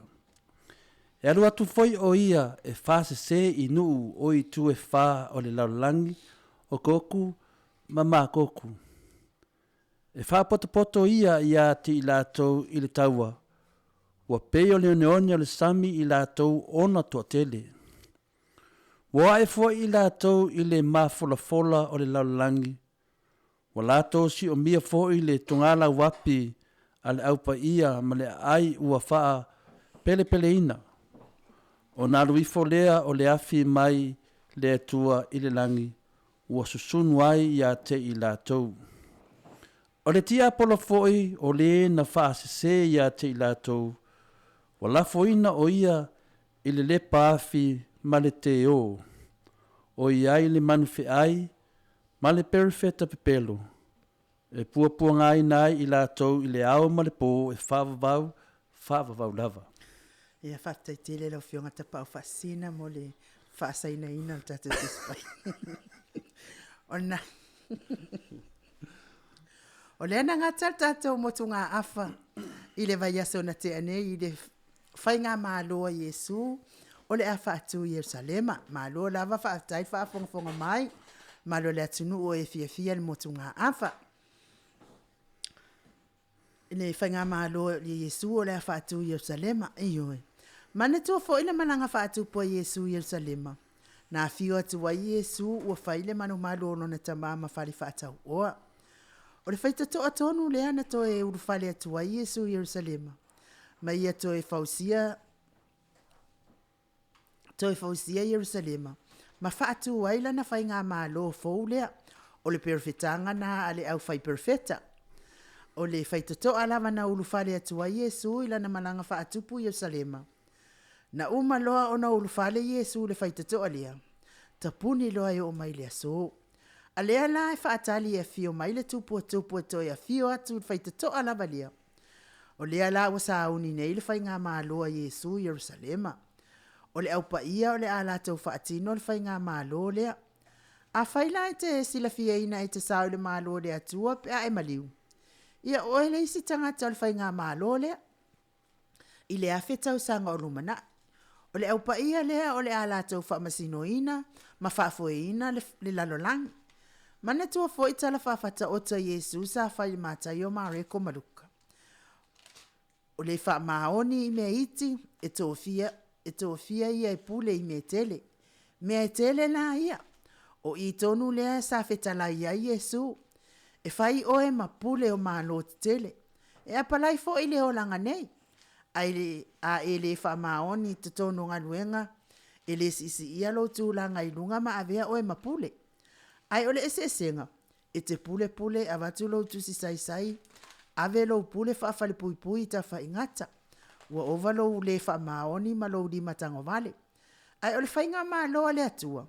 E alu atu foi o ia e fasese i nuu o itu e fa o le lalolagi o Koku ma Makoku. E faapotopoto ia iā te i latou i le taua, ua pei o le oneone o le sami i latou ona toatele. Ua ae foi i latou i le mafolafola o le lalolagi, ua latou siomia foi le togalauapi a le Au Paia ma le aai ua faapelepeleina, ona alu ifo lea o le afi mai le Atua i le lagi, ua susunu ai iā te i latou. O le tiapolo foi o le na faasese iā te i latou, ua lafoina o ia i le lepa afi ma le teō, o i ai le manu feai ma le perofeta pepelo, e puapuagaina ai i latou i le ao ma le pō e faavavau, faavavau lava. Ia, faafetai tele lau Afioga Tapaau Faasisina mo le faasainaina o le tatou Tusi Paia. Ona o lea na gata le tatou motugaafa i le vaiaso na tea nei i le faigamalo a Iesu o le a faatu i Ierusalema. Malo lava faafetai le faafogafoga mai, malo le atunuu o e fiafia le motugaafa. I le faigamalo a Iesu o le a faatu i Ierusalema. Ioe. Manatua foi le malaga faatupu a Iesu i Ierusalema. Na afio atu ai Iesu ua fai le malumalu o lona tama ma fale faatauoa. O le faitotoa tonu lea na toe ulufale atu ai Iesu i Ierusalema, ma ia toe fausia toe fausia Ierusalema ma faatu ai lana faigamalo fou lea. O le perofetaga na a le aufaiperofeta. O le faitotoa lava na ulufale atu ai Iesu i lana malaga faatupu i Ierusalema. Na uma loa ona ulufale Iesu i le faitotoa lea, tapuni loa e oo mai i le aso. A lea la e faatali e afio mai le tupu o tupu e toe afio atu i le faitotoa lava lea. O lea la ua sauni nei le faigamalo a Iesu i Ierusalema. O le Au Paia o le a latou faatino le faigamalo lea. Afai la e te silafiaina e te sao i le Malo o le Atua pe a e maliu, ia o oe le isi tagata o le faigamalo lea. I le afe tausaga o lumanai, o le Au Paia lea o le a latou faamasinoina ma faafoeina le, le lalolagi. Manatua foi tala faafataota Iesu sa fai i le Mataio, Mareko ma Luka. O le faamaoni i mea iti, e tofia, e tofia ia e pule i mea tele. Mea e tele la ia. O i tonu lea sa fetalai ai Iesu. E fai oe ma pule o malo tetele. E apalai foi le olaga nei. A a e le faamaoni i totonu o galuega, e le siisiia lou tulaga i luga ma avea oe ma pule. Ae o le eseesega, e te pulepule e avatu lou tusi saisai, ave lou pule faafalepuipui i tafaigata. Ua ova lou le faamaoni ma lou lima tagovale. Ae o le faigamalo a le Atua,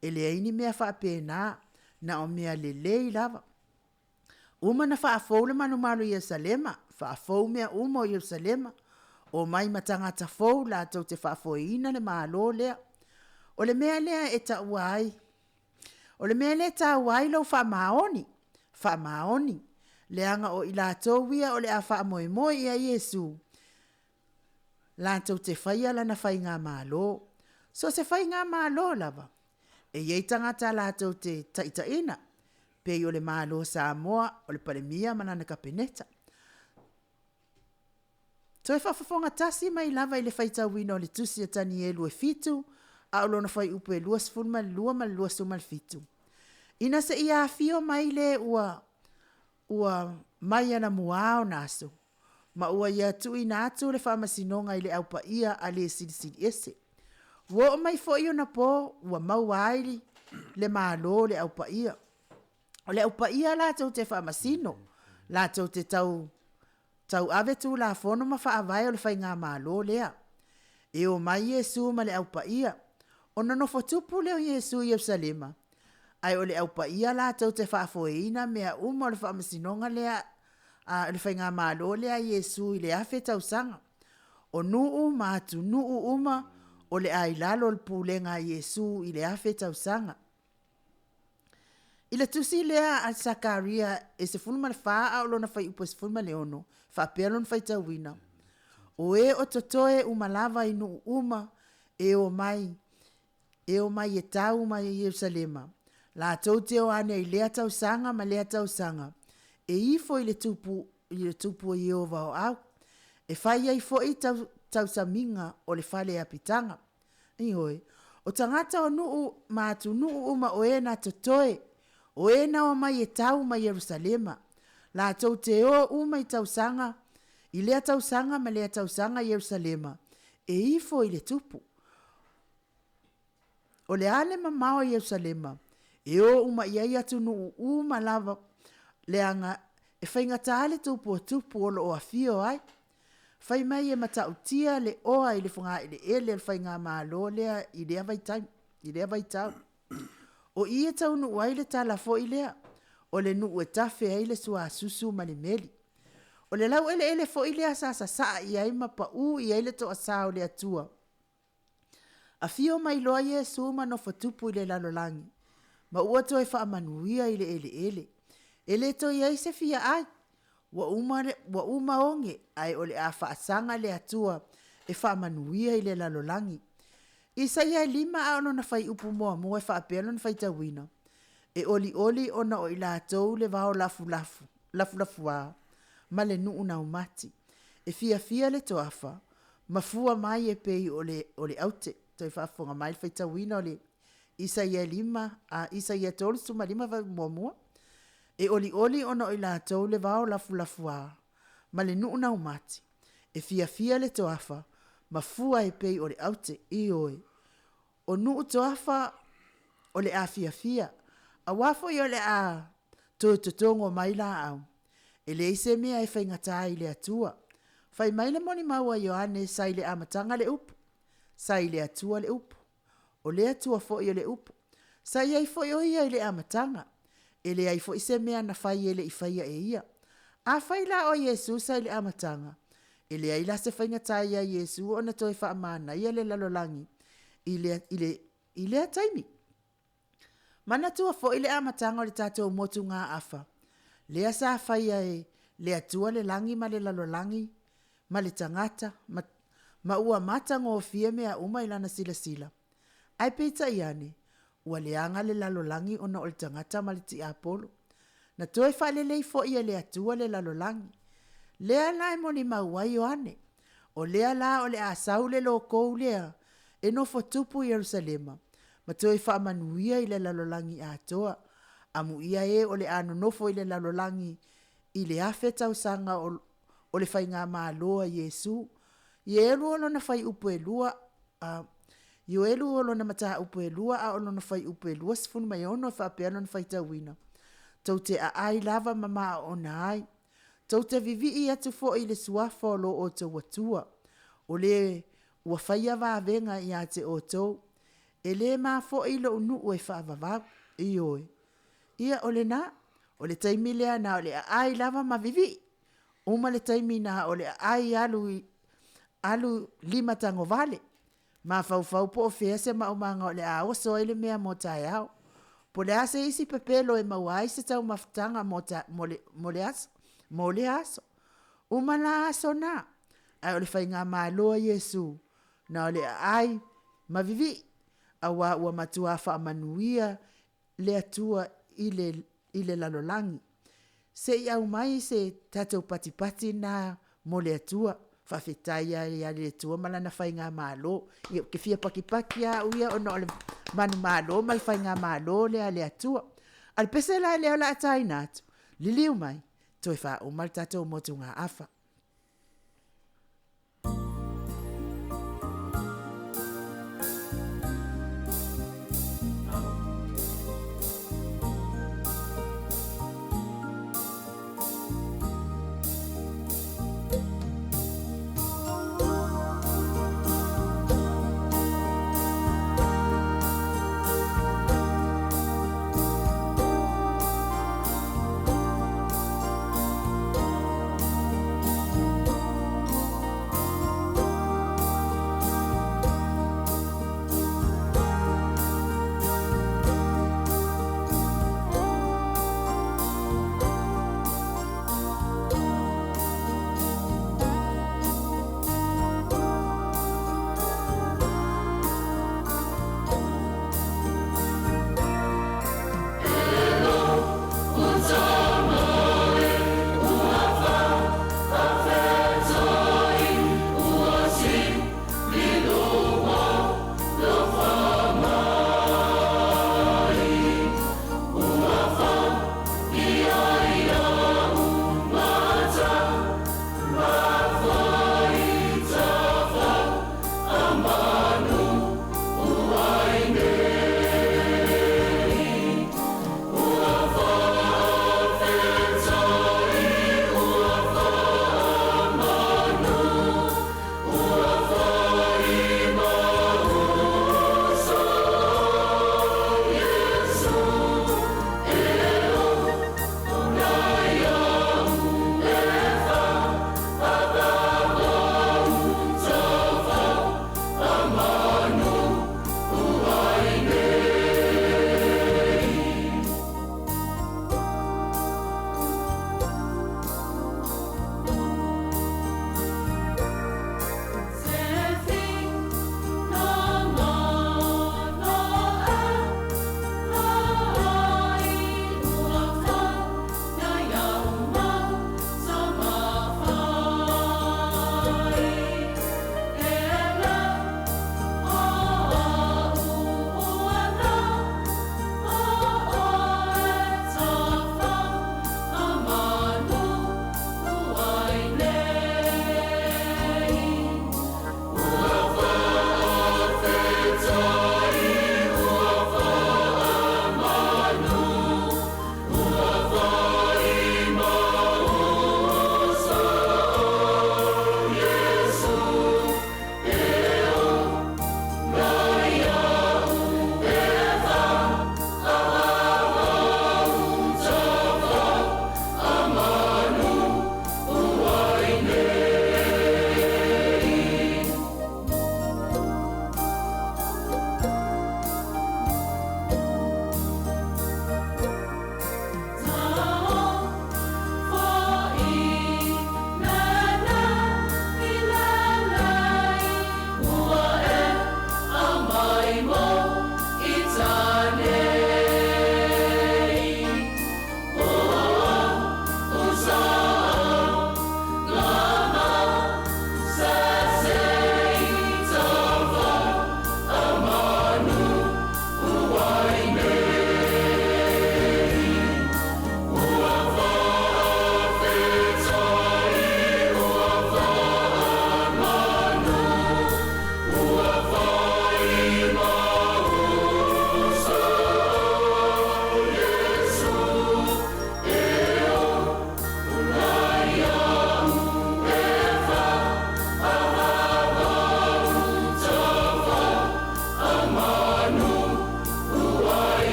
e leai ni mea faapena, na o mea lelei lava. Uma na faafou le malumalu i Ierusalema, faafou mea uma o Ierusalema, omai ma tagata fou latou te faafoeina le Malo lea. O le mea lea e taua ai, o le mea lea e taua ai lou faamaoni, faamaoni, leaga o i latou ia o le a faamoemoe i ai Iesu, latou te faia lana faigamalo. So o se faigamalo lava, e i ai tagata latou te taitaiina, pei o le Malo o Samoa, o le Palemia ma lana Kapeneta. Toe faafofoga tasi mai lava i le faitauina o le tusi a Tanielu e 7, a o lona fuaiupu e 22 ma le 27. Ina se i afio mai le ua ua mai anamua ona aso, ma ua ia tuuina atu le faamasinoga i le Au Paia a le Silisili Ese. Ua oo mai foi ona po ua maua ai le Malo o le Au Paia. O le Au Paia latou te faamasino, latou te tau tauave tulafono ma faavae o le faigamalo lea. E o mai Iesu ma le Au Paia, ona nofo tupu lea o Iesu i Ierusalema, ae o le Au Paia latou te faafoeina mea uma o le faamasinoga lea a le faigamalo lea a Iesu i le 1000 tausaga. O nuu ma atunuu uma o le a i lalo o le pulega a Iesu i le 1000 tausaga. I le tusi lea a Sakaria e 14 a o lona fuaiupu e 16, faapea lona faitauina, O e o totoe uma lava i nuu uma e o mai, e o mai e tau mai i Ierusalema, latou te o ane i lea tausaga ma lea tausaga, e ifo i le tupu, i le tupu o Ieova o au, e fai ai foi tau, tausamiga o le fale apitaga. Ioe, o tagata o nuu ma atunuu uma o e na totoe, o e na omai e tau mai Ierusalema, latou te o uma i tausaga, i lea tausaga ma lea tausaga i Ierusalema, e ifo i le tupu. O le a le mamao o Ierusalema, e o uma i ai atunuu uma lava, leaga e faigata le tupu o tupu o lo o afio ai. Fai mai e matautia le oa i le fogaeleele o le faigamalo lea i lea vaitaimi, i lea vaitau. O i e taunuu ai le tala foi lea, o le nuu e tafe ai le suasusu ma le meli. O le laueleele foi lea sa sasaa i ai ma pau i ai le toasa o le Atua. Afio mai loa Iesu ma nofo tupu i le lalolagi, ma ua toe faamanuia i le eleele. E le toe i ai se fia ai, ua uma, ua uma oge, ae o le a faasaga le Atua e faamanuia i le lalolagi. Isaia e lima a o lona fuaiupu muamua e faapea lona faitauina, E olioli ona o i latou le vao lafulafu, lafulafuā, ma le nuu naumati. E fiafia le toafa, ma fua mai e pei o le, o le aute. Toe faafofoga mai le faitauina o le Isaia 5, a Isaia 35 fuaiupu muamua. E olioli ona o i latou le vao lafulafuā, ma le nuu naumati. E fiafia le toafa, ma fua e pei o le aute. Ioe, o nuu toafa o le a fiafia, auā foi o le a toe totogo mai laau. E leai se mea e faigata ai i le Atua. Fai mai le molimau a Ioane sa i le amataga le Upu, sa i le Atua le Upu, o le Atua foi o le Upu. Sa i ai foi o Ia i le amataga. E leai foi se mea na fai e le i faia e Ia. Afai la o Iesu sa i le amataga, e leai la se faigata iā Iesu ona toe faamanaia le lalolagi i le, i le, i lea taimi. Manatua foi le amataga o le tatou motugaafa, lea sa faia e le Atua le lagi ma le lalolagi ma le tagata, ma, ma ua matagofie mea uma i lana silasila. Ae peitai ane, ua leaga le lalolagi ona o le tagata ma le tiapolo. Na toe faalelei foi e le Atua le lalolagi. Lea la e molimau ai Ioane, o lea la o le a sau le lokou lea e nofo tupu i Ierusalema, ma toe faamanuia i le lalolagi atoa, amuia e o le a nonofo i le lalolagi i le 1000 tausaga o, o le faigamalo a Iesu. Ioelu o lona fuaiupu e lua, a, Ioelu o lona mataupu e lua a o lona fuaiupu e 26 e faapea lona faitauina, Tou te aai lava ma maaona ai, tou te vivii atu foi i le suafa o lo outou Atua, o le ua faia vavega ia te outou, e le ma foi lou nuu e faavavau. Ioe. Ia, o lena, o le taimi lea na o le aai lava ma vivii. Uma le taimi na o le aai alu i, alu lima tagovale. Mafaufau po o fea se maumaga o le a oso ai le mea mo taeao. Po le a se isi pepelo e maua ai se taumafataga mo, ta, mo, le, mo le aso, mo lea aso. Uma la aso na, ae o le faigamalo a Iesu, na o le aai ma vivii, auā ua matuā faamanuia le Atua i le, i le lalolagi. Se i aumai se tatou patipati na mo le Atua. Faafetai ai ia le Atua ma lana faigamalo. Ia, ou te fia pakipaki lava au ia ona o le manumalo ma le faigamalo lea a le Atua. A o le pese la lea o le a taina atu, liliu mai, toe faauma le tatou motugaafa.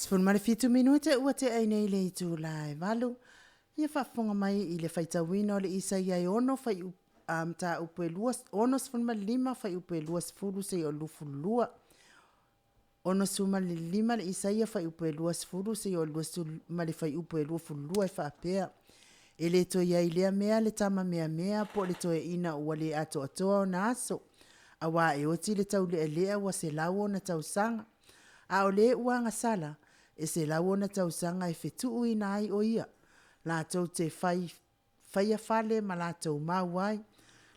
17 minute ua tea ai nei le itula e valu. Ia faafofoga mai i le faitauina o le Isaia e 6 fuaiupu a mataupu e 65 fuaiupu e 20 seia o le 22. 65 le Isaia fuaiupu e 20 seia o le 20 ma le fuaiupu e 22 e faapea, E le toe i ai lea mea le tama meamea po o le toeaina ua le atoatoa ona aso, auā e oti le taulealea ua 100 ona tausaga. A o le ua agasala, e 100 ona tausaga e fetuuina ai o ia, latou te fai faia fale ma latou mau ai,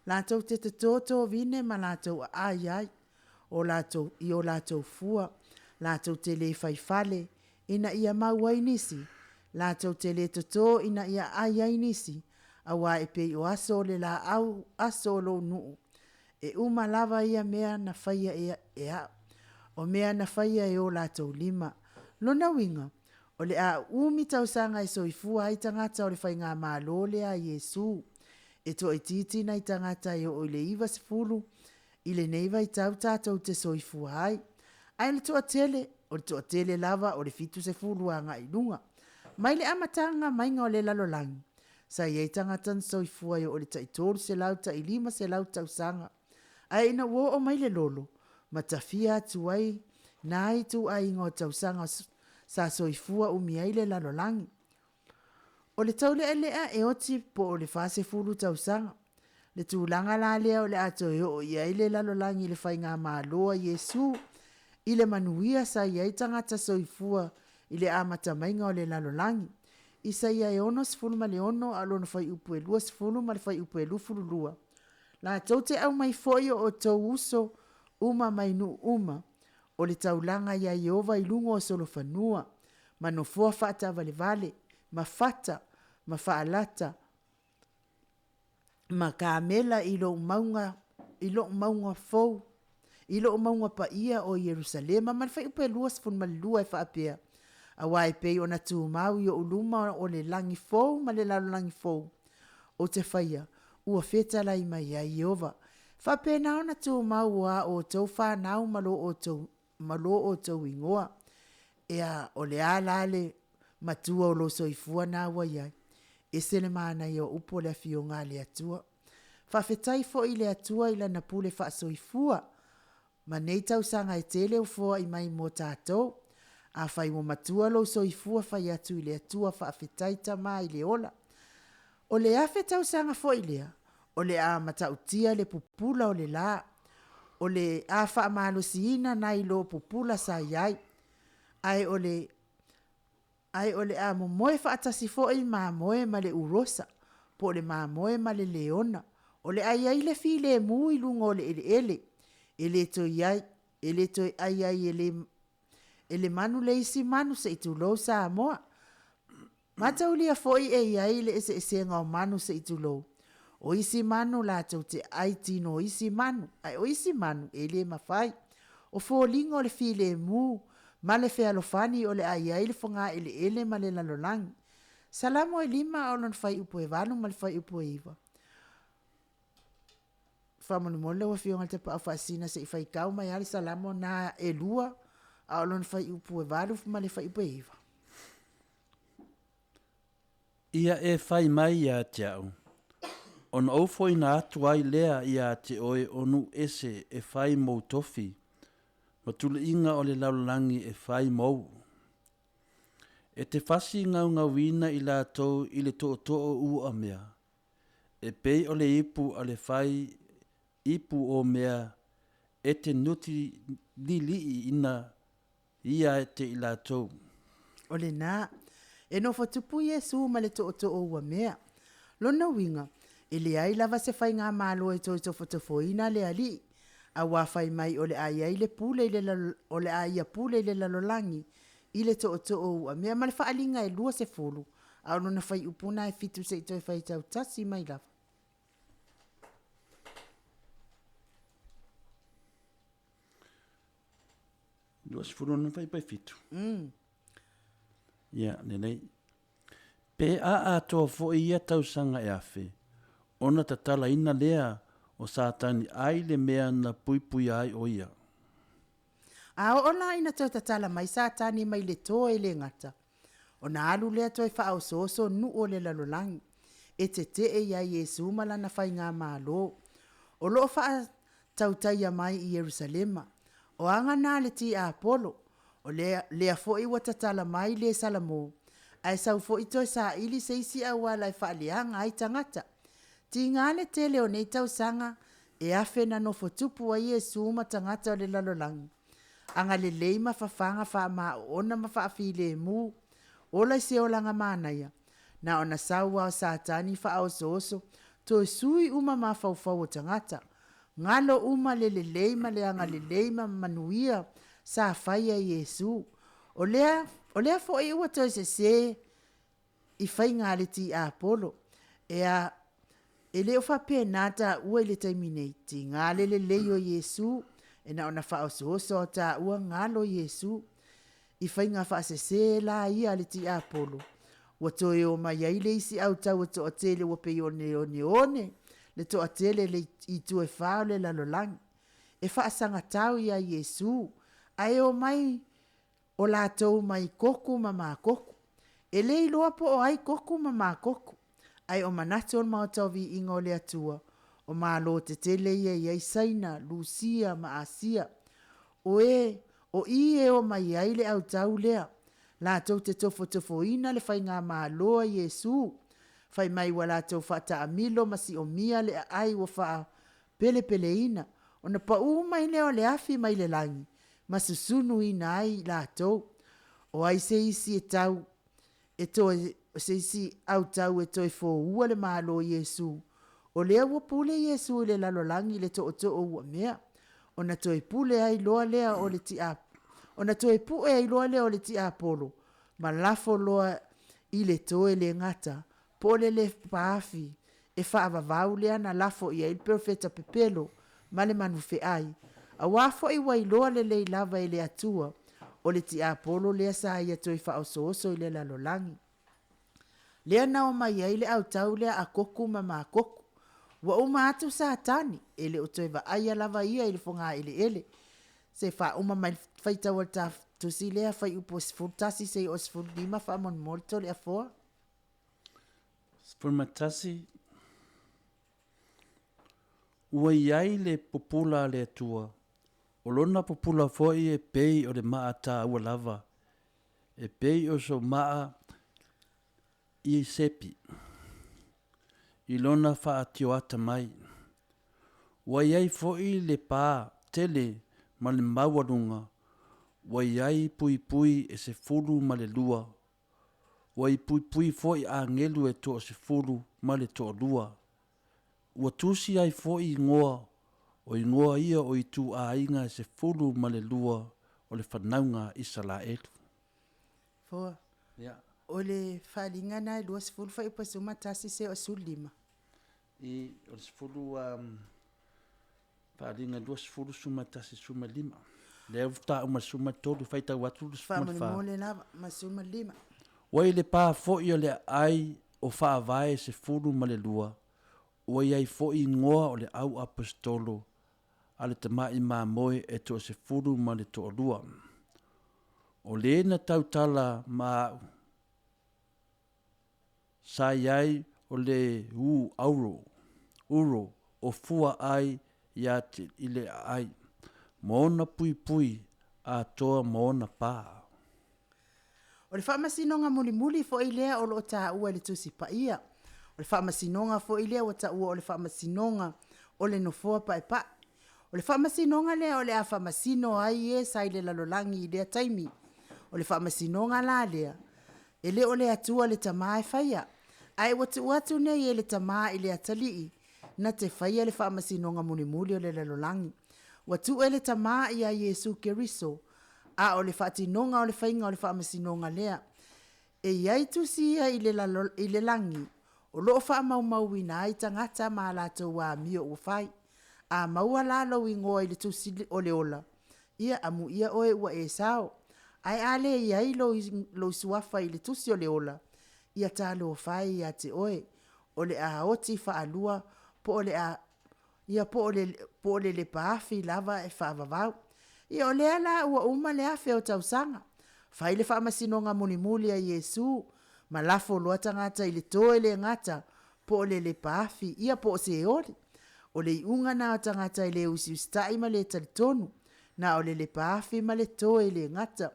latou te totō tovine ma latou aai ai, o latou, i o latou fua, latou te le fai fale, ina ia mau ai nisi, latou te le totō ina ia aai ai nisi, auā e pei o aso o le lāʻau aso o lou nuu, e uma lava ia mea na faia e, e aʻu, o mea na faia e o latou lima. Lona uiga, o le a umi tausaga e soifua ai tagata o le faigamalo lea a Iesu. E toaitiiti nai tagata e oo i le 90 i lenei vaitau tatou te soifua ai. Ae o le toatele, o le toatele lava o le 70 agai i luga. Mai le amataga maiga o le lalolagi, sa i ai tagata na soifua e oo i le tai 300 tai 500 tausaga. Ae ina ua oo mai le lolo, ma tafia atu ai nā ituaiga o tausaga sa soifua umi ai le lalolagi. O le taulealea e oti po o le 40 tausaga. Le tulaga la lea o le a toe oo i ai le lalolagi i le faigamalo a Iesu i le manuia sa i ai tagata soifua i le amata maiga o le lalolagi. Isaia e 66 a o lona fuaiupu e 20 ma le fuaiupu e 22. Latou te aumai foi o outou uso uma mai nuu uma, o le taulaga iā Ieova i luga o solofanua, ma nofoa faataavalevale, ma fata, ma faalata, ma kamela i lou mauga, i lou mauga fou, i lou mauga paia o Ierusalema. Ma le fuaiupu e 22 e faapea, Auā e pei ona tumau i ou luma o le lagi fou ma le lalolagi fou, ou te faia, ua fetalai mai ai Ieova. Faapena ona tumau o a outou fanau ma lo outou, ma lo outou igoa. Ea, o le a la le matua o lou soifua na ua i ai? Ese le manaia o upu o le Afioga a le Atua. Faafetai foi i le Atua i Lana pule faasoifua ma nei tausaga e tele ua foai mai mo tatou. Afai ua matua lou soifua fai atu i le Atua faafetai Tama i le ola. O le afe tausaga foi lea, o le a matautia le pupula o le la, o le a faamalosiina nai lo pupula sa i ai, ae o le ae o le a momoe faatasi foi mamoe ma le urosa, po o le mamoe ma le leona. O le a i ai le filemu i luga o le eleele, e le toe i ai, e le toe ai ai e le, e le manu le isi manu se i tulou Samoa. Mataulia foi e i ai le eseesega o manu se i tulou. O isi manu latou te ai tino o isi manu, ae o isi manu e le mafai. O foliga o le filemu ma le fealofani o le a i ai le fogaeleele ma le lalolagi. Salamo e lima a o lona fuaiupu e valu ma le fuaiupu e iva. Faamolemole lau Afioga i le Tapaau Faasisina se i faitau mai lava le Salamo na e lua a o lona fuaiupu e valu ma le fuaiupu e iva. Ia e fai mai ia te au, ona ou foina atu ai lea ia te oe o nuu ese e fai mou tofi, ma tuliiga o le lalolagi e fai mou. E te fasi gaugauina i latou i le tootoo ua mea, e pei o le ipu a le fai ipu o mea e te nuti lilii ina ia te i latou. O lena, e nofo tupu Iesu ma le tootoo ua mea. Lona uiga, e leai lava se faigamalo e toe tofotofoina le Alii, auā fai mai o le a i ai le pule i le o le a ia pule i le lalolagi i le tootoo ua mea ma le faaaliga e 20, a o lona fuaiupu na e fitu se i toe faitau tasi mai lava. 26 fai fitu. Ia, lelei. Pe a atoa foi ia tausaga e afe, ona tatalaina lea o Satani ai le mea na puipuia ai o ia. A oo la ina toe tatala mai Satani mai le toe le gata, ona alu lea toe faaosooso nuu o le lalolagi, e tetee iā Iesu ma lana faigamalo. O lo o faatautaia mai i Ierusalema. O aga na a le tiapolo, o lea, lea foi ua tatala mai le Salamo, ae sau foi toe saili se isi auala e faaleaga ai tagata. Tiga le tele o nei tausaga e afe na nofo tupu ai Iesu ma tagata o le lalolagi, agalelei ma fafaga faamaoona ma faafilemu, ola i se olaga manaia, na ona sau lava o Satani faaosooso, toe sui uma mafaufau o tagata, galo uma le lelei ma le agalelei ma manuia sa faia e Iesu. O lea, o lea foi ua toe sese i faiga a le tiapolo. E a, e le o faapena taua i le taimi nei, tiga le lelei o Iesu, e na ona faaosooso a taua galo Iesu. I faiga faasese la ia a le tiapolo, ua toe o mai ai le isi autau e toatele ua pei o le oneone le toatele i le itu e fa o le lalolagi, e faasagatau iā Iesu, ae o mai o latou mai Koku ma Makoku. E le iloa po o ai Koku ma Makoku, ae o manatu o le Maota o Viiga o le Atua, o Malo tetele ia e i ai Saina, Lusia ma Asia. O e, o i e o mai ai le autau lea, latou te tofotofoina le faigamalo a Iesu, fai mai ua latou faataamilo ma siomia le aai ua faapelepeleina, ona pau mai lea o le afi mai le lagi, ma susunuina ai i latou. O ai se isi e tau e toe, se isi autau e toe foua le Malo o Iesu? O lea ua pule Iesu i le lalolagi i le tootoo ua mea, ona toe pule ai loa lea o le tia, ona toe pue ai loa lea o le tiapolo, ma lafo loa i le toe le gata, po o le lepaafi e faavavau lea na lafo i ai le perofeta pepelo ma le manufeai, auā foi ua iloa lelei lava e le Atua, o le tiapolo lea sa ia toe faaosooso i le lalolagi. Lea na omai ai le autau lea a Koku ma Makoku. Ua uma atu Satani, e le o toe vaaia lava ia i le fogaeleele. Se faauma mai le faitau a le ta tusi lea, fuaiupu 11 seia oo i le 15 faamolemole Toleafoa. 11, Ua i ai le pupula a le Atua, o lona pupula foi e pei o le maa taua lava, e pei o so maa Iesepi, i lona faatioata mai. Ua i ai foi le pā tele ma le maualuga, ua i ai puipui e 12 Ua i puipui foi agelu e toasefulu ma le toalua. Ua tusi ai foi igoa, o igoa ia o ituaiga e 12 o le fanauga a Isaraelu. Foa. Ia. O le faaaliga na e 20 fuaiupu e 11 seia oo 15. I, o le 10, um, Faaaliga 20 11 15. Lea ua faatoa uma le 13, faitau atu le 14. Faamolemole lava ma 15. Ua i le pa foi o le aai o Faavae 12, ua i ai foi igoa o le au aposetolo a le tamai mamoe e toasefulu ma le toalua. O le na tautala ma a'u Sa i ai o le u auro, uro, o fua ai ia te i le aai, ma ona puipui atoa ma ona pa. O le faamasinoga mulimuli foi lea o lo o taua i le Tusi Paia. O le faamasinoga foi lea ua taua o le faamasinoga o le Nofoa Paepae. O le faamasinoga lea o le a faamasino ai e sa i le lalolagi i lea taimi. O le faamasinoga la lea, e le o le Atua le Tama e faia, ae ua tuu atu nei e le Tama i le Atalii na te faia le faamasinoga mulimuli o le lalolagi. Ua tuu e le Tama iā Iesu Keriso, a o le faatinoga o le faiga o le faamasinoga lea. E i ai tusi ia i le, i le lagi, o lo o faamaumauina ai tagata ma a latou amio ua fai. A maua la lou igoa i le tusi o le ola, ia amuia oe ua e sao. Ae a le i ai lou, lou suafa i le tusi o le ola, ia talofa e ia te oe, o le a oti faalua po o le a, ia po o le, po o le lepaafi lava e faavavau. Ia o lea la ua uma le 1000 o tausaga. Fai le faamasinoga mulimuli a Iesu, ma lafo loa tagata i le to e le gata po o le lepaafi, ia po o Seoli. O le iuga na o tagata e le usiusitai ma le talitonu, na o le lepaafi ma le to e le gata.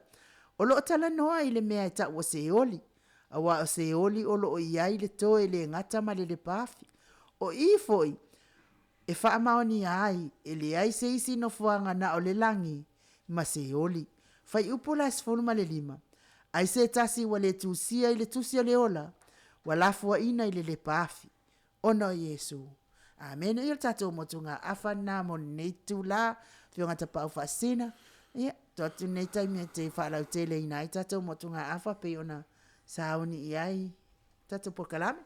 O lo o talanoa i le mea e tau o Seoli, aua o Seoli o lo o i ai le to e le gata ma le lepaafi. O i foi e faamaonia ai e leai se isi nofoaga na o le lagi ma Seoli. Fuaiupu la 15, Ai se tasi ua le tusia i le tusi o le ola, ua lafuaina i le lepaafi, ona o Iesu. Amene. Ia o le tatou motugaafa lena mo lenei itula, Afioga Tapaau Faasisina. Ia, tuu atu lenei taimi e te faalauteleina ai tatou motugaafa pei ona sauni i ai tatou polokalame.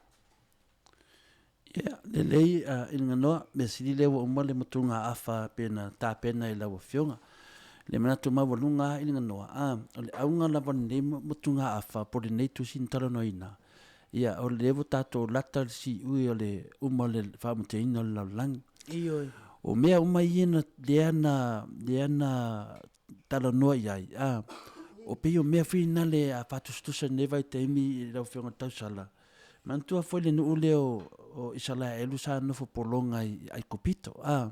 Ia, lelei i le ganoa, mea sili lea ua uma le motugaafa pei ona tapena i lau Afioga. Le manatu maualuga lava i le ganoa, a, o le auga lava o lenei motugaafa po o lenei tusi na talanoaina, ia, o lea ua tatou lata i le siui o le uma o le faamatelaina o le lalolagi. Ioe. O mea uma ia na, lea na, lea na talanoa i ai, a, o pei o mea foi na le a faatusatusa i lenei vaitaimi i lau Afioga i le tausala, Manatua foi le nuu lea o Isalaelu sa nofo pologa i Aikupito, a.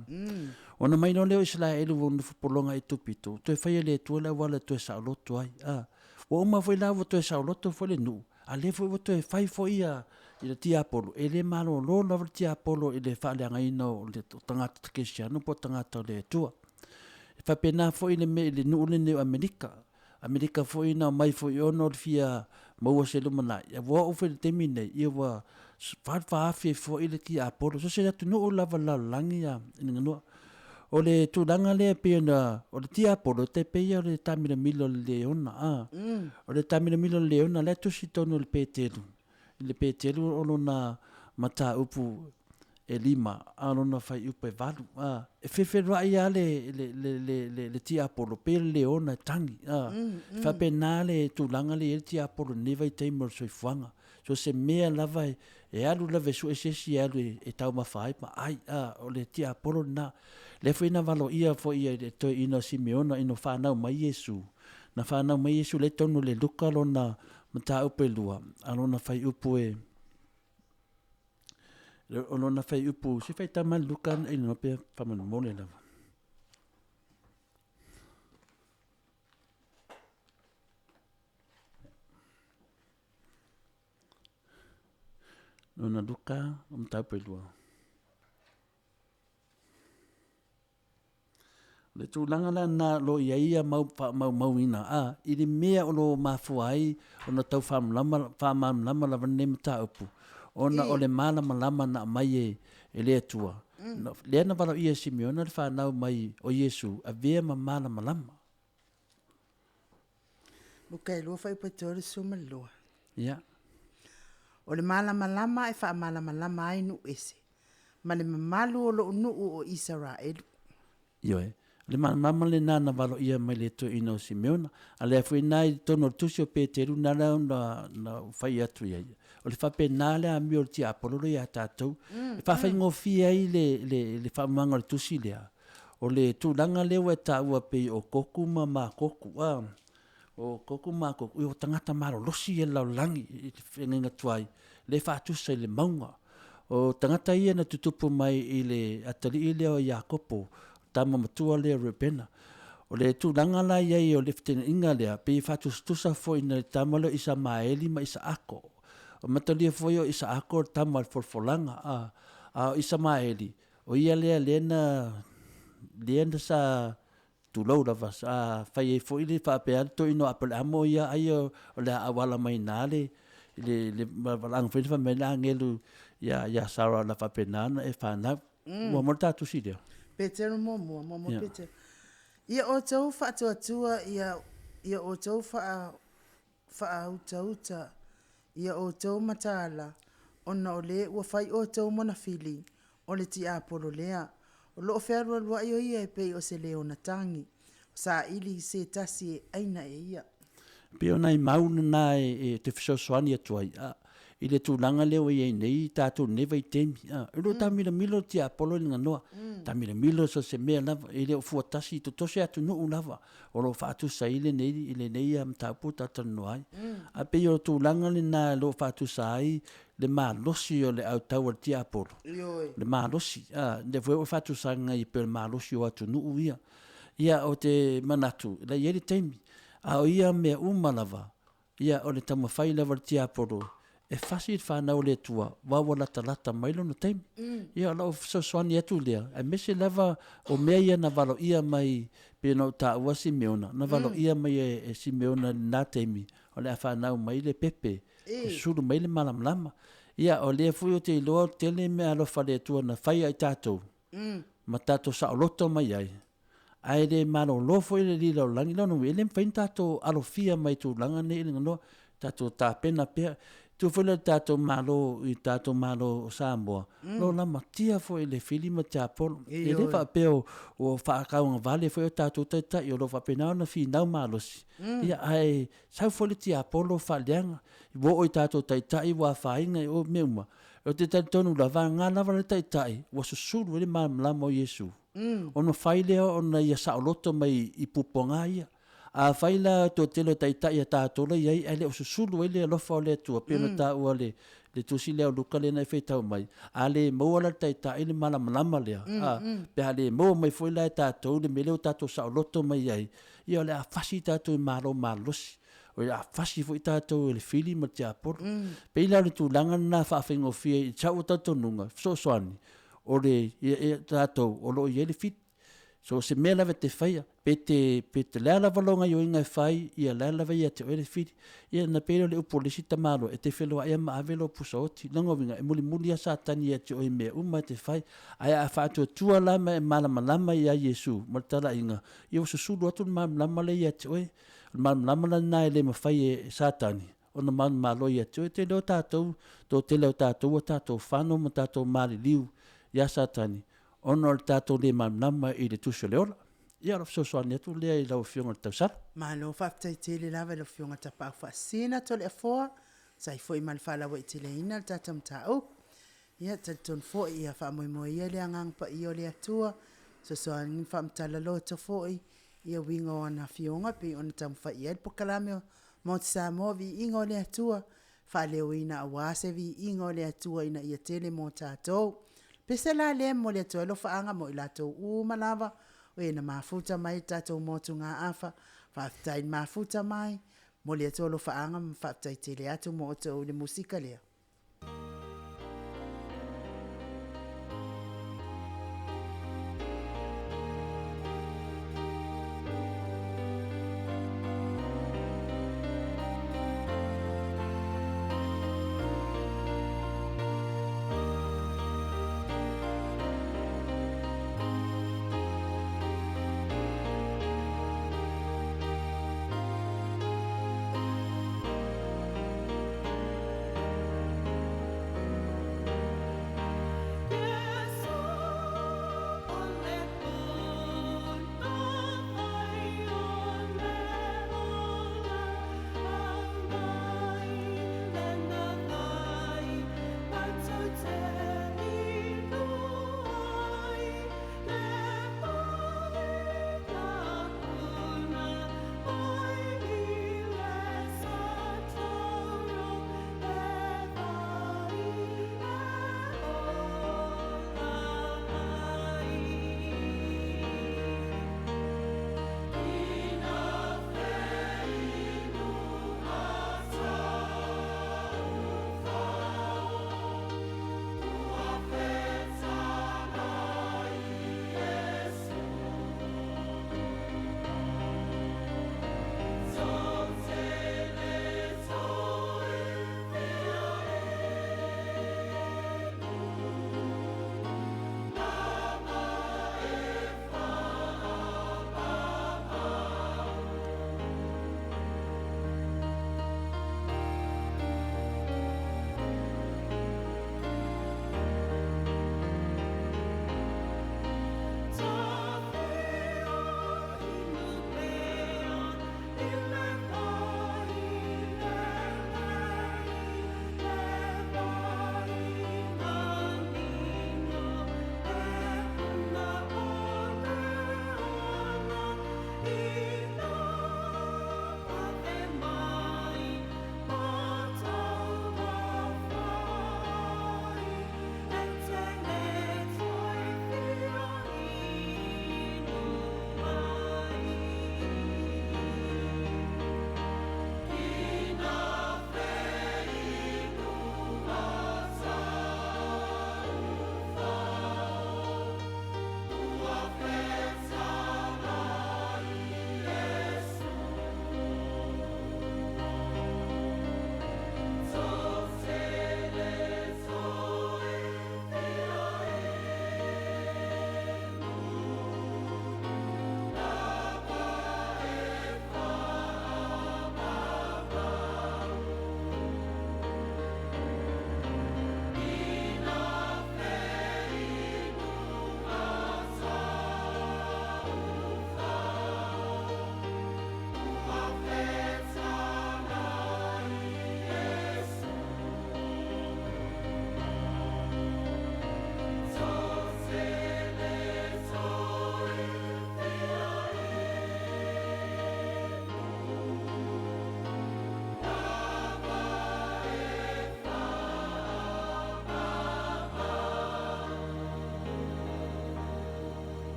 Ona mai loa lea o Isalaelu ua nofo pologa i Aikupito, ua toe fai e le Atua le auala e toe saoloto ai, a. Ua uma foi la ua toe saoloto foi le nuu, a lea foi ua toe fai foi ia le tiapolo, e le malolo lava le tiapolo i le faaleagaina o tagata kerisiano po o tagata o le Atua. E faapena foi le mea i le nuu lenei o Amerika. Amerika foi na omai foi ona o le fia maua se lumanai, ia ua oo foi i le taimi lenei, ia ua 4000 foi le tiapolo. So se atunuu lava i le lalolagi ia Niganua. O le tulaga lea e pei ona, o le tiapolo e tai pei o le taamilomilo o le leona, a. O le taamilomilo o le leona lea e tusi i totonu o le Petelu, i le Petelu o lona mataupu e lima, a o lona fuaiupu e valu, a. E fefeloai lava le, le, le, le, le, le tiapolo, pei o le leona e tagi, a. E faapena le tulaga lea e i ai le tiapolo i lenei vaitaimi o le soifuaga. So o se mea lava e, e alu lava e sue se isi e alu e, e taumafa ai ma ai, a, o le tiapolo lena. Lea foi na valoia foi e le toeaina o Simeona ina ua fanau mai Iesu, na fanau mai Iesu lea i totonu o le Luka lona mataupu e lua, a lona fuaiupu e, O lona fuaiupu, se faitau mai le Luka i lona pea faamolemole lava. Lona Luka, o mataupu e lua. O le tulaga la lena o lo o i ai ia mau faamaumauina a i le mea o lo o mafua ai ona tau faamalamalama lava lenei mataupu, ona o le malamalama na aumai e, e le Atua, lea na valaauia e Simeona le fanau mai o Iesu, avea ma malamalama. Luka e 2 fuaiupu e 32. Ia. O le malamalama e faamalamalama ai nuu ese, ma le mamalu o lou nuu o Isaraelu. Ioe, o le malamalama lena na valoia mai le toeaina o Simeona, a lea foi na i totonu o le tusi o Peteru na lea na, na fai atu i ai. O le faapena le amio o le tiapolo lea ia tatou, e faafaigofie ai le, le, le faaumaga o le tusi lea. O le tulaga lea ua e taua pei o Koku ma Makoku, a, O Koku ma Makoku, o tagata malolosi ia i le lalolagi i le feagaiga tuai, lea e faatusa i le mauga. O tagata ia na tutupu mai i le atalii lea o Iakopo, tama matua lea o Reubena. O le tulaga la i ai o le feteenaiga lea, pei e faatusatusa foi i le tama lea o Isamaeli ma Isaako. O matalia foi o Isaako o le tama o le folafolaga, a, a o Isamaeli, o ia lea lea na, lea na sa Tulou lava, sa fai ai foi le faapea le toeaina o Apeleamo ia ai o le a auala mai ina le le le valaauga foi lea fai mai le agelu ia ia Sarah o le a faapena ona e fanau. Ua mo le ta tusi lea. Peteru muamua, muamua yeah. Peteru. Ia outou faatuatua ia ia outou faa faautauta ia outou mataala, ona o le ua fai outou monafili o le tiapolo lea. O lo o fealualuai o ia e pei o se leona tagi, o saili i se tasi e aina e ia. E pei o nai mau lena e te fesoasoani atu ai, a, i le tulaga lea ua i ai nei tatou i lenei vaitaimi. A, e le o taamilomilo le tiapolo i le ganoa, taamilomilo so o se mea lava, e le o fua tasi i totose atunuu lava o lo o faatusa ai lenei, lenei mataupu ua talatalanoa ai. Ae pei o le tulaga lena o lo o faatusa ai le malosi o le autau a le tiapolo, le malosi, a, lea foi ua faatusaina e pei o le malosi o atunuu ia. Ia, ou te manatu, o la e i ai le taimi, a o ia mea uma lava, ia o le taumafai lava o le tiapolo e fasi le fanau a le Atua aua ua latalata mai lona taimi. Ia o lau fesoasoani atu lea, aemaise lava o mea ia na valoia mai pei ona ou taua Simeona, na valoia mai e Simeona i lena taimi o le a fanau mai le pepe, e sulu mai le malamalama. Ia o lea foi ou te iloa o le tele meaalofa a le Atua na fai ia i tatou ma tatou saoloto mai ai, ae le malolo foi le alii lalolagi, lona uiga, e le mafai ona tatou alofia mai tulaga nei i le ganoa, tatou tapena pea. Tuu foi lea i le tatou Malo, i le tatou Malo o Samoa, o lo o lamatia foi i le fili ma le tiapolo. E le faapea ua faatauagavale foi o tatou taitai o lo o faapena ona finau malosi, ia ae sau foi le tiapolo faaleaga, ua oo i tatou taitai ua afaina i o mea uma. Ou te talitonu lava, vagana lava le taitai ua susulu ai le malamalama o Iesu, ona fai lea ona ia saoloto mai i puapuaga ia. Afai la o le toatele o taitai a tatou la e i ai ae le o susulu ai le alofa o le Atua, pei ona taua i le tusi lea o Luka lea na e faitau mai, a le maua la e le taitai le malamalama lea, a, pe a le maua mai foi la e tatou le mea lea ua tatou saoloto mai ai, ia o le a fasi tatou i malo malosi. O le a fasi foi tatou e le fili ma le tiapolo. Pei la o le tulaga lena e faafaigofie i sau talitonuga, fesoasoani, o le, ia, tatou o lo o i ai le fili. So o se mea lava e te faia, pe te, pe te, le a lava lou gaioiga e fai, ia la lava ia te oe le fili. Ia na pei lea o le upu a le isi tamaloa, e te feloai lava ma ave lou pusa oti. Lona uiga, e mulimuli lava Satani ia te oe i mea uma e te fai. Ae a faatuatua la ma e malamalama ia Iesu ma le talaiga, ia ua susulu atu le malamalama lea ia te oe. O le malamalama la lena e le mafai e Satani ona manumalo ia te oe. Tele o tatou, toatele o tatou ua tatou fano ma tatou maliliu ia Satani ona o le tatou le malamalama i le Tusi o le Ola. Ia, o lau fesoasoani atu lea i lau Afioga i le tausala. Malo faafetai tele lava i lau Afioga Tapaau Faasisina Toleafoa, sa ai foi ma le faalauaiteleina le tatou mataupu. Ia, talitonu foi, ia faamoemoe ia le Agaga Paia o le Atua, fesoasoani ma faamatala loto foi ia uiga o ana Afioga pei ona taumafai i ai le polokalame o Maota Samoa, Viiga o le Atua, faaleoina aua se viiga o le Atua ina ia tele mo tatou. Pese la lea e momoli atu ai alofaaga mo i latou uma lava o e na mafuta mai i le tatou motugaafa. Faafetai le mafuta mai, momoli atu alofaaga ma faafetai tele atu mo outou i le musika lea.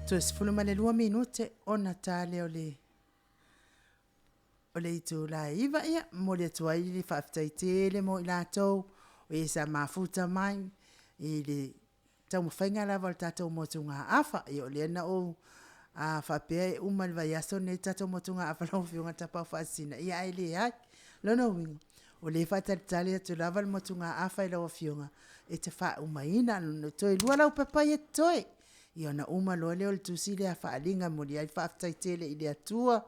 Toe 12 minute ona ta lea o le o le itula e 9, ia, momoli atu ai le faafetai tele mo i latou o e sa mafuta mai i le taumafaiga lava o le tatou motugaafa. Ia o lea na ou a faapea e uma i le vaiaso lenei le tatou motugaafa lau Afioga Tapaau Faasisina, ia ae leai. Lona uiga, o lea e faatalitali atu lava le motugaafa i lau Afioga e te faaumaina. Toe 2 lau pepa ia e totoe, ia ona uma loa lea o le tusi lea a faaaliga e momoli ai le faafetai tele i le Atua,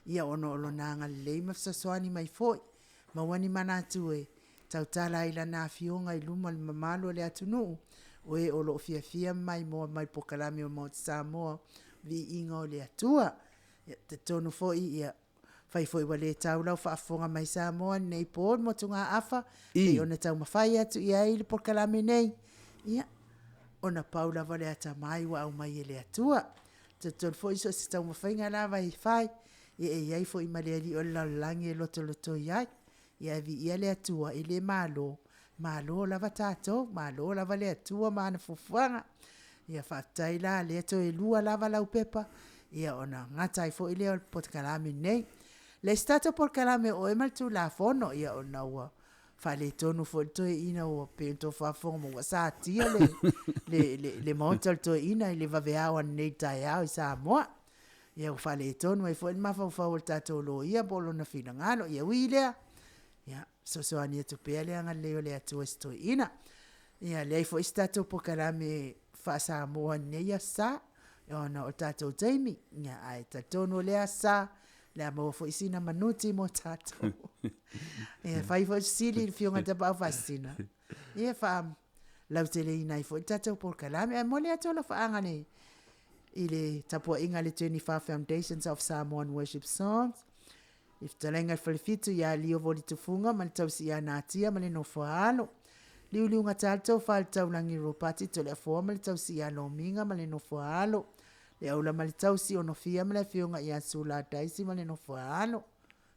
ia ona o Lona agalelei ma fesoasoani mai foi, maua ni manatu e tautala ai i Lana Afioga i luma o le mamalu o le atunuu, o e o lo o fiafia ma maimoa mai i le polokalame o le Maota Samoa, Viiga o le Atua. Ia, talitonu foi ia, fai foi ua le tau lau faafofoga mai Samoa i lenei po i le motugaafa, pei ona taumafai atu i ai le polokalame nei, ia, ona pau lava o le atamai ua aumai e le Atua. Talitonu foi so o se taumafaiga lava e fai, ia e i ai foi ma le Alii o le lalolagi e lotolotoi ai. Ia ae viia le Atua, e le malo, malo lava tatou, malo lava le Atua ma ana fuafuaga. Ia faafetai la lea toe 2 lava lau pepa, ia ona gata ai foi lea o le polokalame nei. Le isi tatou polokalame o oe ma le Tulafono, ia ona ua faaletonu foi le toeaina ua pei ona outou faafofoga mai ua satia le, le, le, le maota o le toeaina i le vaveao ananei i le taeao i Samoa. Ia ua faaletonu ai foi le mafaufau o le tatou loia po o lona finagalo. Ia ui i lea, ia fesoasoani atu pea le agalelei o le Atua i si toeaina. Ia leai foi se tatou polokalame faa-Samoa i lenei Aso Sa, ona o le tatou taimi. Ia ae talitonu o lea Aso Sa, o le a maua foi sina manuti mo tatou. Ia fai foi fesili i le Afioga i le Tapaau Faasisina, ia faalauteleina ai foi le tatou polokalame. Ae momoli atu alofaaga i le tapuaiga a le 24 Foundations of Samoan Worship Songs, i fetalaiga i le Falefitu ia Lio Volitufuga ma le tausi ia Natia ma le nofo a alo. Liuliugata le tofa i le Taulagi Ropati Toleafoa ma le tausi ia Lomiga ma le nofo a alo. Le Aula ma le tausi o Nofia ma le afioga ia Sula Daisy ma le nofo a alo.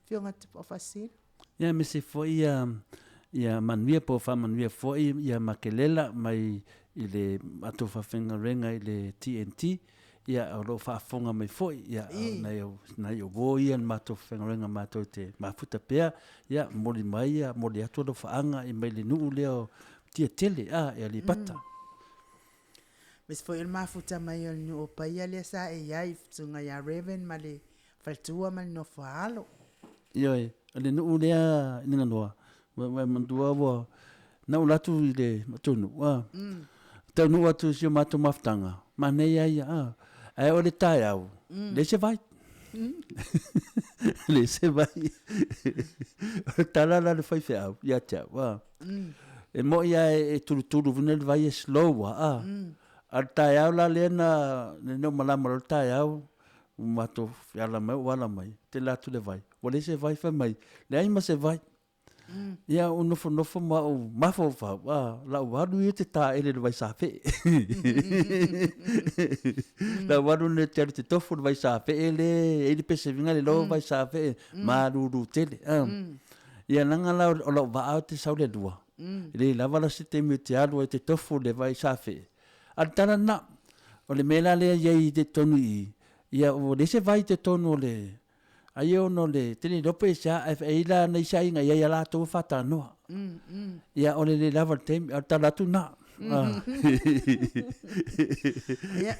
Afioga Tapaau Faasisina. Ia aemaise foi ia ia manuia po o faamanuia foi ia Makelela mai i le matou faafaigaluega i le TNT ia o lo o faafofoga mai foi ia nai o nai o uo ia le matou faafaigaluega matou te mafuta pea ia momoli mai ia momoli atu alofaaga i mai le nuu lea o Mutiatele a e Aleipata. Aemaise foi o le mafuta mai o le nuu o Paia lea sa e i ai, fesuga ia Reverend ma le faletua ma le nofo a alo. Ioe, o le nuu lea i Naganoa, ua e manatua ua na ou alu atu i le matou nuu, a, taunuu atu i si o matou mafutaga, manaia ia, a, ae o le taeao, leai se vai. Leai se vai. O le tala la a le faifeau ia te au, a, e moni lava e tulutulu foi lea le vai e slow lava, a, a o le taeao la lea na ou malama loa le taeao, Ua matou ala mai ou ala mai, tele atu le vai, ua leai se vai, fai mai, leai ma se vai. Ia ou nofonofo ma ou mafaufau, a, la ou alu ia te taele i le vai safee. La ou alu nei te alu te tofu le vai safee le, e i le pesevina le loa vai safee, malulu tele. A. Ia leaga la o lau vaa ou te sau le 2, e le lava la se taimi ou te alu ai te tofu le vai safee. A o le tala lena, o le mea la lea e i ai i totonu i i, ia ua leai se vai i totonu o le, ai ona o le, ou te le iloa pe aisea, ae i ai la nai isi aiga e i ai lava latou e faatanoa. Ia o le le lava o le taimi, a o le tala atu lena. Ia,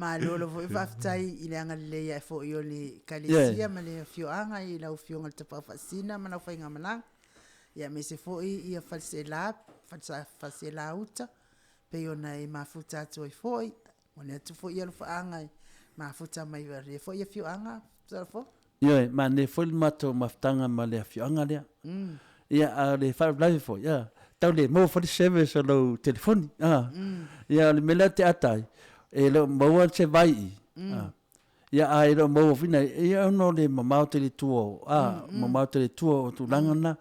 malolo foi faafetai i le agalelei ae foi o le Ekalesia ma le afioaga i lau Afioga i le Tapaau Faasisina ma lau faigamalaga. Ia aemaise foi ia Falesela, Faleselauta, pei ona e mafuta atu ai foi, momoli atu foi alofaaga e mafuta mai ai lea foi afioaga Solofoa. Ioe, manaia foi le matou mafutaga ma le afioaga lea. Ia, a o le faalavelave foi, ia, tau le maua foi le service o lou telefoni. Ia, o le mea lea ou te ata ai, e le o maua se vai i i, Ia, a e le o maua foi nai, ia ona o le mamao tele tua o, a, mamao tele tua o tulaga na.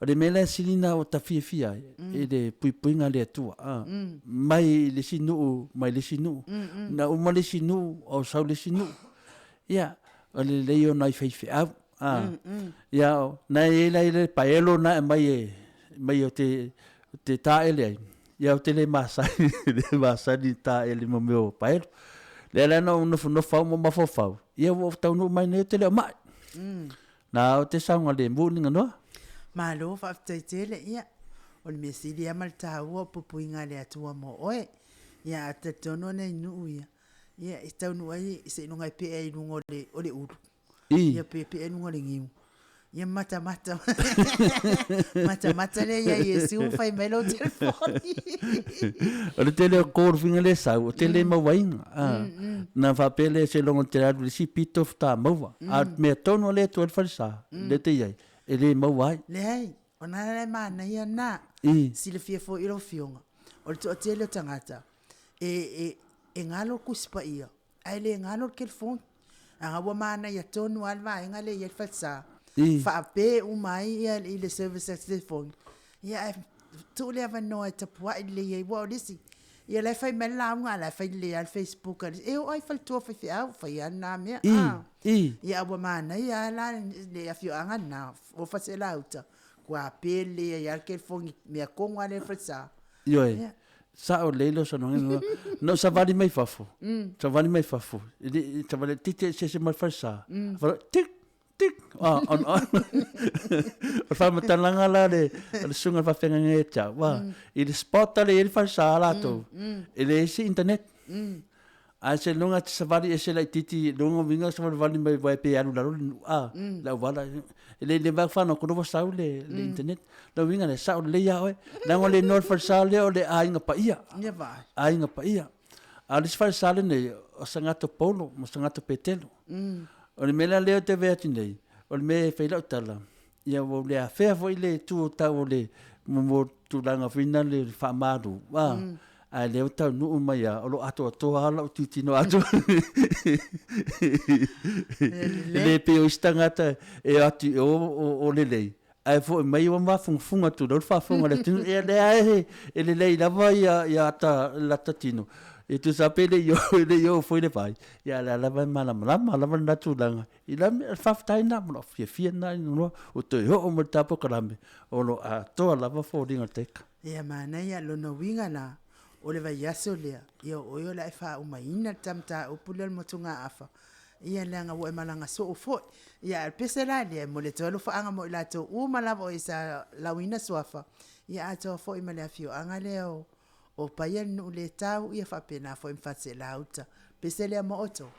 O le mea la e sili na o ta fiafia ai, i le puipuiga a le Atua, a, mai le isi nuu mai le isi nuu. Na uma le isi nuu, o sau le isi nuu. Ia, o le lelei o nai faifeau, a. Ia, na e i ai la le paelo na e aumai e, mai o te, te taele ai, ia ou te le masani, le masani i taele ma mea o paelo. Lea la na ou nofonofo au ma mafaufau, ia ua ou taunuu mai nei ou te le o mai. Na ou te saogalemu ni ganoa. Malo faafetai tele, ia o le mea sili lava ma le taua o puipuiga a le Atua mo oe. Ia ae talitonu o nai nuu ia, ia e taunuu ai seiloga e pee ai i luga o le ulu. Ia pe pee i luga o le niu. Ia matamata. Matamata lea ia Iesu ma fai mai lou telefoni. O le tele o call whiga le sau, o tele mauaina. Na faapea lea seiloga te alu i le isi pito faatoa maua. A o le mea tonu lea e tua i le falesa, lea e te i ai, e le maua ai. Leai, o na la e manaia lena. Silafia foi e lau Afioga, o le toatele o tagata e galo le Tusi Paia, ae le galo le telefoni. Leaga ua manaia tonu lava le vaega lea e i ai le falesa, faape uma ai ia i le service a le telefoni, ia ae tuu le avanoa e tapuai lelei ai. Aua o le isi, ia o la e fai mai le lauga a o la e fai lelei lava le facebook a le isi. E oo lava i faletua o faifeau, fai lava lena mea. Ia ae ua manaia lava la le afioaga lena o Faleselauta, ua pe lelei ai lava le telefoni i le mea tonu lava lea i le falesa. Ioe, sao lelei lou saunoaga. Na ou savali mai fafo, savali mai fafo, e le i savali laitiiti lava eseese ma le falesa, fai tik, tik, o le faamatalaga la a le susuga i le faafeagaiga ia te au, i le spot lea e i ai le falesa a latou, e leai se internet. Ae seiloga e te savali ese laitiiti i lona uiga e savalivali mai uaea pe alu i lalo le nuu a, le auala. E le i leva lava fanau kono ua sau le internet. Lona uiga lea, e sao lelei lava oe. Leaga o le igoa o le falesa lea o le Aiga Paia. Aiga Paia. A o le isi falesa lenei, o Sagato Paulo ma Sagato Petelo. O le mea la lea ou te vaai atu nei, o le mea e fai ai lau tala, ia ua ou le afea foi le itu o tau o le mo tulaga foi na le faamalu a ae lea ua taunuu mai a o lo atoatoa lava lau tilotilo atu e le pei o isi tagata e o atu i o o lelei ae foi mai ua mafugafuga tulou le faafofoga a le atunuu ia lea e lelei lava ia ia ata lata tino e tusa pe le i o le i oo foi le vai ia a o lea lava e malamalama lava lena tulaga I la mea, faafetai lena mo lou fiafia lena ina ua toe oo mai le ta polokalame, o lo o atoa lava foliga o le taika. Ia manaia, lona uiga la, o le vaiaso lea, ia o oe o le a e faaumaina le ta mataupu lea o le motugaafa, ia leaga ua e malaga soo foi. Ia a o le pese la lea, e momoli atu ai alofaaga mo i latou uma lava o e sa lauina suafa, ia atoa foi ma le afioaga lea o O Paia le nuu le tau ia faapena foi ma Fatiselauta. Pese lea mo outou.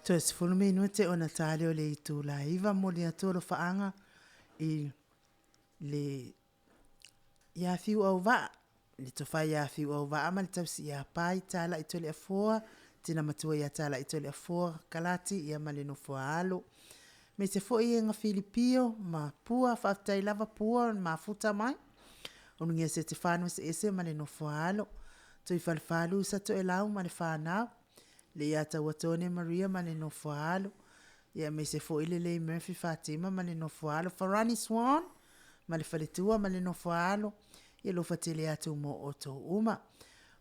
Toe 10 minute ona tali o le itula e 9 momoli atu alofaaga i le ia Fiuauvaa, le tofa ia Fiuauvaa ma le tausi ia Pai Talai Toleafoa, tina matua ia Talai Toleafoa Kalati ia ma le nofo a alo. Aemaise foi e Gafilipio ma Pua, faafetai lava Pua na mafuta mai. Ulugia Setefano Eseese ma le nofo a alo. Tuifalefalu Satoelau ma le fanau. Le ia Tauatone Maria ma le nofo a alo. Ia aemaise foi le Lei Murphy Fatima ma le nofo a alo. Farani Swan ma le faletua ma le nofo a alo. Ia alofa tele atu mo outou uma.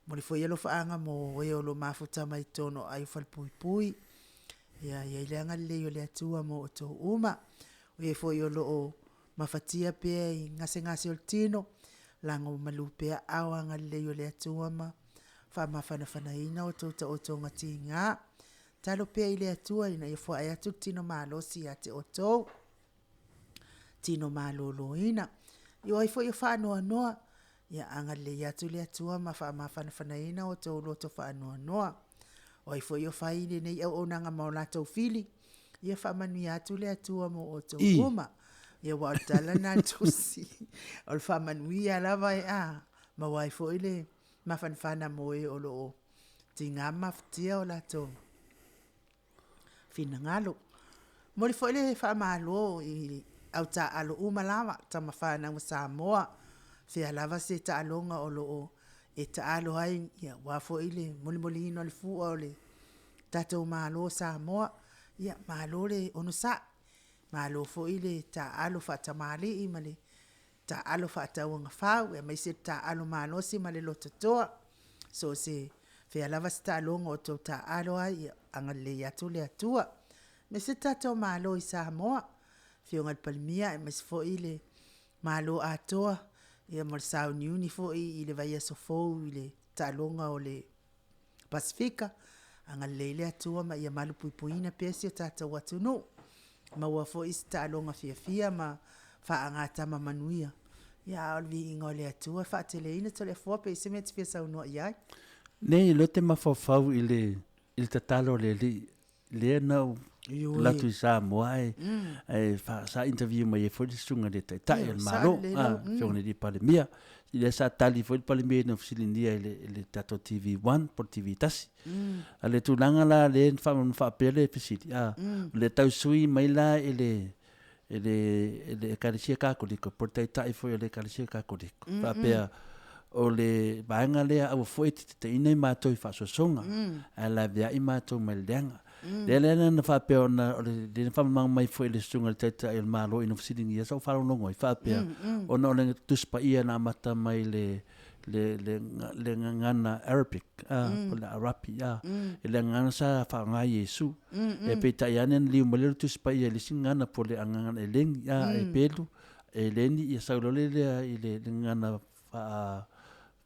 Momoli foi alofaaga mo e o lo o mafuta mai totonu o aai o Falepuipui. Ia i ai le agalelei o le Atua mo outou uma. O e foi o lo o mafatia pea i gasegase o le tino, lago malu pea aao agalelei o le Atua ma faamafanafanaina outou taotoga tiga. Talo pea i le Atua ina ia foai atu le tino malosi ia te outou. Tino maloloina. I o ai foi o faanoanoa, ia agalelei atu le Atua ma faamafanafanaina outou loto faanoanoa. O ai foi o fai i lenei auaunaga ma o latou fili, ia faamanuia atu le Atua mo outou uma. Ia aua o le tala lena a le Tusi, o le faamanuia lava e a maua ai foi le mafanafana mo e o lo o tiga ma mafatia o latou finagalo. Momoli foi le faamalo i au taaalo uma lava, tama fanau a Samoa, fea lava se taaloga o lo o e taalo ai, ia aua foi le molimoliina o le fua o le tatou Malo o Samoa. Ia malo le onosai, malo foi le taaalo faatamalii ma le taaalo faatauagafau, aemaise le taaalo malosi ma le lototoa. So o se fea lava se taaloga o tou taaalo ai, ia agalelei atu le Atua. Aemaise le tatou Malo i Samoa, Afioga i le Palemia aemaise foi le Malo atoa, ia mo le sauniuni foi i le vaiaso fou i le taaloga o le Pasefika, agalelei le Atua ma ia malupuipuiina pea si o tatou atunuu. Maua foi se taaloga fiafia ma faagatama manuia. Ia, a o le viiga o le Atua e faateleina Toleafoa pe i se mea e te fia saunoa i ai. Nei, o lea ou te mafaufau i le, i le tatalo a le Alii lea na ou alu atu i Samoa ae, ae fa, sa interview mai ai foi le susuga i le Taitai o le Malo, Afioga i le Palemia. Lea sa tali foi le Palemia ina fesiligia i le, i le tatou TV 1 po o le TV 1. A le tulaga la lea na faapea le fesili, a, o le tau sui mai la i le, i le, i le Ekalesia Kakoliko, po o le Taitai foi o le Ekalesia Kakoliko, faapea, o le vaega lea aua foi e te teteiina i matou i faasoasoga, ae laveai matou mai le leaga. Lea lea na faapea ona o le lea na faamamalu mai foi i le susuga i le Taitai o le Malo ina fesiligia sa ou faalogologo ai faapea, ona o le Tusi Paia na amata mai le le le le gagana Arabic a po o le Arapi a i le gagana sa faaaoga e Iesu. E peitai ane na liu mai lea o le Tusi Paia i le isi gagana po o le gagana Eleni a e pelu Eleni ia sau loa lea i le gagana faa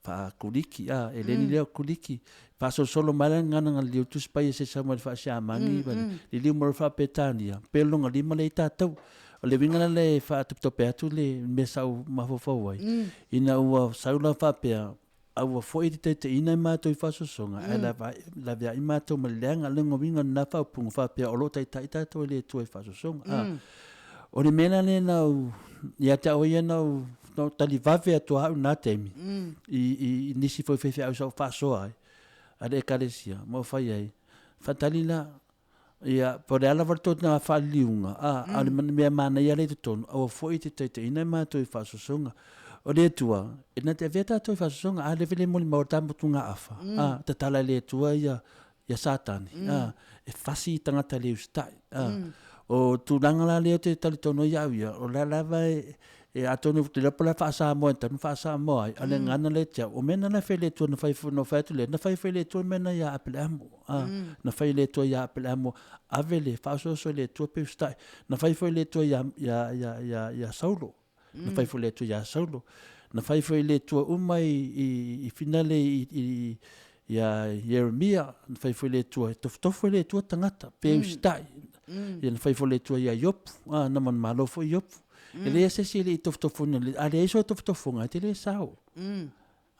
faa-Kuliki, a, e le ni lea o Kuliki. Faasolosolo mai la gagana na liliu Tusi Paia se sau mai le faa-Siamani, ma le liliu mai le faa-Petania, pe lona lima lea i tatou. O le uiga la lea e faatopetope atu le mea sa ou mafaufau ai, ina ua sau la faapea, a ua foi te taitaiina i matou i faasoasoga, ae laveai matou ma le leaga. O lona uiga o lena faaupuga faapea o lo o taitai tatou e le Atua i faasoasoga. A, o le mea la lea na ou, ia te au ia na ou, na ou tali vave atu lava au i lena taimi, i nisi foi faifeau sa ou faasoa ai a le Ekalesia, ma ou fai ai, faatali la, Ia, po o le a lava le tou faaliliuga, a, a o le mea manaia lea i totonu, aua foi e te taitaiina i matou i faasoasoga. O le Atua, e na te avea tatou i faasoasoga, a lea le molimau a le ta motugaafa, a, tatala e le Atua ia, ia Satani, a, e fasi i tagata le usitai, a. O tulaga la lea ou te talitonu ai au ia, o la lava e, E atonu ou te iloa po o le a faa-Samoa e tatau ona faa-Samoa ai, a o le gagana lea e te au, o mea na na fai e le Atua na fai foi, na fai atu lea, na fai foi e le Atua mea na ia Apeleamo. A, na fai e le Atua ia Apeleamo, ave le faaosooso e le Atua pe usitai. Na fai foi e le Atua ia, ia, ia, ia, ia Saulo. Na fai foi e le Atua ia Saulo. Na fai foi e le Atua uma i, i, i finale i, i, ia Ieremia, na fai foi e le Atua, e tofotofo e le Atua tagata, pe usitai. Ia na fai foi e le Atua ia Iopu, a, na manumalo foi Iopu. E leai se isi e le i tofotofoina, a leai sou tofotofoga, e te le sao.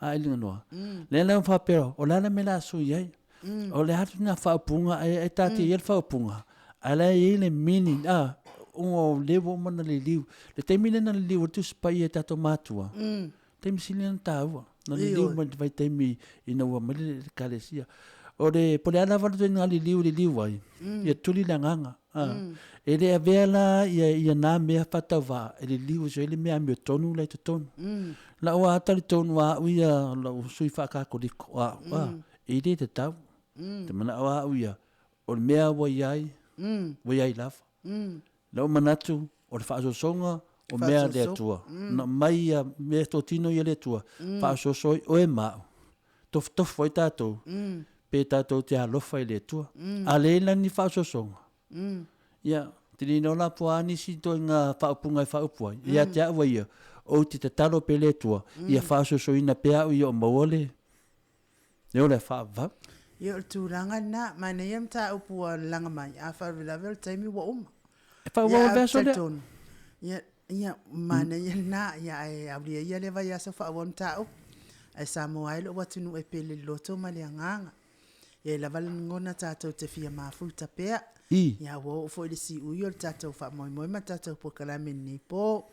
A e liga noa. Lea la ua faapea, o le a le mea o le a sui ai? O le a lena faaupuga ae taatia ia le faaupuga, ae la e i ai le meaning, a, ona o lea ua uma ona liliu. Le taimi lea na liliu ai le Tusi Paia e tatou matua, taimi sili lea ona taua, na liliu mai le vaitaimi ina ua aumai le Ekalesia. O le, po o le a lava le ituaiga liliu e liliu ai, ia tuli le agaga. E le avea la ia, ia na mea faatauvaa e liliu ai le mea amiotonu la i totonu. Lau lava talitonu lava au ia, lou sui faakatoliko o au, e le tatau. Ou te manao lava au ia, o le mea ua i ai, ua i ai lava. Lou manatu, o le faasoasoga o mea a le Atua. Na aumai ia meatotino ia le Atua, faasoaso ai oe ma au, tofutofo ai tatou, pe tatou te alofa i le Atua. A leai la ni faasoasoga, ia, te le iloa la po o a nisi ituaiga faaupuga e faaupu ai, ia te au ia, ou te tatalo pea i le Atua, ia faasoasoina pea au ia o maua le le ola e faavavau. Ia o le tulaga lena, manaia le mataupu ua laga mai, a faalavelave o le taimi ua uma. E faaauau le vaiaso lea. Ia, ia, manaia lena, ia ae aulia ia lea vaiaso faaauau le mataupu. Ae Samoa e lou atunuu e pele i le loto ma le agaga. E i ai lava le lagona tatou te fia mafuta pea. I. Ia ua oo foi i le siui o le tatou faamoemoe ma le tatou polokalame i lenei po.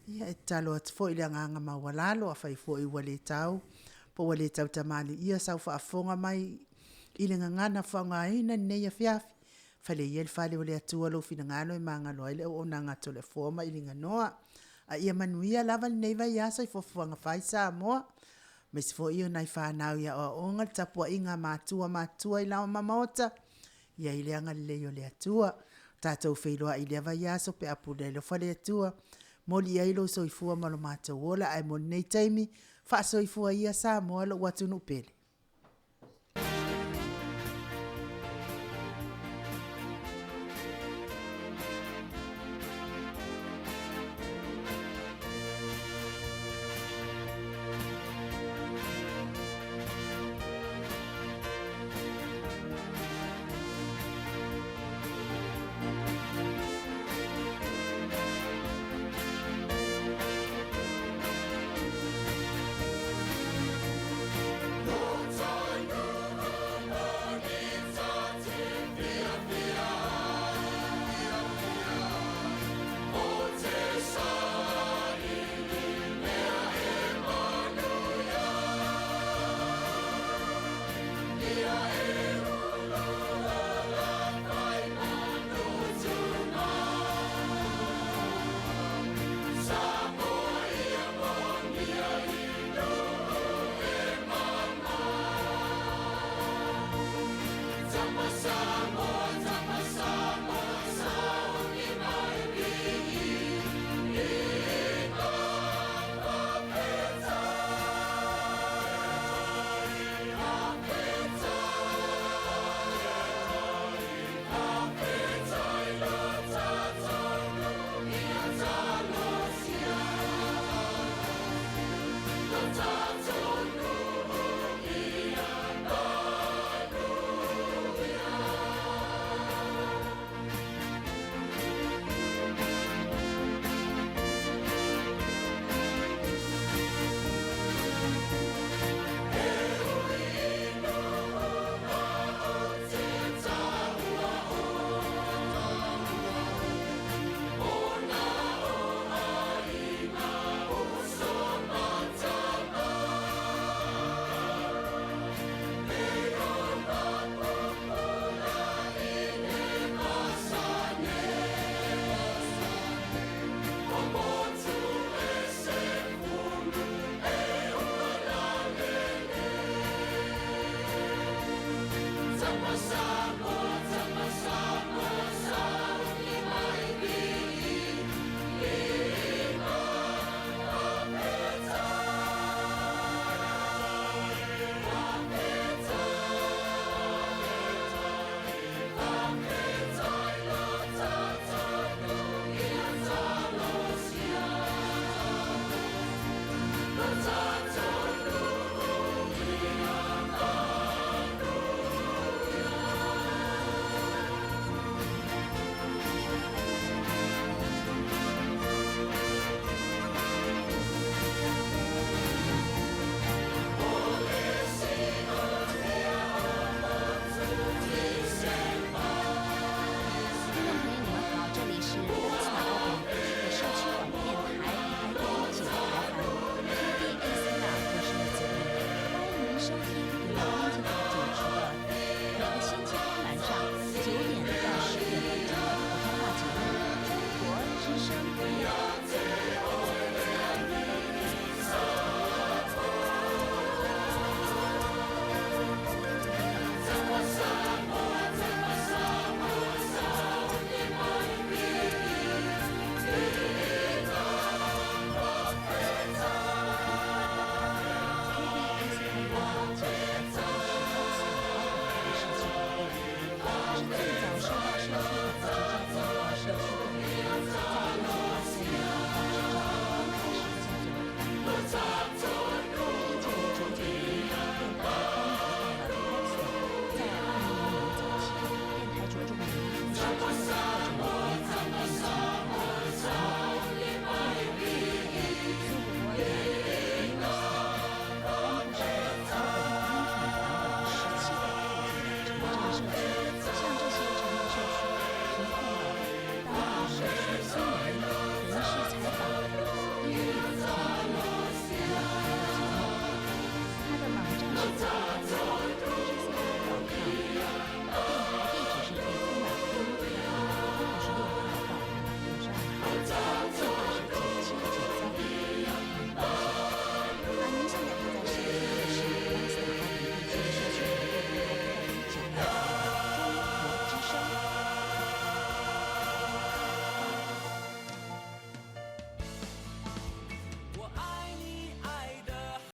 Ia e tatalo atu foi i le agaga maualalo, afai foi ua le tau, po ua le tautamalii ia sau faafofoga mai i le gagana faaaogaina i lenei afiafi, fale ia i le fale o le Atua lou finagalo e magalo ai le auaunaga a Toleafoa ma Iliganoa. A ia manuia lava lenei vaiaso i fuafuaga fai Samoa, aemaise foi o nai fanau i aoaoga, le tapuaiga a matua matutua i laoa ma maota, ia i le agalelei o le Atua. Tatou feiloai i lea vaiaso pe a pule alofa le Atua, moli i ai lou soifua ma lo matou ola, ae mo lenei taimi, faasoifua ia Samoa lou atunuu pele.